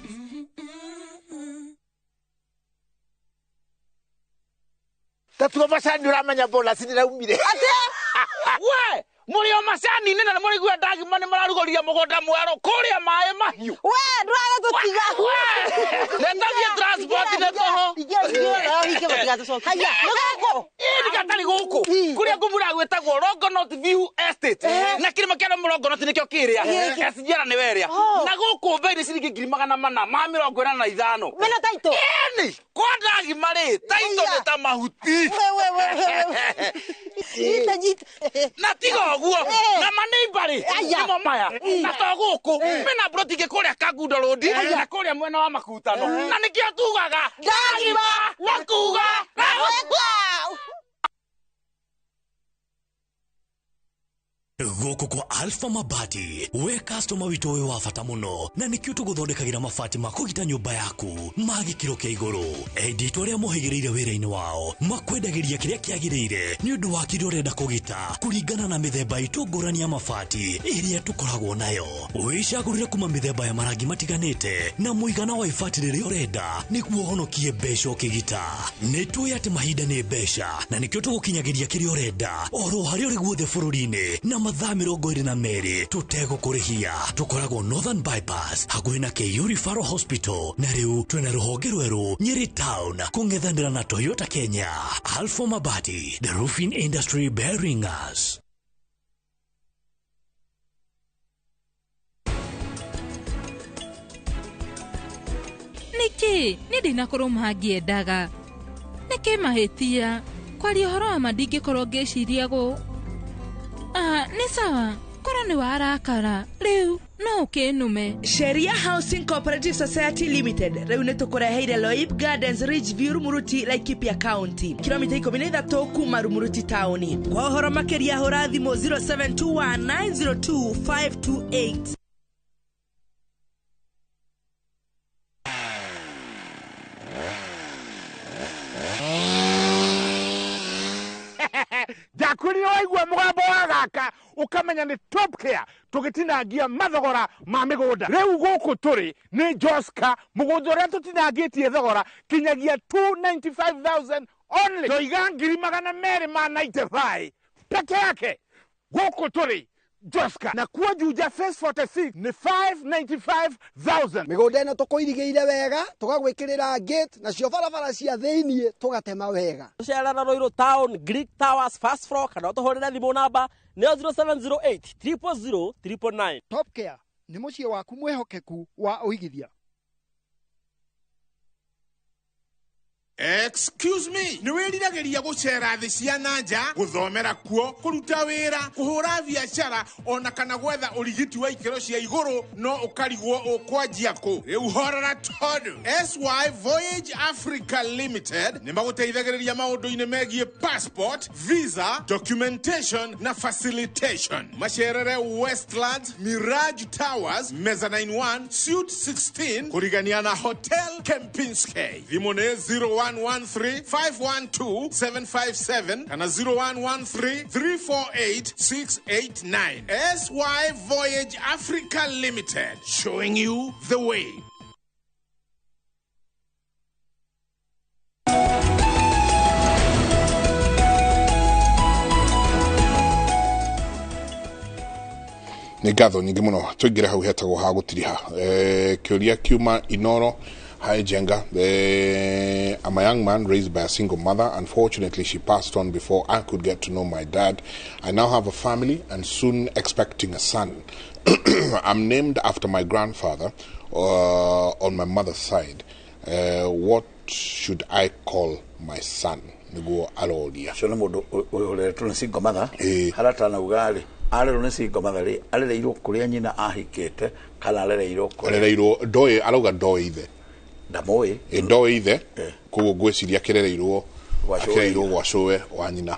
Tatua macani uramenya bonus ndiraumire. Atia? We, muri o macani-inĩ na nĩmũraigua ndagima nĩ mararugũria mũgũnda mwerũ kũrĩa maĩ mahiũ. We, ndũraga gũtiga. We, nĩtathiĩ transport nĩ tũhũ. Haya, nĩ gũkũ. Ĩĩ nĩ gatarĩ gũkũ. Kũrĩa ngũmura gwĩtagwo Longonot View Estate. Na kĩrĩma kĩa Longonot nĩkĩo kĩrĩa. SGR nĩ werĩa. Na gũkũ bei nĩ ciringi 485,000. Mena taito. Ĩni, kwa ndagima rĩ, taito nĩ ta mahuti. We, we, we, we. Nyita, nyita. Na tiga ũguo, na maneiba rĩ, nĩmo maya. Na to gũkũ, mena ploti ingĩ kũrĩa Kangundo Road, na kũrĩa mwena wa Makutano. Na nĩkĩo tugaga, ndagima na kuga na gwĩka. Gũkũ kwa Alpha Mabati, we customer witũ wĩ wa bata mũno, na nĩkĩo tũgũthondekagĩra mabati ma kũgita nyũmba yaku ma gĩkĩro kĩa igũrũ. Endia itũ arĩa mohĩgĩrĩire wĩra-inĩ wao makwendagĩria kĩrĩa kĩagĩrĩire nĩ ũndũ wa kĩrĩa ũrenda kũgita kũringana na mĩthemba itũ ngũrani ya mabati ĩrĩa tũkoragwo nayo. Wĩcagũrĩre kuma mĩthemba ya marangi matiganĩte na mũigana wa ibati rĩrĩa ũrenda nĩguo ũhonokie mbeca ũkĩgita. Nĩ tũĩ atĩ mahinda nĩ mbeca na nĩkĩo tũgũkinyagĩria kĩrĩa ũrenda oro harĩa ũrĩ guothe bũrũri-inĩ na mathaa 22 tũtegũkũrĩhia. Tũkoragwo Northern Bypass hakuhĩ na KU Referral Hospital, na rĩu twĩna rũhonge rwerũ Nyeri Town kũng'ethanĩra na Toyota Kenya. Alpha Mabati, the roofing industry bearing us. Nĩkĩ nĩ ndĩnakorwo ngĩendaga nĩkĩ mahĩtia kwaria ũhoro wa ma ndingĩkorwo ngĩciria gũ. Ah, nĩ sawa korwo nĩ warakara rĩu no ũkĩnume. Sheria Housing Cooperative Society Limited rĩu nĩ tũkũreheire Loip Gardens Ridgeview Rumuruti Laikipia County, kilomita 13 kuma Rumuruti taũni. Kwa ũhoro makĩria hũra thimũ 0721902528. Ndakwĩrire waigua mũgambo wa gaka ũkamenya nĩ Top Care tũgĩtinangia mathogora ma mĩgũnda. Rĩu gũkũ tũrĩ nĩ Joska, mũgũnda ũrĩa tũtinangĩtie thogora kinyagia 295,000 only. Toiga 295,000 peke yake. Gũkũ tũrĩ Joska, na kuo Juja Phase 46 nĩ 595,000. Mĩgũnda ĩno tũkũirigĩire wega, tũgagwĩkĩrĩra gate, nacio barabara cia thĩiniĩ tũgatema wega. Tũcerera Ruiru Town, Greek Towers, first floor, kana ũtũhũrĩre thimũ namba nĩyo 0708 000 999. Top Care nĩ mũciĩ waku mwĩhokeku wa ũigithia. Excuse me, nĩ wĩriragĩria gũcera thĩ cia na nja, gũthomera kuo, kũruta wĩra, kũhũra biacara, ona kana gwetha ũrigiti wa ikĩro cia igũrũ, no ũkarigwo ũkwanjia kũ. Rĩu horora tondũ SY Voyage Africa Limited nĩ magũteithagĩrĩria maũndũ-inĩ megiĩ passport, visa, documentation na facilitation. Macerere Westlands, Mirage Towers, Mezzanine 1, Suite 16, kũrigania na Hotel Kempinski. Thimũ nĩ 0113 512 757 kana 0113 348 689. SY Voyage Africa Limited, showing you the way. Nĩ ngatho nyingĩ mũno tũingĩre hau hetagwo ha gũtiriha. Kĩũria kiuma Inoro. Hi Jenga, I'm a young man raised by a single mother. Unfortunately, she passed on before I could get to know my dad. I now have a family and soon expecting a son. I'm named after my grandfather on my mother's side. What should I call my son? Niguo aroria. Ũcio nĩ mũndũ ũreretwo nĩ single mother. Harĩa atanauga rĩ, arerwo nĩ single mother rĩ, arereirwo kũrĩa nyina ahikĩte kana arereirwo kũrĩa? Arereirwo ndoĩ, arauga ndoĩ ithe. Ndamũĩ. Ndoĩ ithe, koguo ngwĩciria akĩrereirwo gwa cũwe wa nyina.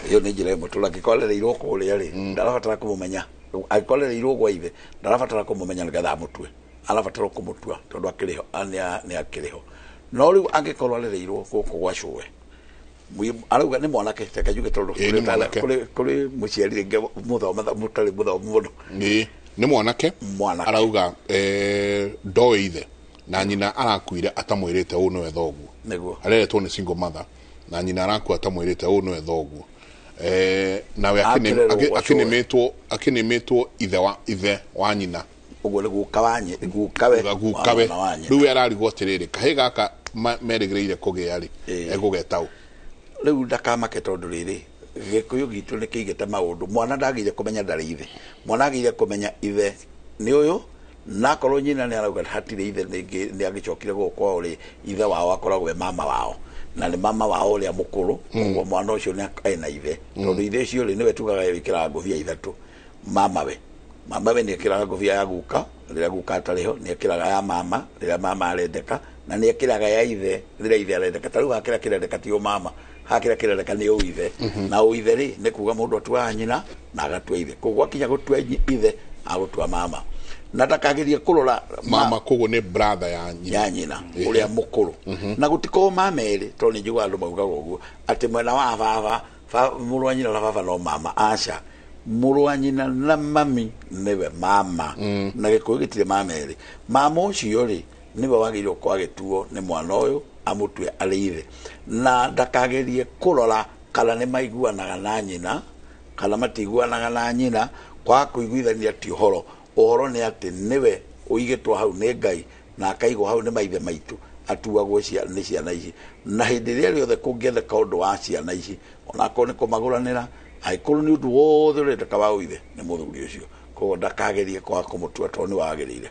Ĩyo nĩ njĩra ĩmwe tondũ angĩkorwo arereirwo kũrĩa rĩ, ndarabatara kũmũmenya. Angĩkorwo arereirwo gwa ithe, ndarabatara kũmũmenya nĩgetha amũtue. Arabatara kũmũtua tondũ akĩrĩ ho, nĩ akĩrĩ ho. No rĩu angĩkorwo arereirwo gũkũ gwa cũwe, arauga nĩ mwanake, reke njuge tondũ Ĩĩ, nĩ mwanake. kũrĩ mũciari rĩngĩ mũthoma mũtarĩ mũthomu mũno. Ĩĩ, nĩ mwanake. Arauga ndoĩ ithe na nyina arakuire atamwĩrĩte ũũ nĩwe thoguo. Nĩguo. Areretwo nĩ single mother na nyina arakua atamwĩrĩte ũũ nĩwe thoguo. Nawe Akĩrerwo gwa cũwe. akĩnĩmĩtwo ithe wa nyina. Ũguo nĩ guka wa gukawe wa gukawe mwana wa nyina. Rĩu we ararigwo atĩrĩrĩ, kahĩ gaka merĩgĩrĩire kũgĩa rĩ, egũgeta ũ? Rĩu ndakamake tondũ rĩrĩ gĩkũyũ gitũ nĩ kĩigĩte maũndũ. Mwana ndagĩire kũmenya ndarĩ ithe, mwana agĩire kũmenya ithe nĩ ũyũ, na akorwo nyina nĩ arauga hatirĩ ithe, nĩ agĩcokire gũkũ kwao rĩ, ithe wao akoragwo e mama wao, na nĩ mama wao ũrĩa mũkũrũ. Ũguo mwana ũcio nĩ ena ithe, tondũ ithe ũcio rĩ nĩwe tugaga wĩkĩraga ngũbia ithatũ. Mamawe nĩ ekĩraga ngũbia ya guka rĩrĩa guka atarĩ ho, nĩ ekĩraga ya mama rĩrĩa mama arendeka, na nĩ ekĩraga ya ithe rĩrĩa ithe arendeka. Ta rĩu hakĩra kĩrendeka ti ũmama, hakĩra kĩrendeka nĩ ũithe. Na ũithe rĩ nĩ kuga mũndũ atuaga nyina na agatua ithe, koguo akinya gũtua ithe agũtua mama, na ndakagerie kũrora mama, koguo nĩ brother ya nyina, ya nyina ũrĩa mũkũrũ. Na gũtikorwo mama erĩ, tondũ nĩ njiguaga andũ maugaga ũguo atĩ mwena wa baba, mũrũ wa nyina na baba no mama. Aca, mũrũ wa nyina na mami nĩwe mama. Na gĩkũyũ gĩtirĩ mama erĩ. Mama ũcio rĩ nĩwe wagĩrĩirwo gũkorwo agĩtuo nĩ mwana ũyũ, amũtue arĩ ithe, na ndakagerie kũrora kana nĩ maiguanaga na nyina kana matiguanaga na nyina. Kwaga kũiguithania ti ũhoro, ũhoro nĩ atĩ nĩwe ũigĩtwo hau nĩ Ngai na akaigwo hau nĩ maithe maitũ, atuagwo nĩ ciana ici. Na hĩndĩ ĩrĩa rĩothe kũngĩendeka ũndũ wa ciana ici, onakorwo nĩ kũmagũranĩra, angĩkorwo nĩ ũndũ wothe ũrendeka wa ũithe, nĩ mũthuri ũcio. Koguo ndakagerie kwaga kũmũtua tondũ nĩ wagĩrĩire,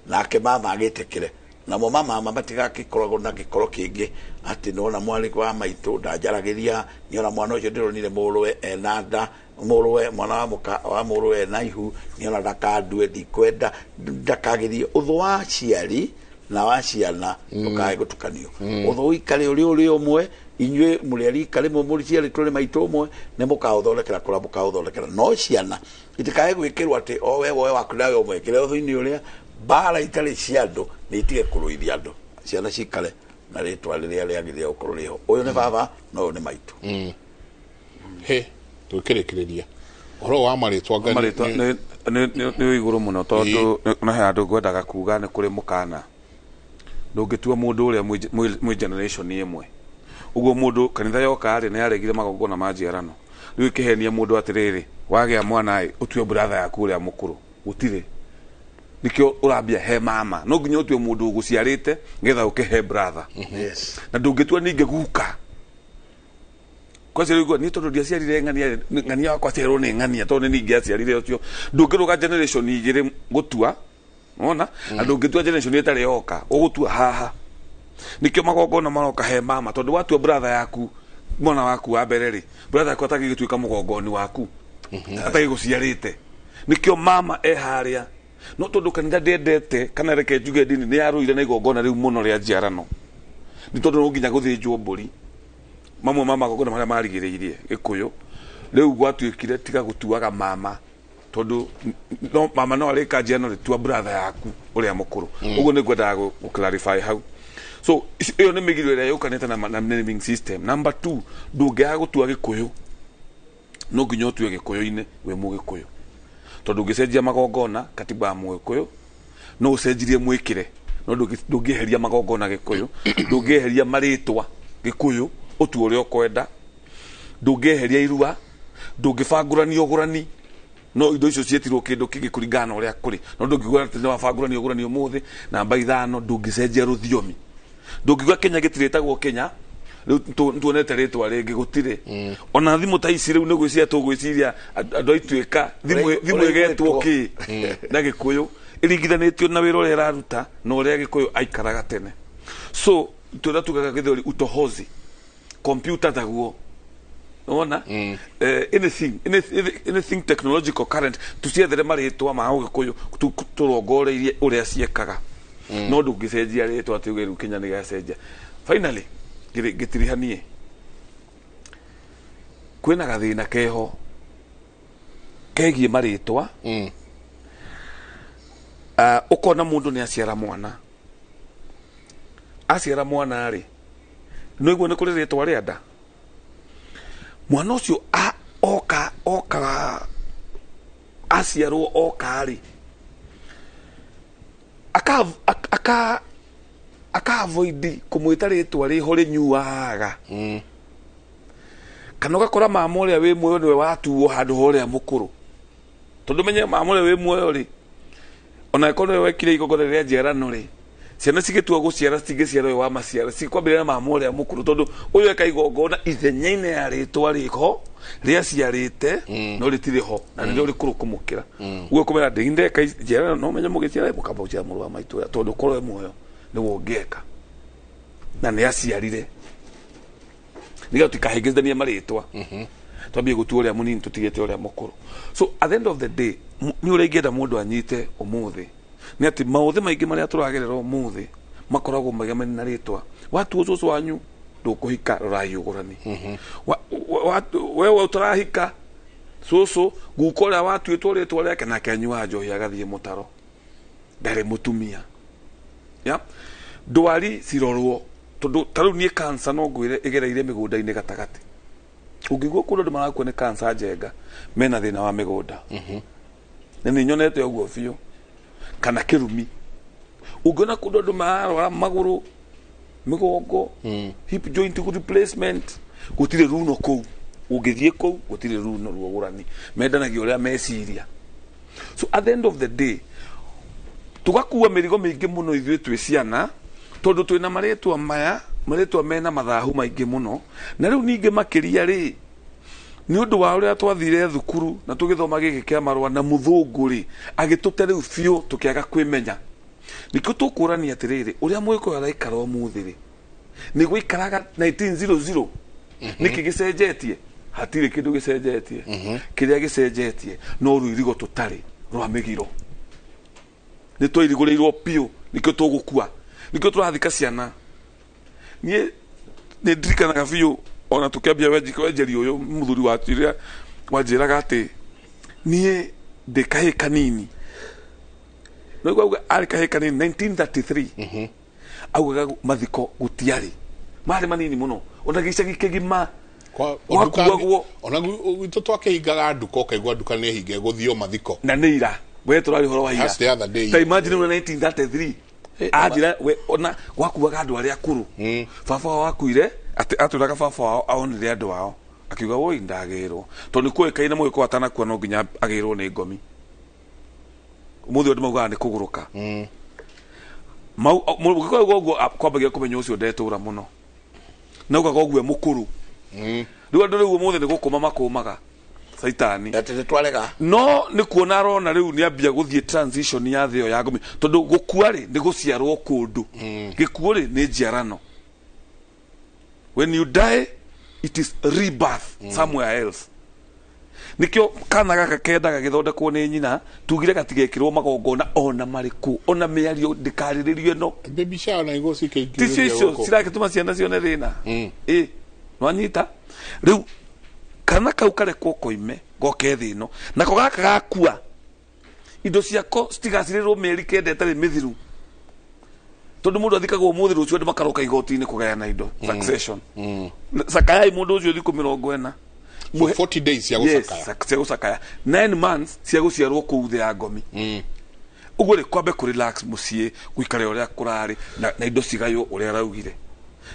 nake mama agĩtĩkĩre. Namo mamama matigagĩkoragwo na gĩkoro kĩngĩ atĩ nĩwona mwarĩ wa maitũ ndanjaragĩria, nĩona mwana ũcio ndĩronire mũrũwe ena nda, mũrũwe mwana wa mũka wa mũrũwe ena ihu, nĩona ndakandue, ndikwenda. Ndakagerie ũthũ wa aciari na wa ciana ndũkae gũtukanio. Ũthũ ũikare ũrĩ ũmwe, inyuĩ mũrĩ a rika rĩmwe, mũrĩ ciarĩtwo nĩ maitũ ũmwe, nĩ mũkaũthondekera kũrĩa mũkaũthondekera. No ciana itikae gwĩkĩrwo atĩ o we woe waku nawe ũmwĩkĩre ũthũ-inĩ ũrĩa mbara itarĩ cia andũ, nĩ itige kũrũithia andũ. Ciana cikare na rĩtwa rĩrĩa rĩagĩrĩire gũkorwo rĩho, ũyũ nĩ baba na ũyũ nĩ maitũ. He tũkĩrĩkĩrĩria ũhoro wa marĩtwa Ngai marĩtwa nĩ igũrũ mũno, tondũ na he andũ ngwendaga kuga nĩ kũrĩ mũkana. Ndũngĩtua mũndũ ũrĩa mwĩ generation ĩmwe. Ũguo mũndũ kanitha yoka rĩ nĩ yaregire magongona ma njiarano, rĩu ĩkĩhenia mũndũ atĩrĩrĩ, wagĩa mwana ĩ ũtue brother yaku ũrĩa mũkũrũ. Gũtirĩ, nĩkĩo ũrambia he mama, no nginya ũtue mũndũ ũgũciarĩte nĩgetha ũke he brother. Na ndũngĩtua ningĩ guka kwacia rĩu niĩ tondũ ndiaciarire ng'ania, ng'ania wakwa aciarirwo nĩ ng'ania, tondũ nĩ ningĩ aciarire ũcio. Ndũngĩrũga generation igĩrĩ gũtua, wona? Na ndũngĩtua generation ĩtarĩ yoka, ũgũtua haha. Nĩkĩo magongona maroka he mama, tondũ watua brother yaku mwana waku wa mbere rĩ, brother yaku atangĩgĩtuĩka mũgongoni waku atagĩgũciarĩte. Nĩkĩo mama e harĩa. No tondũ kanitha ndĩendete, kana reke njuge ndini nĩ yarũire na igongona rĩu mũno rĩa njiarano, nĩ tondũ no nginya gũthĩnjwo mbũri, mamwe ma magongona marĩa marigĩrĩirie gĩkũyũ. Rĩu gwatuĩkire tiga gũtuaga mama, tondũ no mama no arĩka njiarano rĩ, tua brother yaku ũrĩa mũkũrũ. Ũguo nĩ ngwendaga gũ clarify hau. So ĩyo nĩ mĩgirio ĩrĩa yũkanĩte na naming system. Number 2, ndũngĩaga gũtua gĩkũyũ, no nginya ũtue gĩkũyũ-inĩ wĩ mũgĩkũyũ, tondũ ũngĩcenjia magongona katiba ya mũgĩkũyũ no ũcenjirie mwĩkĩre, no ndũngĩeheria magongona gĩkũyũ, ndũngĩeheria marĩtwa gĩkũyũ, ũtue ũrĩa ũkwenda, ndũngĩeheria irua, ndũngĩbangũrania ũgũrani, no indo icio ciĩtirwo kĩndũ kĩngĩ kũringana na ũrĩa kũrĩ, no ndũngiuga atĩ nĩwabangũrania ũgũrani ũmũthĩ. Namba 5, ndũngĩcenjia rũthiomi, ndũngiuga Kenya gĩtirĩtagwo Kenya, rĩu tuonete rĩtwa rĩngĩ gũtirĩ. Ona thimũ ta ici rĩu nĩ gwĩciria tũgwĩciria andũ a Ituĩka, thimũ ĩgetwo kĩ na gĩkũyũ ĩringithanĩtio na wĩra ũrĩa ĩraruta na ũrĩa gĩkũyũ aikaraga tene. So tũrĩa tugaga gĩthweri utohozi, computer taguo wona, anything technological current tuciethere marĩtwa ma ũgĩkũyũ tũrongoreirie ũrĩa ciekaga. No ndũngĩcenjia rĩtwa atĩ uge rĩu Kenya nĩ gĩacenjia. Finally ngĩtirihanie, kwĩna gathĩna keho kegiĩ marĩtwa. Ũkona mũndũ nĩ aciara mwana, Aciara mwana rĩ, nĩguo nĩ kũrĩ rĩtwa rĩa nda. Mwana ũcio oka oka aciarwo oka rĩ, aka avoid kũmwĩta rĩtwa rĩho rĩnyuaga. Kana ũgakora mama ũrĩa wĩ muoyo nĩwe watuo handũ ha ũrĩa mũkũrũ, tondũ menye mama ũrĩa wĩ muoyo rĩ, ona angĩkorwo nĩwe wekire igongona rĩa njiarano rĩ, ciana cigĩtua gũciara citingĩciara ũyũ wa maciara, cikwambĩrĩria na mama ũrĩa mũkũrũ, tondũ ũyũ eka igongona ithenya-inĩ ya rĩtwa rĩho rĩaciarĩte, no rĩtirĩ ho na nĩrĩo rĩkũrũ kũmũkĩra. Ũguo kũmera ndĩ ndeka njiarano, no menye mũgĩciara mũkamba gũciara mũrũ wa maitũ ũrĩa, tondũ korwo e muoyo nĩwe ũngĩeka na nĩ aciarire, nĩgetha tũtikahĩngĩcithanie marĩtwa, twambie gũtua ũrĩa mũnini tũtigĩte ũrĩa mũkũrũ. So at the end of the day, nĩ ũrĩa ingĩenda mũndũ anyite ũmũthĩ nĩ atĩ maũthĩ maingĩ marĩa tũragerera ũmũthĩ makoragwo magemani na rĩtwa. Watuo cũcũ wanyu ndũkũhika, rorai ũgũrani. Wewe ũtarahika, cũcũ guka ũrĩa watuĩtwo rĩtwa rĩake nake anyuaga njohi agathiĩ mũtaro, ndarĩ mũtumia ya ndwari cirorwo, tondũ ta rĩu niĩ cancer no ngwĩre ĩgereire mĩgũnda-inĩ gatagatĩ. Ũngĩigua kũndũ andũ marakua nĩ cancer njenga, mena thĩna wa mĩgũnda, na nĩ nyonete ũguo biũ. Kana kĩrumi, ũngĩona kũndũ andũ mararwara magũrũ, mĩgongo, hip joint replacement, gũtirĩ runo kũu. Ũngĩthiĩ kũu gũtirĩ runo ruogũrani, mendanagia ũrĩa meciria. So at the end of the day, tũgakua mĩrigo mĩingĩ mũno ithuĩ twĩ ciana, tondũ twĩna marĩtwa maya, marĩtwa mena mathahu maingĩ mũno. Na rĩu ningĩ makĩria rĩ, nĩ ũndũ wa ũrĩa twathire thukuru na tũgĩthoma gĩkĩ kĩa marũa na mũthũngũ rĩ, agĩtũte rĩu biũ tũkĩaga kwĩmenya. Nĩkĩo tũkũrania atĩrĩrĩ, ũrĩa mũgĩkũyũ araikara ũmũthĩ rĩ, nĩ gũikaraga 1900. Nĩkĩ gĩcenjetie? Hatirĩ kĩndũ gĩcenjetie. Kĩrĩa gĩcenjetie no rũirigo tũtarĩ rwa mĩgiro, nĩ twairigũrĩirwo biũ. Nĩkĩo tũgũkua, nĩkĩo tũrathika ciana. Niĩ nĩ ndirikanaga biũ ona tũkĩambia wenjeri ũyũ, mũthuri wanjĩra wanjĩraga atĩ niĩ ndĩ kahĩĩ kanini. No auga arĩ kahĩĩ kanini 1933, augaga mathiko gũtiarĩ, marĩ manini mũno, ona gĩcagi kĩgima gwakuagwo. Ona gwitũ twakĩhingaga nduka, ũkaigua nduka nĩ hinge gũthio mathiko. Na nĩ ira we tũrari ũhoro wa ira. That's the other day. Ta imagine una 1933 anjĩra we ona gwakuaga andũ arĩa akũrũ. Baba wao akuire atĩ atwĩraga baba wao aonire andũ ao akiuga woi ndagĩrwo, tondũ nĩ kũĩkaine mũgĩkũyũ atanakua no nginya agĩrwo nĩ ngomi. Ũmũthĩ andũ maugaga nĩ kũgũrũka. Mũgĩkũyũ auga ũguo kwambagia kũmenya ũcio ndetũra mũno, na augaga ũguo e mũkũrũ. Rĩu andũ rĩu ũmũthĩ nĩ gũkũma makũmaga caitani. Atĩ nĩ twarega. No nĩ kuona arona rĩu nĩ ambia gũthiĩ transition ya thĩ ĩyo ya ngomi, tondũ gũkua rĩ nĩ gũciarwo kũndũ, gĩkuũ rĩ nĩ njiarano. When you die, it is rebirth somewhere else. Nĩkĩo kana gaka kendaga gĩthondekwo nĩ nyina, tugire gatigekĩrwo magongona ona marĩkũ, ona mĩario ndĩkarĩrĩrio ĩno. Baby shower na igũ cikĩingĩrĩria ticio icio gũkũ. Cirakĩtũma ciana cione thĩna ĩ nwanyita. Rĩu kana kau karekwo koime goke thĩ ĩno, nako gaka gakua indo ciako citigacirĩrwo mĩeri 9 ĩtarĩ mĩthiru, tondũ mũndũ athikagwo ũmũthĩ, rũciũ andũ makaroka igoti-inĩ kũgayana indo, succession. Sakayai mũndũ ũcio thikũ 40. So 40 days cia Yes, gũcakaya. Cia gũcakaya, 9 months cia gũciarwo kũu thĩ ya ngomi. Ũguo rĩ, kwambe kũ relax mũciĩ, gũikare ũrĩa kũrarĩ na indo cigaywo ũrĩa araugire.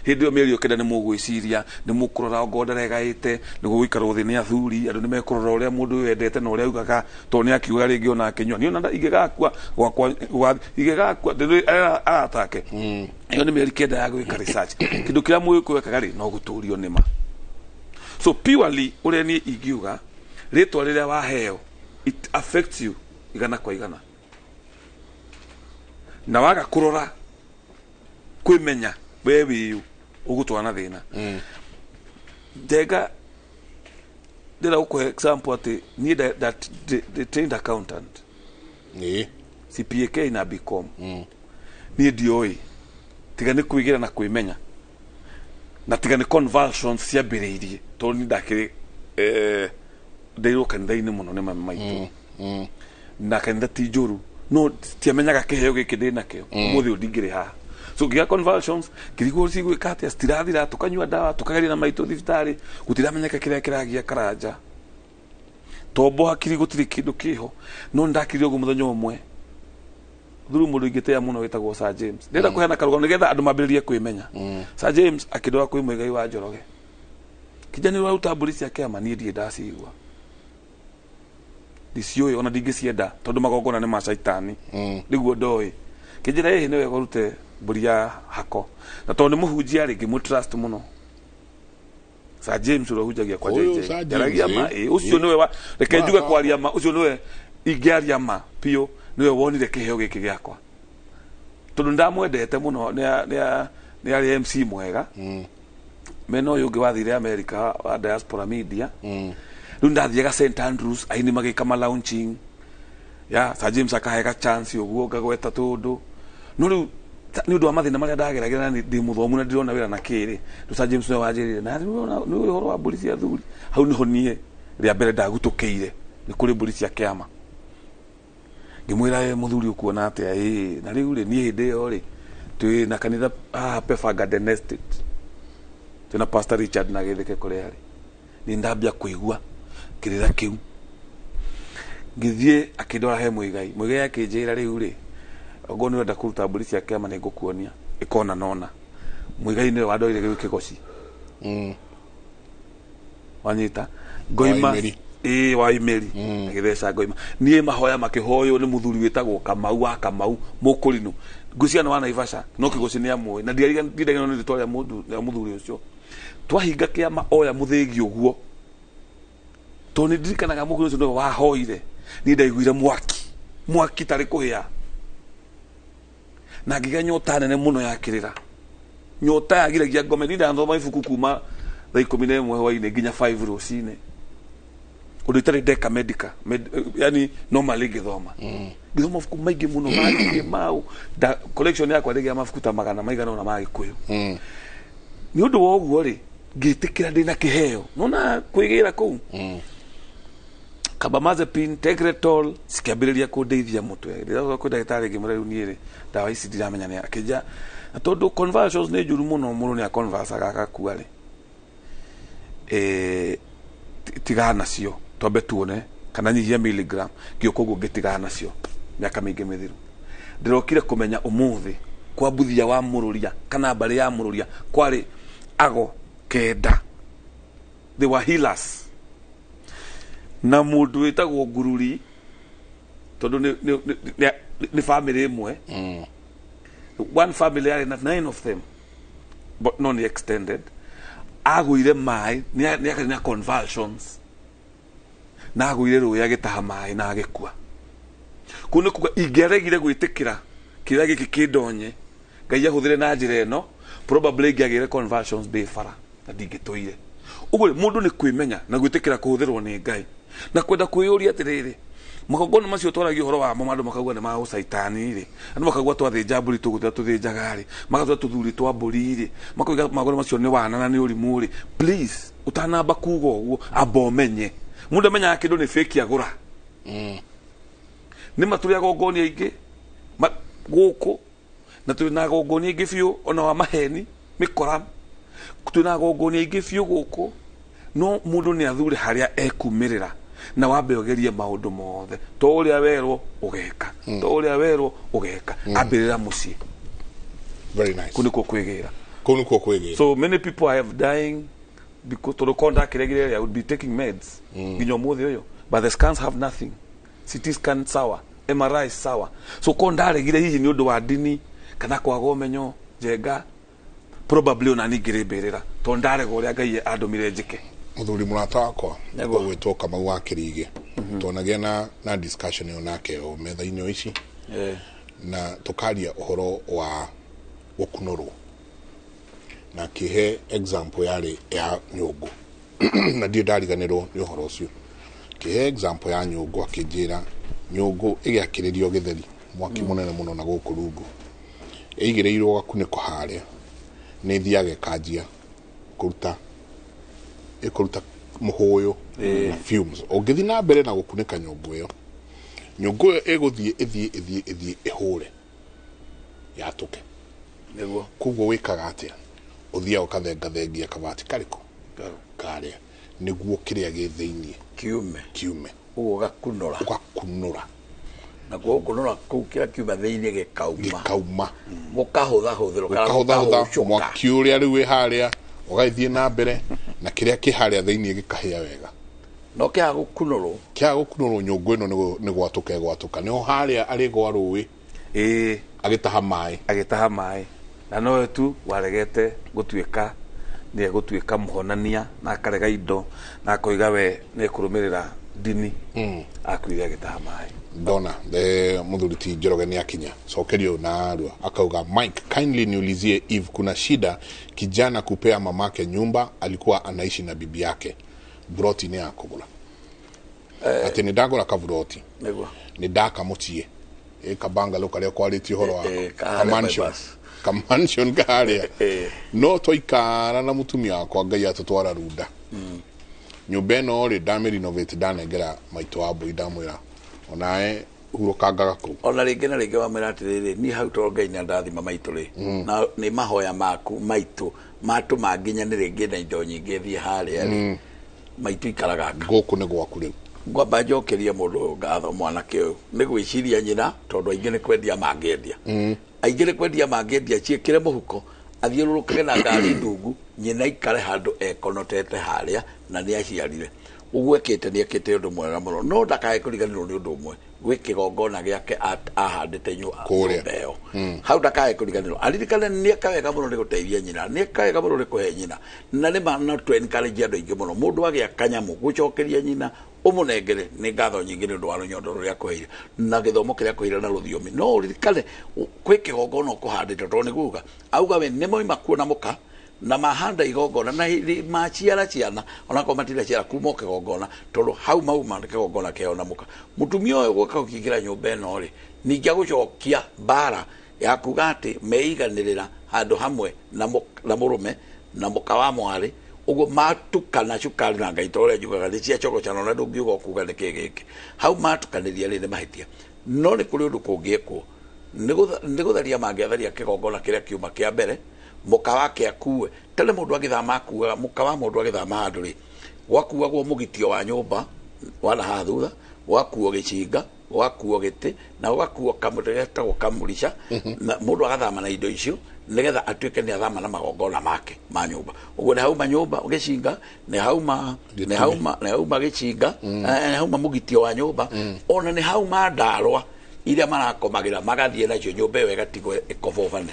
Hĩndĩ ĩyo mĩeri 9 nĩ mũgwĩciria, nĩ mũkũrora ongorwo ndaregaĩte, nĩ gũgũikarwo thĩ nĩ athuri, andũ nĩ mekũrora ũrĩa mũndũ ũyũ endete na ũrĩa augaga, tondũ nĩ akiuga rĩngĩ ona akĩnyua niĩ ona ingĩgakua gwakwa ingĩgakua aratake. Ĩyo nĩ mĩeri 9 ya gwĩka research. Kĩndũ kĩrĩa mũgĩkũyũ ekaga rĩ, no gũtũrio nĩma. So purely ũrĩa niĩ ingiuga, rĩtwa rĩrĩa waheo, it affects you 100%, na waga kũrora kwĩmenya we wĩyũ ũgũtwara na thĩna. Njenga ndĩra gũkũhe example atĩ niĩ the trained accountant, CPAK na BCom, niĩ ndioĩ tiga nĩ kwĩgĩra na kwĩmenya, na tiga nĩ convulsions ciambĩrĩirie, tondũ niĩ ndakĩrĩ ndeirwo kanitha-inĩ mũno nĩ mami maitũ, na kanitha ti njũru, no tiamenyaga kĩheo gĩkĩ ndĩ nakĩo. Ũmũthĩ ũyũ ndingĩrĩ haha. So ngĩgĩa convulsions, ngĩrigwo cigwĩka atĩa, citirathira, tũkanyua ndawa, tũkageria na maitũ thibitarĩ, gũtiramenyeka kĩrĩa kĩragia Karanja. Tombo hakiri gũtirĩ kĩndũ kĩho, no nĩndakirire ũguo mũthenya ũmwe. Thuru mũndũ ingĩtĩa mũno wĩtagwo Sir James. Ndĩrenda kũheana karũgano nĩgetha andũ mambĩrĩrie kwĩmenya. Sir James akĩndwara kwĩ Muigai wa Njoroge. Kijana nĩ ũraruta mbũri cia kĩama, niĩ ndirĩ ndacigua. Ndiciũĩ ona ndingĩcienda tondũ magongona nĩ ma caitani. Nĩguo ndoĩ. Kĩnjĩra ĩhĩ nĩ wega ũrute mbũri ya hako. Na tondũ nĩ mũhunjia rĩ, ngĩmũ trust mũno. Sir James ũrĩa ũhunjagia kwa Ũyũ JJ. Sir James, Njaragia ma, ĩ. ĩ, ũcio nĩwe wa reke njuge Wa- kwaria ma, ũcio nĩwe ingĩaria ma biũ, nĩwe wonire kĩheo gĩkĩ gĩakwa. Tondũ nĩndamwendete mũno, nĩ arĩ MC mwega. Mena ũyũ ũngĩ wathire America wa Diaspora Media. Rĩu ndathiaga St Andrews aini magĩka ma launching ya Sir James akahega chance ũguo ngagweta tũndũ, no rĩu nĩ ũndũ wa mathĩna marĩa ndageragĩra na ndĩ mũthomu na ndirona wĩra na kĩrĩ, rĩu Sir James nĩwe wanjĩrire na rĩu ona nĩ ũhoro wa mbũri cia thuri. Hau nĩho niĩ rĩa mbere ndagutũkĩire nĩ kũrĩ mbũri cia kĩama. Ngĩmwĩra, "Ĩ, mũthuri, ũkuona atĩa?" Ĩ, na rĩu rĩ, niĩ hĩndĩ ĩyo rĩ, twĩ na kanitha haha Pefa Garden Estate, twĩna Pastor Richard na Gĩthĩke kũrĩa arĩ. Nĩ ndambia kũigua kĩrĩra kĩu, ngĩthiĩ akĩndwara he Muigai. Muigai akĩnjĩra, "Rĩu rĩ, ongorwo nĩ ũrenda kũruta mbũri cia kĩama, nĩ ngũkuonia ĩkona nona." Muigai nĩwe wandwarire gĩu kĩgoci wanyita ngoima. Wa Imeri. Ĩĩ, wa Imeri. Agĩtheca ngoima niĩ mahoya makĩhoywo nĩ mũthuri wĩtagwo Kamau wa Kamau Mũkũrinũ, ngwĩciria nĩ wa Naivasha, no kĩgoci nĩ amũĩ na ndiariganĩrwo nĩ rĩtwa rĩa mũndũ rĩa mũthuri ũcio. Twahinga kĩama oya mũthĩgi ũguo, tondũ nĩ ndirikanaga mũthuri ũcio nĩwe wahoire, niĩ ndaiguire mwaki mwaki tarĩ kũhĩa na ngĩgĩa nyota nene mũno ya kĩrĩra, nyota yagiragia ngome. Niĩ ndathoma ibuku kuma thaa 11 hwainĩ nginya 5 rũcinĩ, ũndũ itarĩ ndeka medica yani normally ngĩthoma mabuku maingĩ mũno mangĩ mau da collection yakwa ndĩgĩa mabuku ta magana maigana ũna ma Gĩkũyũ. Nĩ ũndũ wa ũguo rĩ, ngĩtĩkĩra ndĩna kĩheo nona kwĩgĩra kũu carbamazepine, Tegretol cikĩambĩrĩria kũndeithia mũtwe. Ndĩracoka kwĩ ndagĩtarĩ, ngĩmwĩra, "Rĩu niĩ rĩ, ndawa ici ndiramenya nĩ akĩnja na tondũ convulsions nĩ njũru mũno, mũndũ nĩ aconvulsaga agakua rĩ, tigana nacio twambe tuone kana nyihia milligram." Ngĩũka ũguo ngĩtigana nacio mĩaka mĩingĩ mĩthiru. Ndĩrokire kũmenya ũmũthĩ kwa mbuthia wa Mũrũria kana mbarĩ ya Mũrũria kwarĩ ago kenda, they were healers, na mũndũ wĩtagwo Ngururi, tondũ nĩ family ĩmwe, one family yarĩ na nine of them, but no nĩ extended. Agũire maĩ, nĩ akarĩ na convulsions na agũire rũĩ agĩtaha maĩ na agĩkua. Kũu nĩ kuga ingĩaregire gwĩtĩkĩra kĩrĩa gĩkĩ kĩndonye Ngai ahũthĩre na njĩra ĩno, probably ingĩagĩire convulsions ndĩ bara na ndingĩtũire ũguo. Rĩ, mũndũ nĩ kwĩmenya na gwĩtĩkĩra kũhũthĩrwo nĩ Ngai na kwenda kwĩyũria atĩrĩrĩ, magongona macio twaragia ũhoro wamo, andũ makauga nĩ ma ũcaitani rĩ, andũ makauga twathĩnja mbũri tũgũtĩra tũthĩnjaga rĩ, magatwĩra tũthuri twa mbũri rĩ, makoiga magongona macio nĩ wana na nĩ ũrimũ rĩ. Please, ũtanamba kuga ũguo, amba ũmenye. Mũndũ amenyaga kĩndũ nĩ fake agũra. Nĩ ma tũrĩ agongoni aingĩ gũkũ na tũrĩ na agongoni aingĩ biũ ona wa maheni mĩkora, twĩ na agongoni aingĩ biũ gũkũ, no mũndũ nĩ athure harĩa ekumĩrĩra na wambe ũgerie maũndũ mothe, to ũrĩa werwo ũgeka, to ũrĩa werwo ũgeka. Ambĩrĩra mũciĩ. Very nice. Kũu nĩkuo kwĩgĩra. Kũu nĩkuo kwĩgĩra. So many people have dying because tondũ korwo ndakĩregire, I would be taking meds nginya ũmũthĩ ũyũ, but the scans have nothing, CT scan sawa, MRI sawa. So korwo ndaregire hihi nĩ ũndũ wa ndini kana kwaga ũmenyo njenga, probably ona ningĩ mbĩrĩra, tondũ ndarega ũrĩa Ngai andũmire njĩke. Mũthuri mũrata wakwa ũgwĩtwo Kamau wa Kĩrigĩ, twanagĩa na discussion ĩyo nake o metha-inĩ o ici na tũkaria ũhoro wa gũkunũrwo, na akĩhe example yarĩ ya nyũngũ, na ndirĩ ndariganĩrwo nĩ ũhoro ũcio. Kĩhe example ya nyũngũ, akĩnjĩra nyũngũ ĩgĩakĩrĩrio gĩtheri mwaki mũnene mũno na gũkũ rungu ĩigĩrĩirwo gakunĩko harĩa, nĩ ĩthiaga ĩkanjia kũruta, ĩkũruta mũhũyũ na fumes. Ũngĩthiĩ na mbere na gũkunĩka nyũngũ ĩyo, nyũngũ ĩyo ĩgũthiĩ ĩthiĩ ĩthiĩ ĩthiĩ ĩhũre yatũke. Nĩguo. Koguo wĩkaga atĩa? Ũthiaga ũkathengathengia kabati karĩkũ? Karĩa, nĩguo kĩrĩa gĩ thĩiniĩ kiume. Kiume. Ũguo ũgakunũra. Ũgakunũra. Nakuo gũkunũra kũu kĩrĩa kiuma thĩiniĩ gĩkauma. Gĩkauma. Mũkahũthahũthĩrwo kana ũkahũthahũtha mũkahũcũka. Mwaki ũrĩa rĩu wĩ harĩa ũgagĩthiĩ na mbere na kĩrĩa kĩ harĩa thĩiniĩ gĩkahĩa wega. No kĩaga gũkunũrwo. Kĩaga gũkunũrwo, nyũngũ ĩno nĩ gwatũka ĩgwatũka. Nĩho harĩa arĩgwa rũĩ. Ĩĩ. Agĩtaha maĩ. Agĩtaha maĩ, na nowe tu waregete gũtuĩka nĩ egũtuĩka mũhonania, na akarega indo na akoiga we nĩ ekũrũmĩrĩra ndini. Akuire agĩtaha maĩ. Ndona muthuri ti Njoroge nĩ akinya cokerio narua, akauga, "Mike, kindly niulizie if kuna shida kijana kupea mamake nyumba alikuwa anaishi na bibi yake, buroti nĩ yakũgũra, atĩ nĩ ndagũra kaburoti, Nĩguo. Nĩ ndaka mũciĩ ĩ kabangalo karĩa kwarĩtie ũhoro wako, kaharĩa kamansion, bypass. Kamansion kaharĩa, no twaikara na mũtumia wakwa, Ngai atũtwara runda nyũmba ĩno rĩ, ndamĩrenovate, ndanengera maitũ wa mbũi, ndamwĩra onawe hurũkangaga kũu." Ona rĩngĩ na rĩngĩ wamwĩra atĩrĩrĩ, niĩ hau tondũ Ngai nĩ andathima maitũ rĩ, na nĩ mahoya maku maitũ matũma nginya nĩ rĩngĩ na indo nyingĩ thiĩ harĩa rĩ, maitũ ikaraga gũkũ nĩ gwaku rĩu. Ngwamba njokerie mũndũ ũyũ ngatho, mwanake ũyũ nĩ gwĩciria nyina, tondũ aingĩ nĩ kwendia mangĩendia, aingĩ nĩ kwendia mangĩendia ciĩkĩre mũhuko, athiũrũrũkage na ngari ndungu, nyina ikare handũ ekonotete harĩa na nĩ aciarire. Ũguo ekĩte nĩ ekĩte ũndũ mwega mũno, no ndakae kũriganĩrwo nĩ ũndũ ũmwe, gwĩ kĩgongona gĩake ahandĩte Kũrĩa. nyũmba ĩyo. Hau ndakae kũriganĩrwo, aririkane nĩ eka wega mũno nĩ gũteithia nyina, nĩ eka wega mũno nĩ kũhe nyina, na nĩ ma no tũ encourage andũ aingĩ mũno, mũndũ agĩa kanyamũ gũcokeria nyina ũmũnengere nĩ ngatho nyingĩ nĩ ũndũ wa rũnyondo rũrĩa akũheire na gĩthomo kĩrĩa akũheire na rũthiomi. No ũririkane kwĩ kĩgongona ũkũhandĩte, tondũ nĩ kuga auga we nĩ moima kuo na mũka na mahanda igongona na maciara ciana, onakorwo matiraciara kuma o kĩgongona, tondũ hau mauma nĩ kĩgongona kĩao na mũka. Mũtumia ũyũ gũka gũkĩingĩra nyũmba ĩno rĩ, ningĩ agũcokia mbara ya kuga atĩ meiganĩrĩra handũ hamwe na mũrũme na mũka wa mwarĩ, ũguo matukana cukari na Ngai, ta ũrĩa njugaga nĩ cia cogocana, ona ndũngiuga ũkuga nĩ kĩ gĩkĩ hau matukanĩria rĩ, nĩ mahĩtia. No nĩ kũrĩ ũndũ kũngĩkwo, nĩ gũtharia mangĩatharia kĩgongona kĩrĩa kiuma kĩa mbere, mũka wake akue. Tene mũndũ agĩthama akuaga, mũka wa mũndũ agĩthama handũ rĩ, gwakuagwo mũgitio wa nyũmba wana haha thutha, gwakuo gĩcinga, gwakuo gĩtĩ, na gũgakuo kamũtĩ getagwo kamũrica, na mũndũ agathama na indo icio nĩgetha atuĩke nĩ athama na magongona make ma nyũmba. Ũguo nĩ hauma nyũmba gĩcinga, nĩ hauma gĩcinga, nĩ hauma mũgitio wa nyũmba, ona nĩ hauma ndarwa iria marakomagĩra, magathiĩ nacio, nyũmba ĩyo ĩgatigwo ĩkobobane.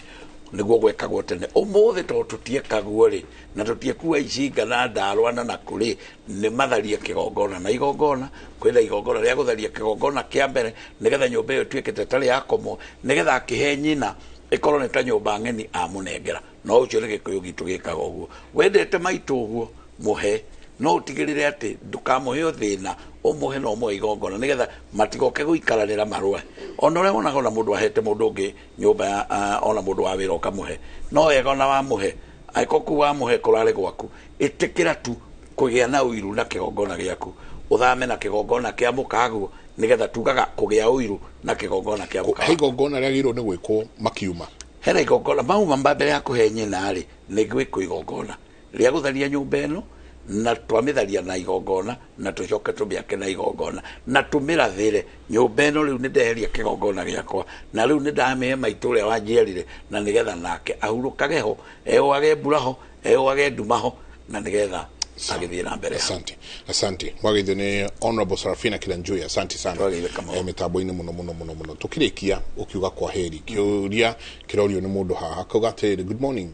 Nĩguo gwekagwo tene. Ũmũthĩ tondũ tũtiekaguo rĩ, na tũtiekua icinga na ndarwa na nakũ rĩ, nĩ matharie kĩgongona na igongona, kwĩna igongona rĩa gũtharia kĩgongona kĩa mbere, nĩgetha nyũmba ĩyo ĩtuĩke ta ĩtarĩ yakomwo, nĩgetha akĩhe nyina ĩkorwo nĩ ta nyũmba ng'eni amũnengera. No ũcio nĩ Gĩkũyũ gitũ gĩkaga ũguo. Wendete maitũ ũguo, mũhe, no ũtigĩrĩre atĩ ndũkamũhe o thĩna, ũmũhe na ũmũhe igongona nĩgetha matigoke gũikaranĩra marũe. Ona ũrĩa wonaga ona mũndũ ahete mũndũ ũngĩ nyũmba ya ona mũndũ wa wĩra ũkamũhe, no wega ona wamũhe, angĩkorwo kũu wamũhe kũrarĩ gwaku, ĩtĩkĩra tu kũgĩa na ũiru na kĩgongona gĩaku, ũthame na kĩgongona kĩa mũkaguo, nĩgetha tugaga kũgĩa ũiru na kĩgongona kĩa mũka. He igongona rĩagĩrĩirwo nĩ gwĩkwo makiuma? Hena igongona mauma mba mbere ya kũhe nyina rĩ, nĩ gwĩkwo igongona rĩa gũtharia nyũmba ĩno, na twamĩtharia na igongona, na tũcoke tũmĩake na igongona na tũmĩrathĩre nyũmba ĩno. Rĩu nĩ ndeheria kĩgongona gĩakwa, na rĩu nĩ ndamĩhe maitũ ũrĩa wanjiarire, na nĩgetha nake ahurũkage ho, eoage mbura ho, eoage nduma ho, na nĩgetha agĩthiĩ na mbere. Asante, asante. Mwageithio nĩ Honorable Sarafina Kiranjui, asante sana mĩtambo-inĩ mũno mũno mũno mũno. Tũkĩrĩkia ũkiuga kwa heri, kĩũria kĩrorio nĩ mũndũ haha, akauga atĩrĩrĩ, "Good morning,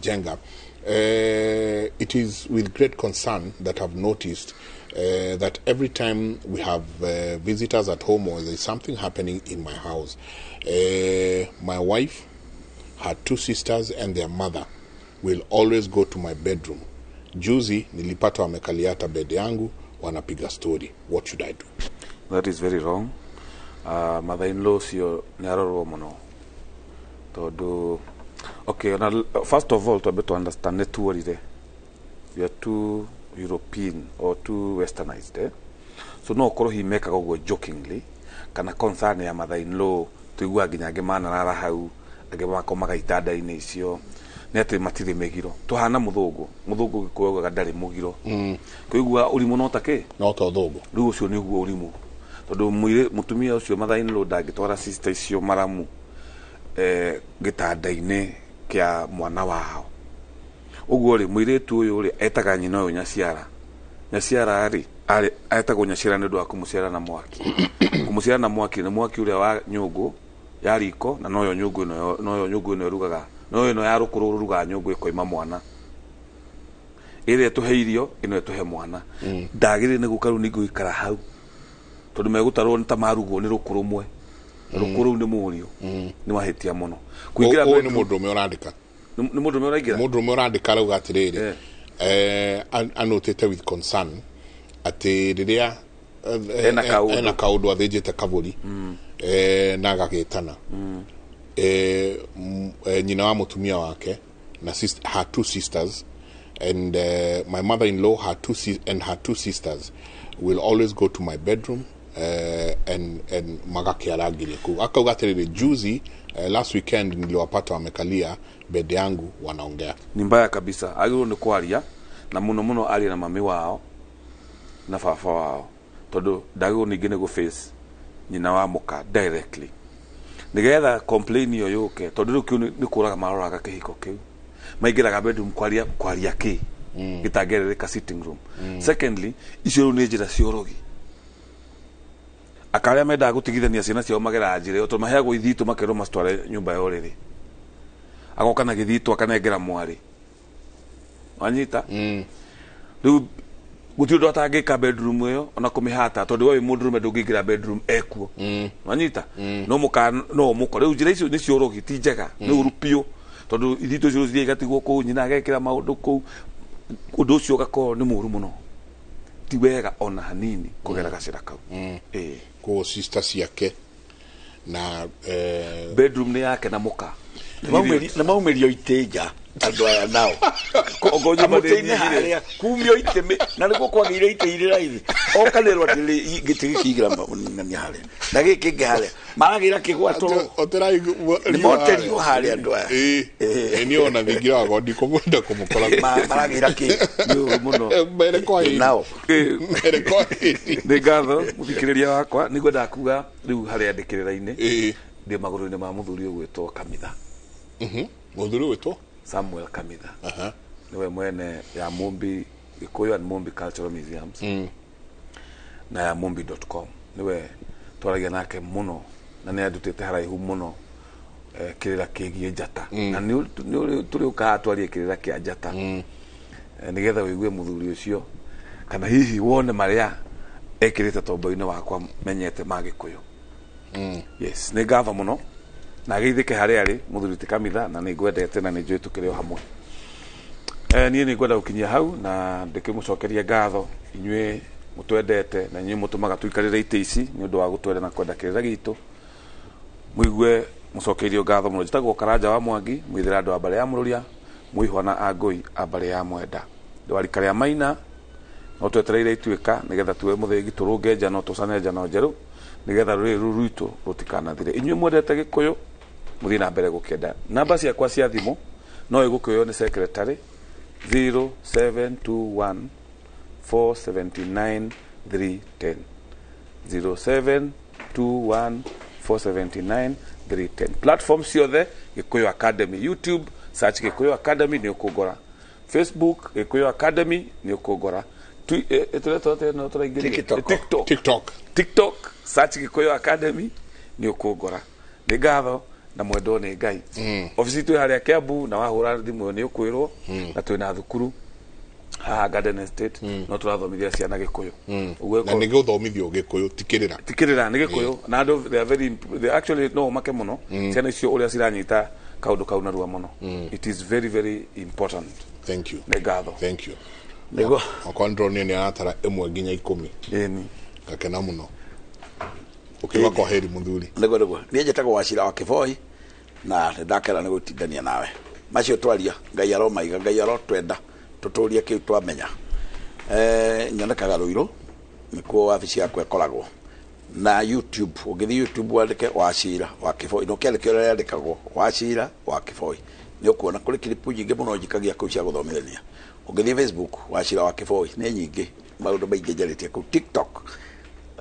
Jenga. It is with great concern that I've noticed that every time we have visitors at home or there is something happening in my house, my wife, her two sisters and their mother will always go to my bedroom. Juzi nilipata wamekalia hata bed yangu wanapiga story. What should I do?" That is very wrong. Mother in law ũcio nĩ arorwo mũno, tondũ okay, ona first of all twambe to understand nĩ tuorire, we are too European or too westernized, eh? So no ũkorwo hihi mekaga ũguo jokingly, kana concern ya mother in law, tuiguaga nginya angĩ manarara hau. Angĩ makomaga itanda-inĩ icio. Nĩ atĩ matirĩ mĩgiro. Tũhana mũthũngũ. Mũthũngũ Gĩkũyũ augaga ndarĩ mũgiro. Kũigua ũrimũ no ta kĩ? No ta ũthũngũ. Rĩu ũcio nĩguo ũrimũ. Tondũ mũirĩ mũtumia ũcio mother-in-law ndangĩtwara sister icio maramu gĩtanda-inĩ kĩa mwana wao. Ũguo rĩ, mũirĩtu ũyũ rĩ, etaga nyina ũyũ nyaciara. Nyaciara rĩ, arĩ etagwo nyaciara nĩ ũndũ wa kũmũciara na mwaki. Kũmũciara na mwaki nĩ mwaki ũrĩa wa nyũngũ ya riko na noyo nyũngũ ĩno, noyo nyũngũ ĩno ĩrugaga, noyo ĩno ya rũkũrũ rũrugaga nyũngũ ĩkoima mwana. Ĩrĩa ĩtũhe irio, ĩno ĩtũhe mwana. Ndagĩrĩire nĩ gũka rĩu ningĩ gũikara hau. Tondũ megũtarwo nĩ ta marugwo nĩ rũkũ rũmwe. Rũkũ rũu nĩ mũriũ. Nĩ wahĩtia mũno. Kũingĩra Ũyũ nĩ bedroom- mũndũrũme ũrandĩka. Nĩ mũndũrũme ũraingĩra? Mũndũrũme ũrandĩka arauga atĩrĩrĩ, anotĩte with concern atĩ rĩrĩa Ena kaũndũ. Ena kaũndũ athĩnjĩte kabũri na agagĩtana, nyina wa mũtumia wake na her two sisters and my mother-in-law and her two sisters will always go to my bedroom and magakiarangiria kuu. Akauga atĩrĩrĩ, juzi, last weekend niliwapata wamekalia bed yangu wanaongea. Ni mbaya kabisa. Agĩrĩirwo nĩ kwaria na mũno mũno arie na mami wao na baba wao, tondũ ndagĩrĩirwo ningĩ nĩ gũ-face nyina wa mũka directly nĩgetha complain ĩyo yũke, tondũ rĩu kĩu nĩ kũraga maroraga kĩhiko kĩu. Maingĩraga bedroom kwaria, kwaria kĩ gĩtangĩarĩrĩka sitting room? Secondly, icio rĩu nĩ njĩra cia ũrogi. Aka arĩa mendaga gũtigithania ciana ciao mageraga njĩra ĩyo, tondũ maheagwo ithitũ makerwo macitware nyũmba ya ũrĩrĩ. Agoka na gĩthitũ akanengera mwarĩ, wanyita? Rĩu gũtirĩ ũndũ atangĩka bedroom ĩyo ona kũmĩhata, tondũ we wĩ mũndũrũme ndũngĩingĩra bedroom ekuo, wanyita? No mũka no mũko. Rĩu njĩra icio nĩ cia ũrogi, ti njega, nĩ ũru biũ, tondũ ithitũ icio cithiĩ igatigwo kũu, nyina agekĩra maũndũ kũu, ũndũ ũcio ũgakorwo nĩ mũru mũno, ti wega ona hanini kũgera gacĩra kau. Ĩĩ. Koguo sister ciake na bedroom nĩ yake na mũka. Nĩ maumĩrio itĩ nja andũ aya nao kamũtĩ-inĩ harĩa kumio itĩ na nĩguo kwagĩire itĩ irĩ raithi okanĩrwo atĩ gĩtĩ gĩkĩingĩra nania harĩa na gĩkĩ kĩngĩ harĩa maragĩra kĩgwatũrwo nĩ moterio harĩa andũ aya. Ĩ niĩ ona thingira wakwa ndikũmwenda kũmũkora. Maragĩra kĩ Nĩ ũru mũno. Mbere kwa hĩndĩ. Nao. Mbere kwa hĩndĩ. Nĩ ngatho mũthikĩrĩria wakwa. Nĩ ngwendaga kuga rĩu harĩa ndĩkĩrĩra-inĩ ndĩ magũrũ-inĩ ma mũthuri ũgwĩtwo Kamitha. Mũthuri ũgwĩtwo Samuel Kamitha nĩwe mwene ya Mumbi Gĩkũyũ and Mumbi Cultural Museums na ya mumbi.com. Nĩwe twaragia nake mũno na nĩ andutĩte haraihu mũno kĩrĩra kĩgiĩ njata, na nĩ tũrĩũkaga twarie kĩrĩra kĩa njata, nĩgetha ũigue mũthuri ũcio kana hihi wone marĩa ekĩrĩte tombo-inĩ wakwa menyete ma Gĩkũyũ. Yes, nĩ ngatho mũno na geithĩke harĩa arĩ mũthuri ti Kamitha, na nĩ ngwendete na nĩ njũĩ tũkĩrĩ o hamwe. Niĩ nĩ ngwenda gũkinyia hau na ndĩkĩmũcokeria ngatho inyuĩ mũtwendete na inyuĩ mũtũmaga tũikarĩre itĩ ici nĩ ũndũ wa gũtwenda na kwenda kĩrĩra gitũ. Mũigue mũcokeirio ngatho mũno. Njĩtagwo Karanja wa Mwangi, mwithĩra andũ a mbarĩ ya Mũrũria, mũihwa na Angũi a mbarĩ ya Mwenda. Ndwarika rĩa Maina no twetereire ituĩka nĩgetha tuwe mũthĩgi, tũrũnge njano, tũcane njano njerũ nĩgetha rũrĩrĩ rũrũ rwitũ rũtikanathire. Inyuĩ mwendete Gĩkũyũ, mũthiĩ na mbere gũkĩenda. Namba ciakwa cia thimũ no ĩgũkĩoywo nĩ secretary, 0721 479 310, 0721 479 310. Platform ciothe Gĩkũyũ Academy. YouTube, search Gĩkũyũ Academy, nĩ ũkũngora. Facebook, Gĩkũyũ Academy, nĩ ũkũngora. Tũretwo atĩa ĩno tũraingĩrire? TikTok. TikTok. TikTok. TikTok, search Gĩkũyũ Academy, nĩ ũkũngora. Nĩ ngatho na mwendwo nĩ Ngai. Obici itũ ĩ harĩa Kiambu, na wahũra thimũ ĩyo nĩ ũkwĩrwo, na twĩna thukuru haha Garden Estate no tũrathomithia ciana Gĩkũyũ. Ũguo Na nĩ gũthomithio Gĩkũyũ, ti kĩrĩra. Ti kĩrĩra, nĩ Gĩkũyũ, na andũ they are very they actually no make mũno ciana icio ũrĩa ciranyita kaũndũ kau narua mũno. It is very very important. Thank you. Nĩ ngatho. Thank you. Nĩguo. Okorwo ndĩronire nĩ aratara ĩmwe nginya 10. Ĩni. Ngakena mũno. Ũkiuga kwa heri mũthuri. Nĩguo niĩ njĩtagwo Wacira wa Kĩboi na nĩ ndakena nĩ gũtindania nawe. Macio twaria, Ngai aromaiga, Ngai arotwenda tũtũrie kĩu twamenya. Nyonekaga Rũirũ, nĩkuo wabici yakwa ĩkoragwo. Na YouTube, ũngĩthiĩ YouTube wandĩke Wachira wa Kĩboi, no kĩandĩke ũrĩa rĩandĩkagwo, Wachira wa Kĩboi, nĩ ũkuona kũrĩ clip nyingĩ mũno njikagia kũu cia gũthomithania. Ũngĩthiĩ Facebook, Wachira wa Kĩboi, nĩ nyingĩ, maũndũ maingĩ njarĩtie kũu. TikTok,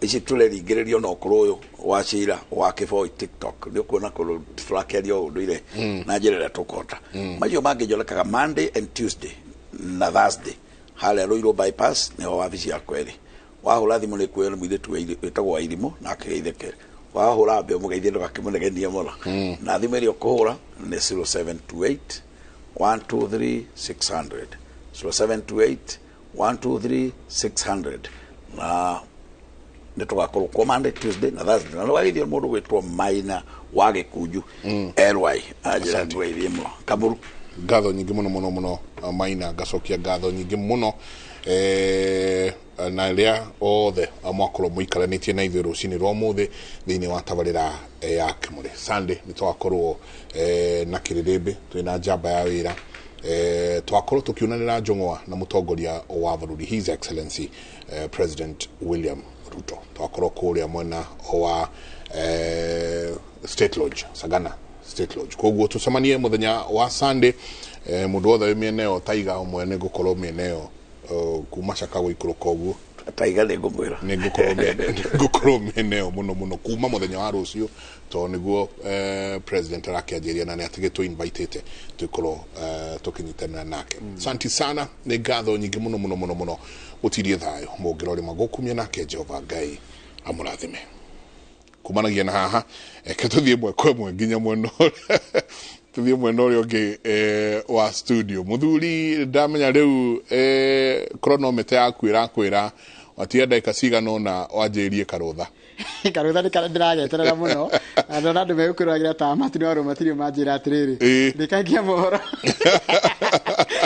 ici tũreringĩrĩrio na ũkũrũ ũyũ, Wachira wa Kĩboi TikTok, nĩ ũkuona kũndũ tũrakĩaria ũndũire na njĩra ĩrĩa tũkũhota. Macio mangĩ njonekaga Monday and Tuesday na Thursday harĩa Ruiru bypass, nĩho wabici yakwa ĩrĩ. Wahũra thimũ nĩ kuoya nĩ mũirĩtu wĩtagwo Wairimũ, na akĩgeithĩke. Wahũra mbĩ ũmũgeithie, ndũgakĩmũnegenie mũno. Na thimũ ĩrĩa ũkũhũra nĩ 0728 123 600, 0728 123 600. Na nĩ tũgakorwo kuo Monday, Tuesday na Thursday. Na nĩwageithio mũndũ gwĩtwo Maina wa Gĩkunju ly anjĩra ngũgeithie mũno Kamuru. Ngatho nyingĩ mũno mũno mũno, Maina, ngacokia ngatho nyingĩ mũno na arĩa othe mwakorwo mũikaranĩtie na ithuĩ rũcinĩ rwa ũmũthĩ thĩinĩ wa tabarĩra ya Kĩmũrĩ. Sunday nĩ twakorwo na kĩrĩrĩmbĩ twĩna njamba ya wĩra, twakorwo tũkiunanĩra njũng'wa na mũtongoria wa bũrũri, His Excellency President William Ruto. Twakorwo kũrĩa mwena wa State Lodge, Sagana State Lodge. Koguo tucemanie muthenya wa Sunday. Mundu wothe wĩ mĩena ĩyo, taiga ũmwe nĩ ngũkorwo mĩena ĩyo kuma caka gũikũrũka ũguo. Taiga nĩ ngũmwĩra. Nĩ ngũkorwo mĩena ĩyo mũno mũno kuma mũthenya wa rũciũ, tondũ nĩguo president arakĩanjĩria na nĩ atigĩtwo invitĩte tũkorwo tũkĩnyitanĩra nake. Santi sana, nĩ ngatho nyingĩ mũno mũno mũno mũno. Gũtirie thayũ mũngĩrorĩ magũkumia, nake Jehova Ngai amũrathime. Kumanagia na haha, eke tũthiĩ ĩmwe kwa ĩmwe nginya mwena ũrĩa, tũthiĩ mwena ũrĩa ũngĩ wa studio. Mũthuri, ndamenya rĩu chronometer yaku ĩrakwĩra watia ndagĩka cigana ũna wanjĩrĩrie karũtha. Karũtha nĩ karĩa ndĩrageterera mũno, na ndona andũ megũkwĩroragĩra ta Martin wa Rũmatirio manjĩra atĩrĩrĩ, rĩkangia mohoro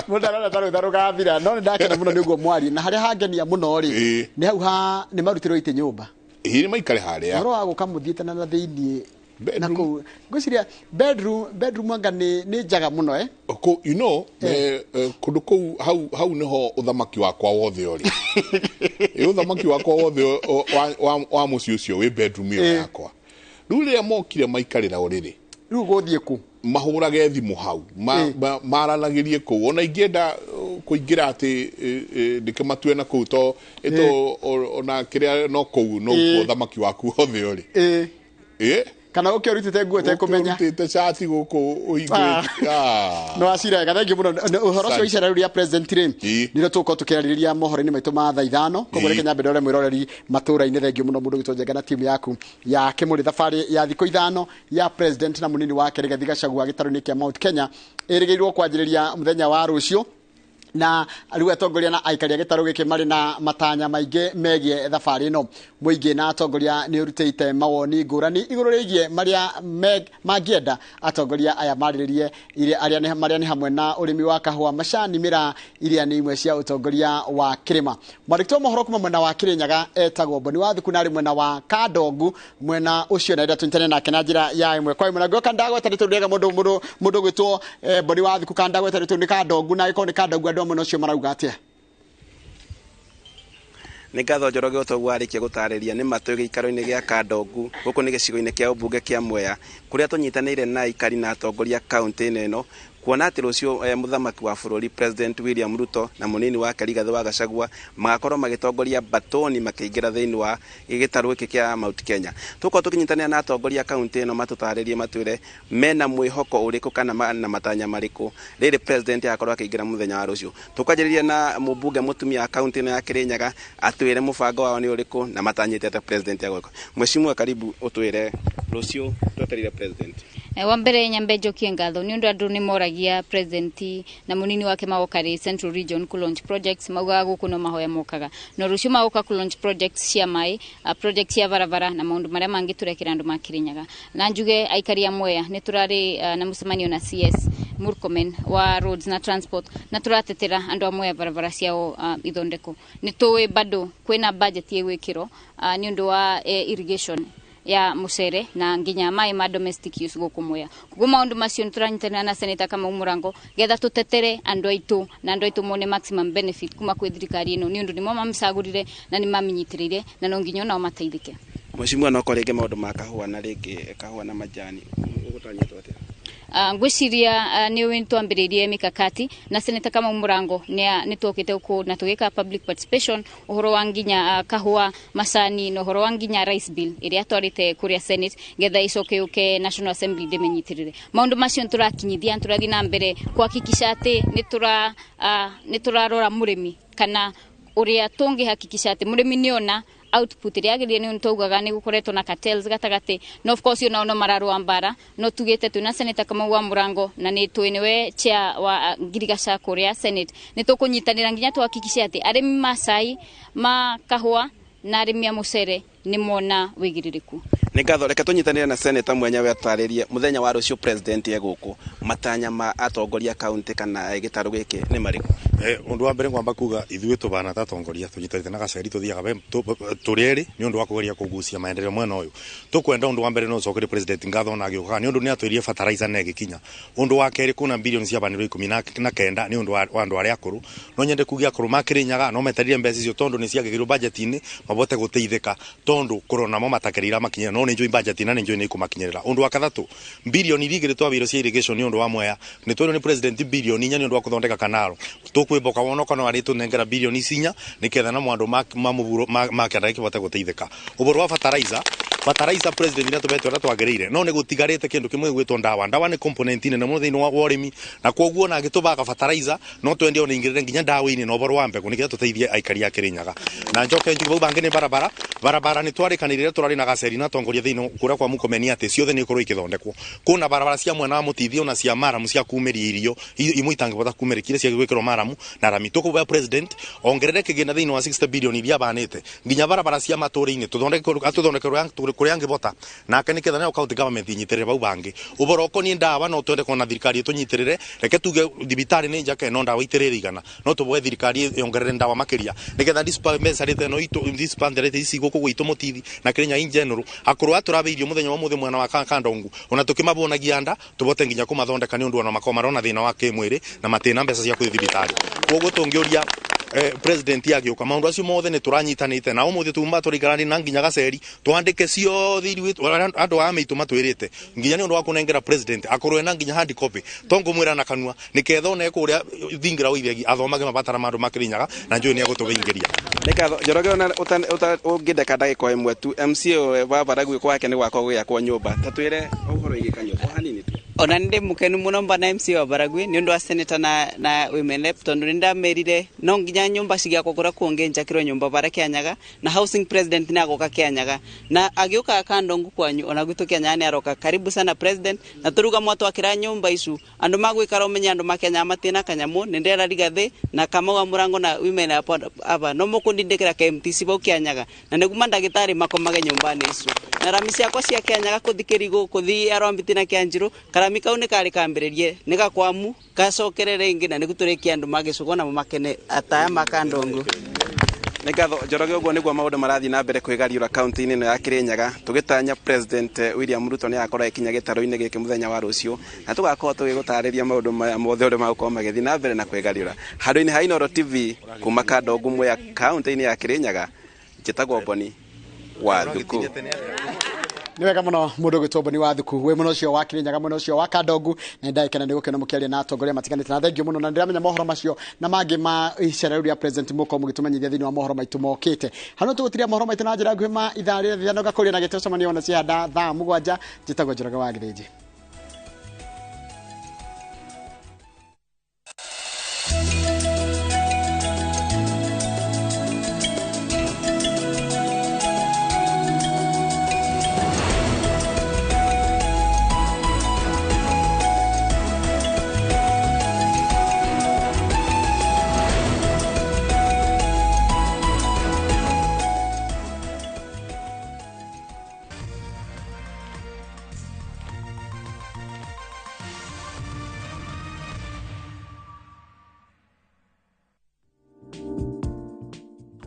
mũndũ arona ta rũtha rũgathira, no nĩ ndakena mũno nĩ ũguo mwarie. Na harĩa hangenia mũno rĩ, nĩ hau ha nĩ marutĩrwo itĩ nyũmba. Ĩĩ, nĩ maikare harĩa. Ũhoro wa gũka mũthiĩte na thĩiniĩ na kũu, ngwĩciria bedroom anga nĩ njaga mũno. Kũ, you know, kũndũ kũu hau nĩho ũthamaki wakwa wothe ũrĩ. Ĩ, ũthamaki wakwa wothe wa mũciĩ ũcio wĩ bedroom ĩyo yakwa. Rĩu rĩrĩa mokire maikarĩra ũrĩrĩ, rĩu gũthiĩ kũ? Mahũrage thimũ hau, maranagĩrie kũu. Ona ingĩenda kũingĩra atĩ ndĩkĩmatue na kũu, to ĩto ona kĩrĩa no kũu no kuo ũthamaki waku wothe ũrĩ. Ĩ. Kana ũke ũrutĩte nguo ũtekũmenya. Ũrutĩte cati gũkũ ũhingũrĩte. No acira wega, thengiũ mũno. Ũhoro ũcio icera rĩu rĩa president rĩ, nĩrĩo tũgũkorwo tũkĩarĩrĩria mohoro-inĩ maitũ ma thaa 5. Koguo reke nyambe ndore mwĩroreri matũra-inĩ. Thengiũ mũno mũndũ gwĩtwo Njenga na timu yaku ya Kĩmũrĩ. Thabarĩ ya thikũ 5 ya president na mũnini wake Rigathi Gachagua gĩtarũ-inĩ kĩa Mount Kenya ĩrĩgĩrĩirwo kwanjĩrĩria mũthenya wa rũciũ, na rĩu atongoria na aikari a gĩtarũ gĩkĩ marĩ na matanya maingĩ megiĩ thabarĩ ĩno. Mũingĩ na atongoria nĩ ũrutĩte mawoni ngũrani igũrũ rĩgiĩ marĩa mangĩenda atongoria aya marĩrĩrie, marĩa nĩ hamwe na ũrĩmi wa kahũa, macani, mĩraa, iria nĩ imwe cia ũtongoria wa kĩrĩma. Mwandĩki wa mohoro kuma mwena wa Kĩrĩnyaga etagwo Boni wa Thuku, na arĩ mwena wa Kandongu mwena ũcio, na tũnyitane nake na njĩra ya ĩmwe kwa ĩmwe. Na ngĩoka ndagweta nĩ tondũ mũndũ gwĩtwo Boni wa Thuku, kana ndagweta nĩ tondũ nĩ Kandongu, na angĩkorwo nĩ Kandongu andũ a mwena ũcio marauga atĩa? Nĩ ngatho Njoroge, ũtoguo warĩkia gũtarĩria nĩ ma twĩ gĩikaro-inĩ gĩa Kandongu, gũkũ nĩ gĩcigo-inĩ kĩa ũmbunge kĩa Mwea, kũrĩa tũnyitanĩire na aikari na atongoria kaunti-inĩ ĩno, kuona atĩ rũciũ mũthamaki wa bũrũri President William Ruto na mũnini wake Rigathi wa Gachagua magakorwo magĩtongoria batoni makĩingĩra thĩinĩ wa gĩtarũ gĩkĩ kĩa Mount Kenya. Tũkorwo tũkĩnyitanĩra na atongoria kaunti ĩno matũtarĩrie, matwĩre mena mwĩhoko ũrĩkũ kana na matanya marĩkũ rĩrĩ president agakorwo akĩingĩra mũthenya wa rũciũ. Tũkwanjĩrĩria na mũmbunge mũtumia wa kaunti ĩno ya Kĩrĩnyaga, atwĩre mũbango wao nĩ ũrĩkũ na matanyĩte atĩa president agoka. Mheshimiwa, karibu, ũtwĩre rũciũ twetereire president. Wa mbere nyambe njokie ngatho nĩ ũndũ andũ nĩ moragia president na mũnini wake magoka rĩ Central Region ku launch projects, maugaga gũkũ no mahoya mokaga, no rũciũ magoka ku launch projects cia maĩ, projects cia barabara na maũndũ marĩa mangĩ tũrekĩra andũ ma Kĩrĩnyaga. Na njuge aikari a Mwea nĩ tũrarĩ na mũcemanio na CS Murkomen wa roads na transport, na tũratetera andũ a Mwea barabara ciao ithondekwo. Nĩ tũĩ bado kwĩna budget ĩgwĩkĩrwo nĩ ũndũ wa irrigation ya mucere na nginya maĩ ma domestic use gũkũ Mwea. Koguo maũndũ macio nĩ tũranyitanĩra na Senator Kamau Mũrango getha tũtetere andũ aitũ na andũ aitũ mone maximum benefit kuma kwĩ thirikari ĩno, nĩ ũndũ nĩmo mamĩcagũrire na nĩ mamĩnyitĩrĩire, na no nginya onao mateithĩke. Mheshimiwa, no rĩngĩ maũndũ ma kahũa na rĩngĩ kahũa na majani ũgũtanyĩtwo atĩa? Ngwĩciria nĩ ũĩ twambĩrĩirie mikakati na Senator Kamau Murango nĩ twokĩte gũkũ na tũgĩka public participation ũhoro wa nginya kahũa, macani na ũhoro wa nginya rice bill ĩrĩa twarĩte kũrĩa Senate getha icoke yũke National Assembly ndĩmenyitĩrĩre. Maũndũ macio nĩ tũrakinyithia, nĩ tũrathiĩ na mbere kuhakikisha atĩ nĩ tũrarora mũrĩmi kana ũrĩa tũngĩhakikisha atĩ mũrĩmi nĩona output ĩrĩa yagĩrĩire. Nĩ twaugaga nĩ gũkoretwo na cartels gatagatĩ, no of course onao no mararũa mbara, no tugĩte twĩna Senator Kamau wa Murango na nĩ twĩ nĩwe chair wa ngirigaca kũrĩa Senate, nĩ tũkũnyitanĩra nginya tuhakikishe atĩ arĩmi ma cai, ma kahũa na arĩmi a mũcere nĩ mona wĩigĩrĩrĩku. Nĩ ngatho. Reke tũnyitanĩre na Senator mwenyewe atarĩrie mũthenya wa rũciũ president e gũkũ, matanya ma atongoria kaunti kana gĩtarũ gĩkĩ nĩ marĩkũ? Undu wa mbere ngwamba kuga ithuĩ tũbana ta atongoria tũnyitanĩte na gaceri tũthiaga tũrĩ erĩ nĩ ũndũ wa kũgeria kũgucia maendeleo mwena ũyũ. Tũkwenda ũndũ wa mbere no ũcokerie president ngatho na agĩũkaga nĩ ũndũ nĩ atwĩrire fertilizer na ĩgĩkinya. Ũndũ wa kerĩ, kuna bilioni ciabanirwo 19 nĩ ũndũ wa andũ arĩa akũrũ. No nyende kugia akũrũ makĩrĩnyaga no meterire mbeca icio tondũ nĩ ciagĩrĩirwo budget-inĩ mabote gũteithĩka tondũ kũrona mo matakĩrĩra makinyĩra, no nĩ njũĩ budget na nĩ njũĩ nĩ ikũmakinyĩrĩra. Ũndũ wa kathatũ, bilioni 2 twabĩirwo cia irrigation nĩ ũndũ wa Mwea, nĩ twĩrwo nĩ president bilioni 4 nĩ ũndũ wa kũthondeka kanaro. Tũkwĩmboka wona kana arĩ tũnengera bilioni 4 nĩketha na mwandũ ma mũburo ma kĩanda gĩkĩbote gũteithĩka. Ũhoro wa fertilizer president nĩ atũbete ũrĩa twagĩrĩire, no nĩ gũtigarĩte kĩndũ kĩmwe gwĩtwo ndawa. Ndawa nĩ component nene mũno thĩinĩ wa ũrĩmi, na koguo na agĩtũbaga fertilizer no twende ona ingĩrĩre nginya ndawa-inĩ na ũhoro wa mbegũ nĩgetha tũteithie aikari a Kĩrĩnyaga. Na njoke njuge bau bangĩ nĩ barabara. Barabara nĩ twarĩkanĩire tũrarĩ na gaceri na atongoria thĩinĩ kũrĩa kwa Mũkomeni atĩ ciothe nĩ ikorwo ikĩthondekwo. Kuna barabara cia mwena wa Mũtithio na cia maramu cia kumĩria irio imwe itangĩbota kumĩrĩkire cia gwĩkĩrwo maramu na rami. Tũkũhoya president ongerere kĩgĩna thĩinĩ wa 60 billion iria abanĩte nginya barabara cia matũũra-inĩ tũthondeke kũrĩa angĩbota nake nĩketha nayo county government inyitĩrĩre bau bangĩ. Ũhoro ũkoniĩ ndawa no twende kuona thirikari ĩtũnyitĩrĩre, reke tuge thibitarĩ nĩ njake no ndawa itirĩrĩigana, no tũboe thirikari yongerere ndawa makĩria nĩgetha dispensary ĩno itũ dispensary ici gũkũ gwitũ Mũtithi na Kĩrĩnyaga in general akũrũ aya tũrabe irio mũthenya wa ũmũthĩ mwena wa Kandongu ona tũkĩmabonagia nda tũbote nginya kũmathondeka nĩ ũndũ ona makorwo marona thĩna wa kĩmwĩrĩ na matĩna mbeca cia kũthiĩ thibitarĩ. Koguo tũngĩũria president agĩũka maũndũ acio mothe nĩ tũranyitanĩte na ũmũthĩ tuma tũrĩikarani na nginya gaceri twandĩke ciothe iria andũ aya maitũ matwĩrĩte nginya nĩ ũndũ wa kũnengera president akorwo ena nginya hard copy tongũmwĩra na kanua nĩketha ona kũrĩa thingira wa iregi athomage mabatara ma andũ ma Kĩrĩnyaga na njũĩ nĩ egũtũingĩria. Nĩ ngatho Njoroge, ona ũngĩndeka ndagĩka ĩmwe tu, MCA wa Baragwi kwake nĩ gwakwa gũgĩakwo nyũmba, ta twĩre ũhoro wĩgiĩ kanyũmba o hanini tu. Ona nĩ mũkenu mũno mbana MCA wa Baragwi nĩ ũndũ wa senator na women rep tondũ nĩ ndamerire no nginya nyũmba cigĩakwo kũrĩa kũngĩ njakĩrwo nyũmba bara Kĩanyaga na housing president nĩ agoka Kĩanyaga na agĩũka Kandongu kwanyu ona gwitũ Kĩanyaga nĩ aroka. Karibu sana president, na tũruga mwatwakĩra nyũmba icu andũ magwĩkara ũmenye andũ ma Kĩanyaga matina kanyamũ. Nĩ ndĩrera Rigathĩ na Kamau wa Mũrango na women aba no mũkũndindĩkĩra KMTC bau Kĩanyaga na nĩguo mandagĩtarĩ makomage nyũmba-inĩ icu na rami ciakwa cia Kĩanyaga kũthi Kĩrigũ kũthi Arambiti na Kĩanjirũ karami kau nĩ karĩ kambĩrĩrie nĩ gakwamu gacokere rĩngĩ na nĩguo tũrĩkie andũ magĩcũgwo namo makene ataya ma Kandongu. Nĩ ngatho Njoroge, ũguo nĩguo maũndũ marathiĩ na mbere kwĩgariũra kaunti-inĩ ĩno ya Kĩrĩnyaga tũgĩtanya president William Ruto nĩ agakorwo agĩkinya gĩtarũ-inĩ gĩkĩ mũthenya wa rũciũ na tũgakorwo tũgĩgũtarĩria maũndũ maya mothe ũrĩa magũkorwo magĩthiĩ na mbere na kwĩgariũra. Handũ-inĩ ha Inooro TV kuma Kandongu Mwea kaunti-inĩ ya Kĩrĩnyaga, njĩtagwo Boni wa Thuku. Nĩ wega mũno mũndũ ũgwĩtwo Boni wa Thuku wĩ mwena ũcio wa Kĩrĩnyaga, mwena ũcio wa Kandongu, na ndagĩkena nĩ gũkena mũkĩaria na atongoria matiganĩte, na thengio mũno na ndĩramenya mohoro macio na mangĩ ma icera rĩu rĩa president mũkorwo mũgĩtũmenyithia thĩinĩ wa mohoro maitũ mokĩte. Hano tũgũtiria mohoro maitũ na njĩra nguhĩ ma ithaa rĩrĩa ithano ngakũria na gĩtĩ ũcemania ona cianda thaa 7. Njĩtagwo Njoroge wa Gĩthĩnji.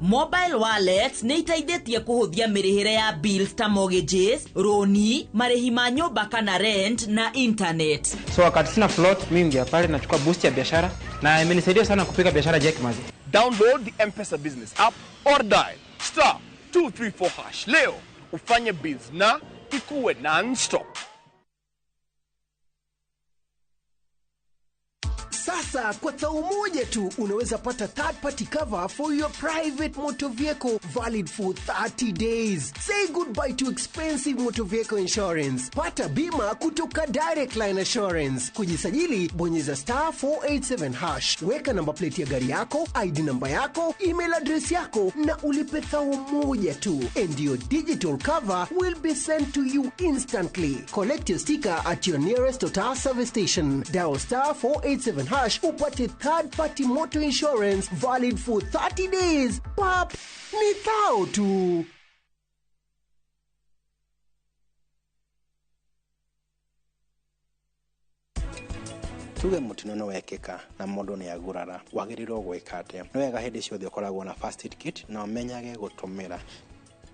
Mobile wallets nĩ iteithĩtie kũhũthia mĩrĩhĩre ya bills ta mortgages, roni, marĩhi ma nyũmba kana rent na internet. So wakati sina float, mimi ingia pale nachukua boost ya biashara na imenisaidia sana kupiga biashara Jack Mazi. Download the M-Pesa business app or dial star 234 hash leo Ufanye biz na ikuwe non-stop. Sasa kwa thao moja tu unaweza pata third party cover for your private motor vehicle valid for 30 days. Say goodbye to expensive motor vehicle insurance. Pata bima kutoka Direct Line Assurance. Kujisajili, bonyeza star 487 hash. Weka namba plate ya gari yako, ID namba yako, email address yako na ulipe thao moja tu. And your digital cover will be sent to you instantly. Collect your sticker at your nearest Total service station. Dial star 487 hash upate third party motor insurance valid for 30 days. Pap, ni thao tu. Tuge mutino no wekika na mundu ni agurara wagiriirwo gwika atia? Ni wega hindi ciothe ukoragwo na first aid kit na umenyage gutumira.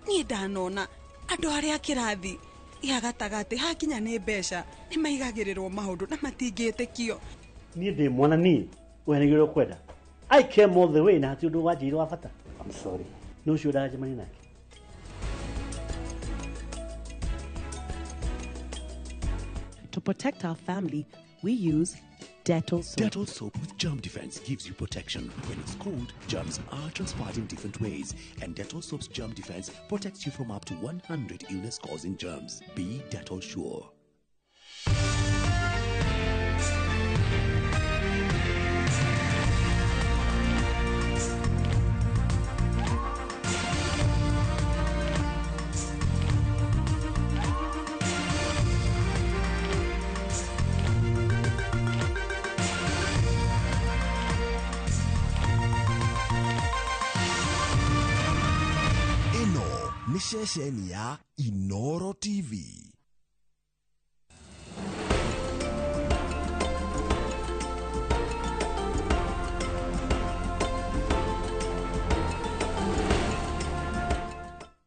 Niĩ ndanona andũ arĩa kĩrathi gĩa gatagatĩ hakinya nĩ mbeca nĩ maigagĩrĩrwo maũndũ na matingĩtĩkio. Niĩ ndĩ mwana niĩ ũhenagĩrĩrwo kwenda. I came all the way na hatirĩ ũndũ wanjĩrire wa bata. I'm sorry. Nĩ ũcio ndacemania nake. To protect our family, we use Dettol soap. Dettol soap with germ defense gives you protection. When it's cold, germs are transferred in different ways, and Dettol soap's germ defense protects you from up to 100 illness-causing germs. Be Dettol sure. Nĩ ceceni ya Inoro TV.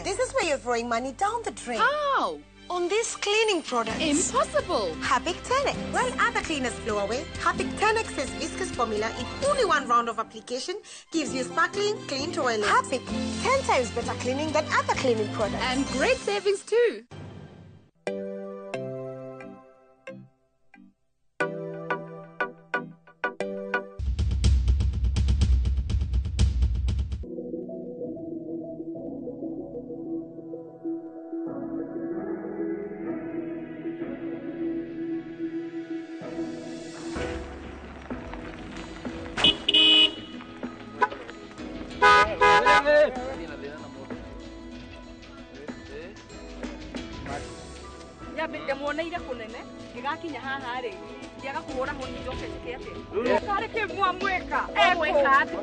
This is where you're throwing money down the drain. How? On these cleaning products. Impossible. Harpic 10X. While other cleaners blow away, Harpic 10X's viscous formula in only one round of application gives you sparkling, clean toilet. Harpic, 10 times better cleaning than other cleaning products. And great savings too. Ndĩmuoneire kũnene ngĩgakinya haha rĩ ndiaga kũhũra hũni njoke njĩke atĩa karĩ kĩ mwamwĩka emwĩka atĩa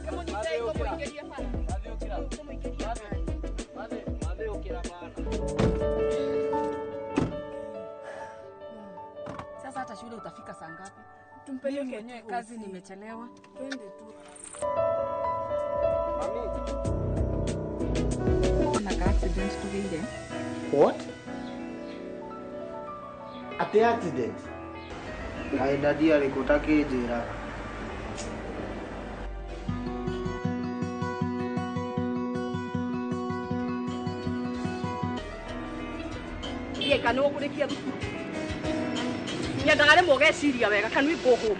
ĩmũnyitei kũmũingĩria bara. Sasa hata shule utafika saa ngapi? Tumpeleke mwenyewe kazi, nimechelewa. Twende tu. Mami. Accident tugeire. What? Ate accident? Kaĩ dadi arĩ kũ takĩnjĩraga? Iye kana ũkũrĩkia thukuru. Nyendaga rĩmwe ũgeciria wega, can we go home?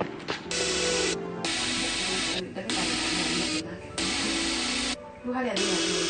Rĩu harĩa thĩna.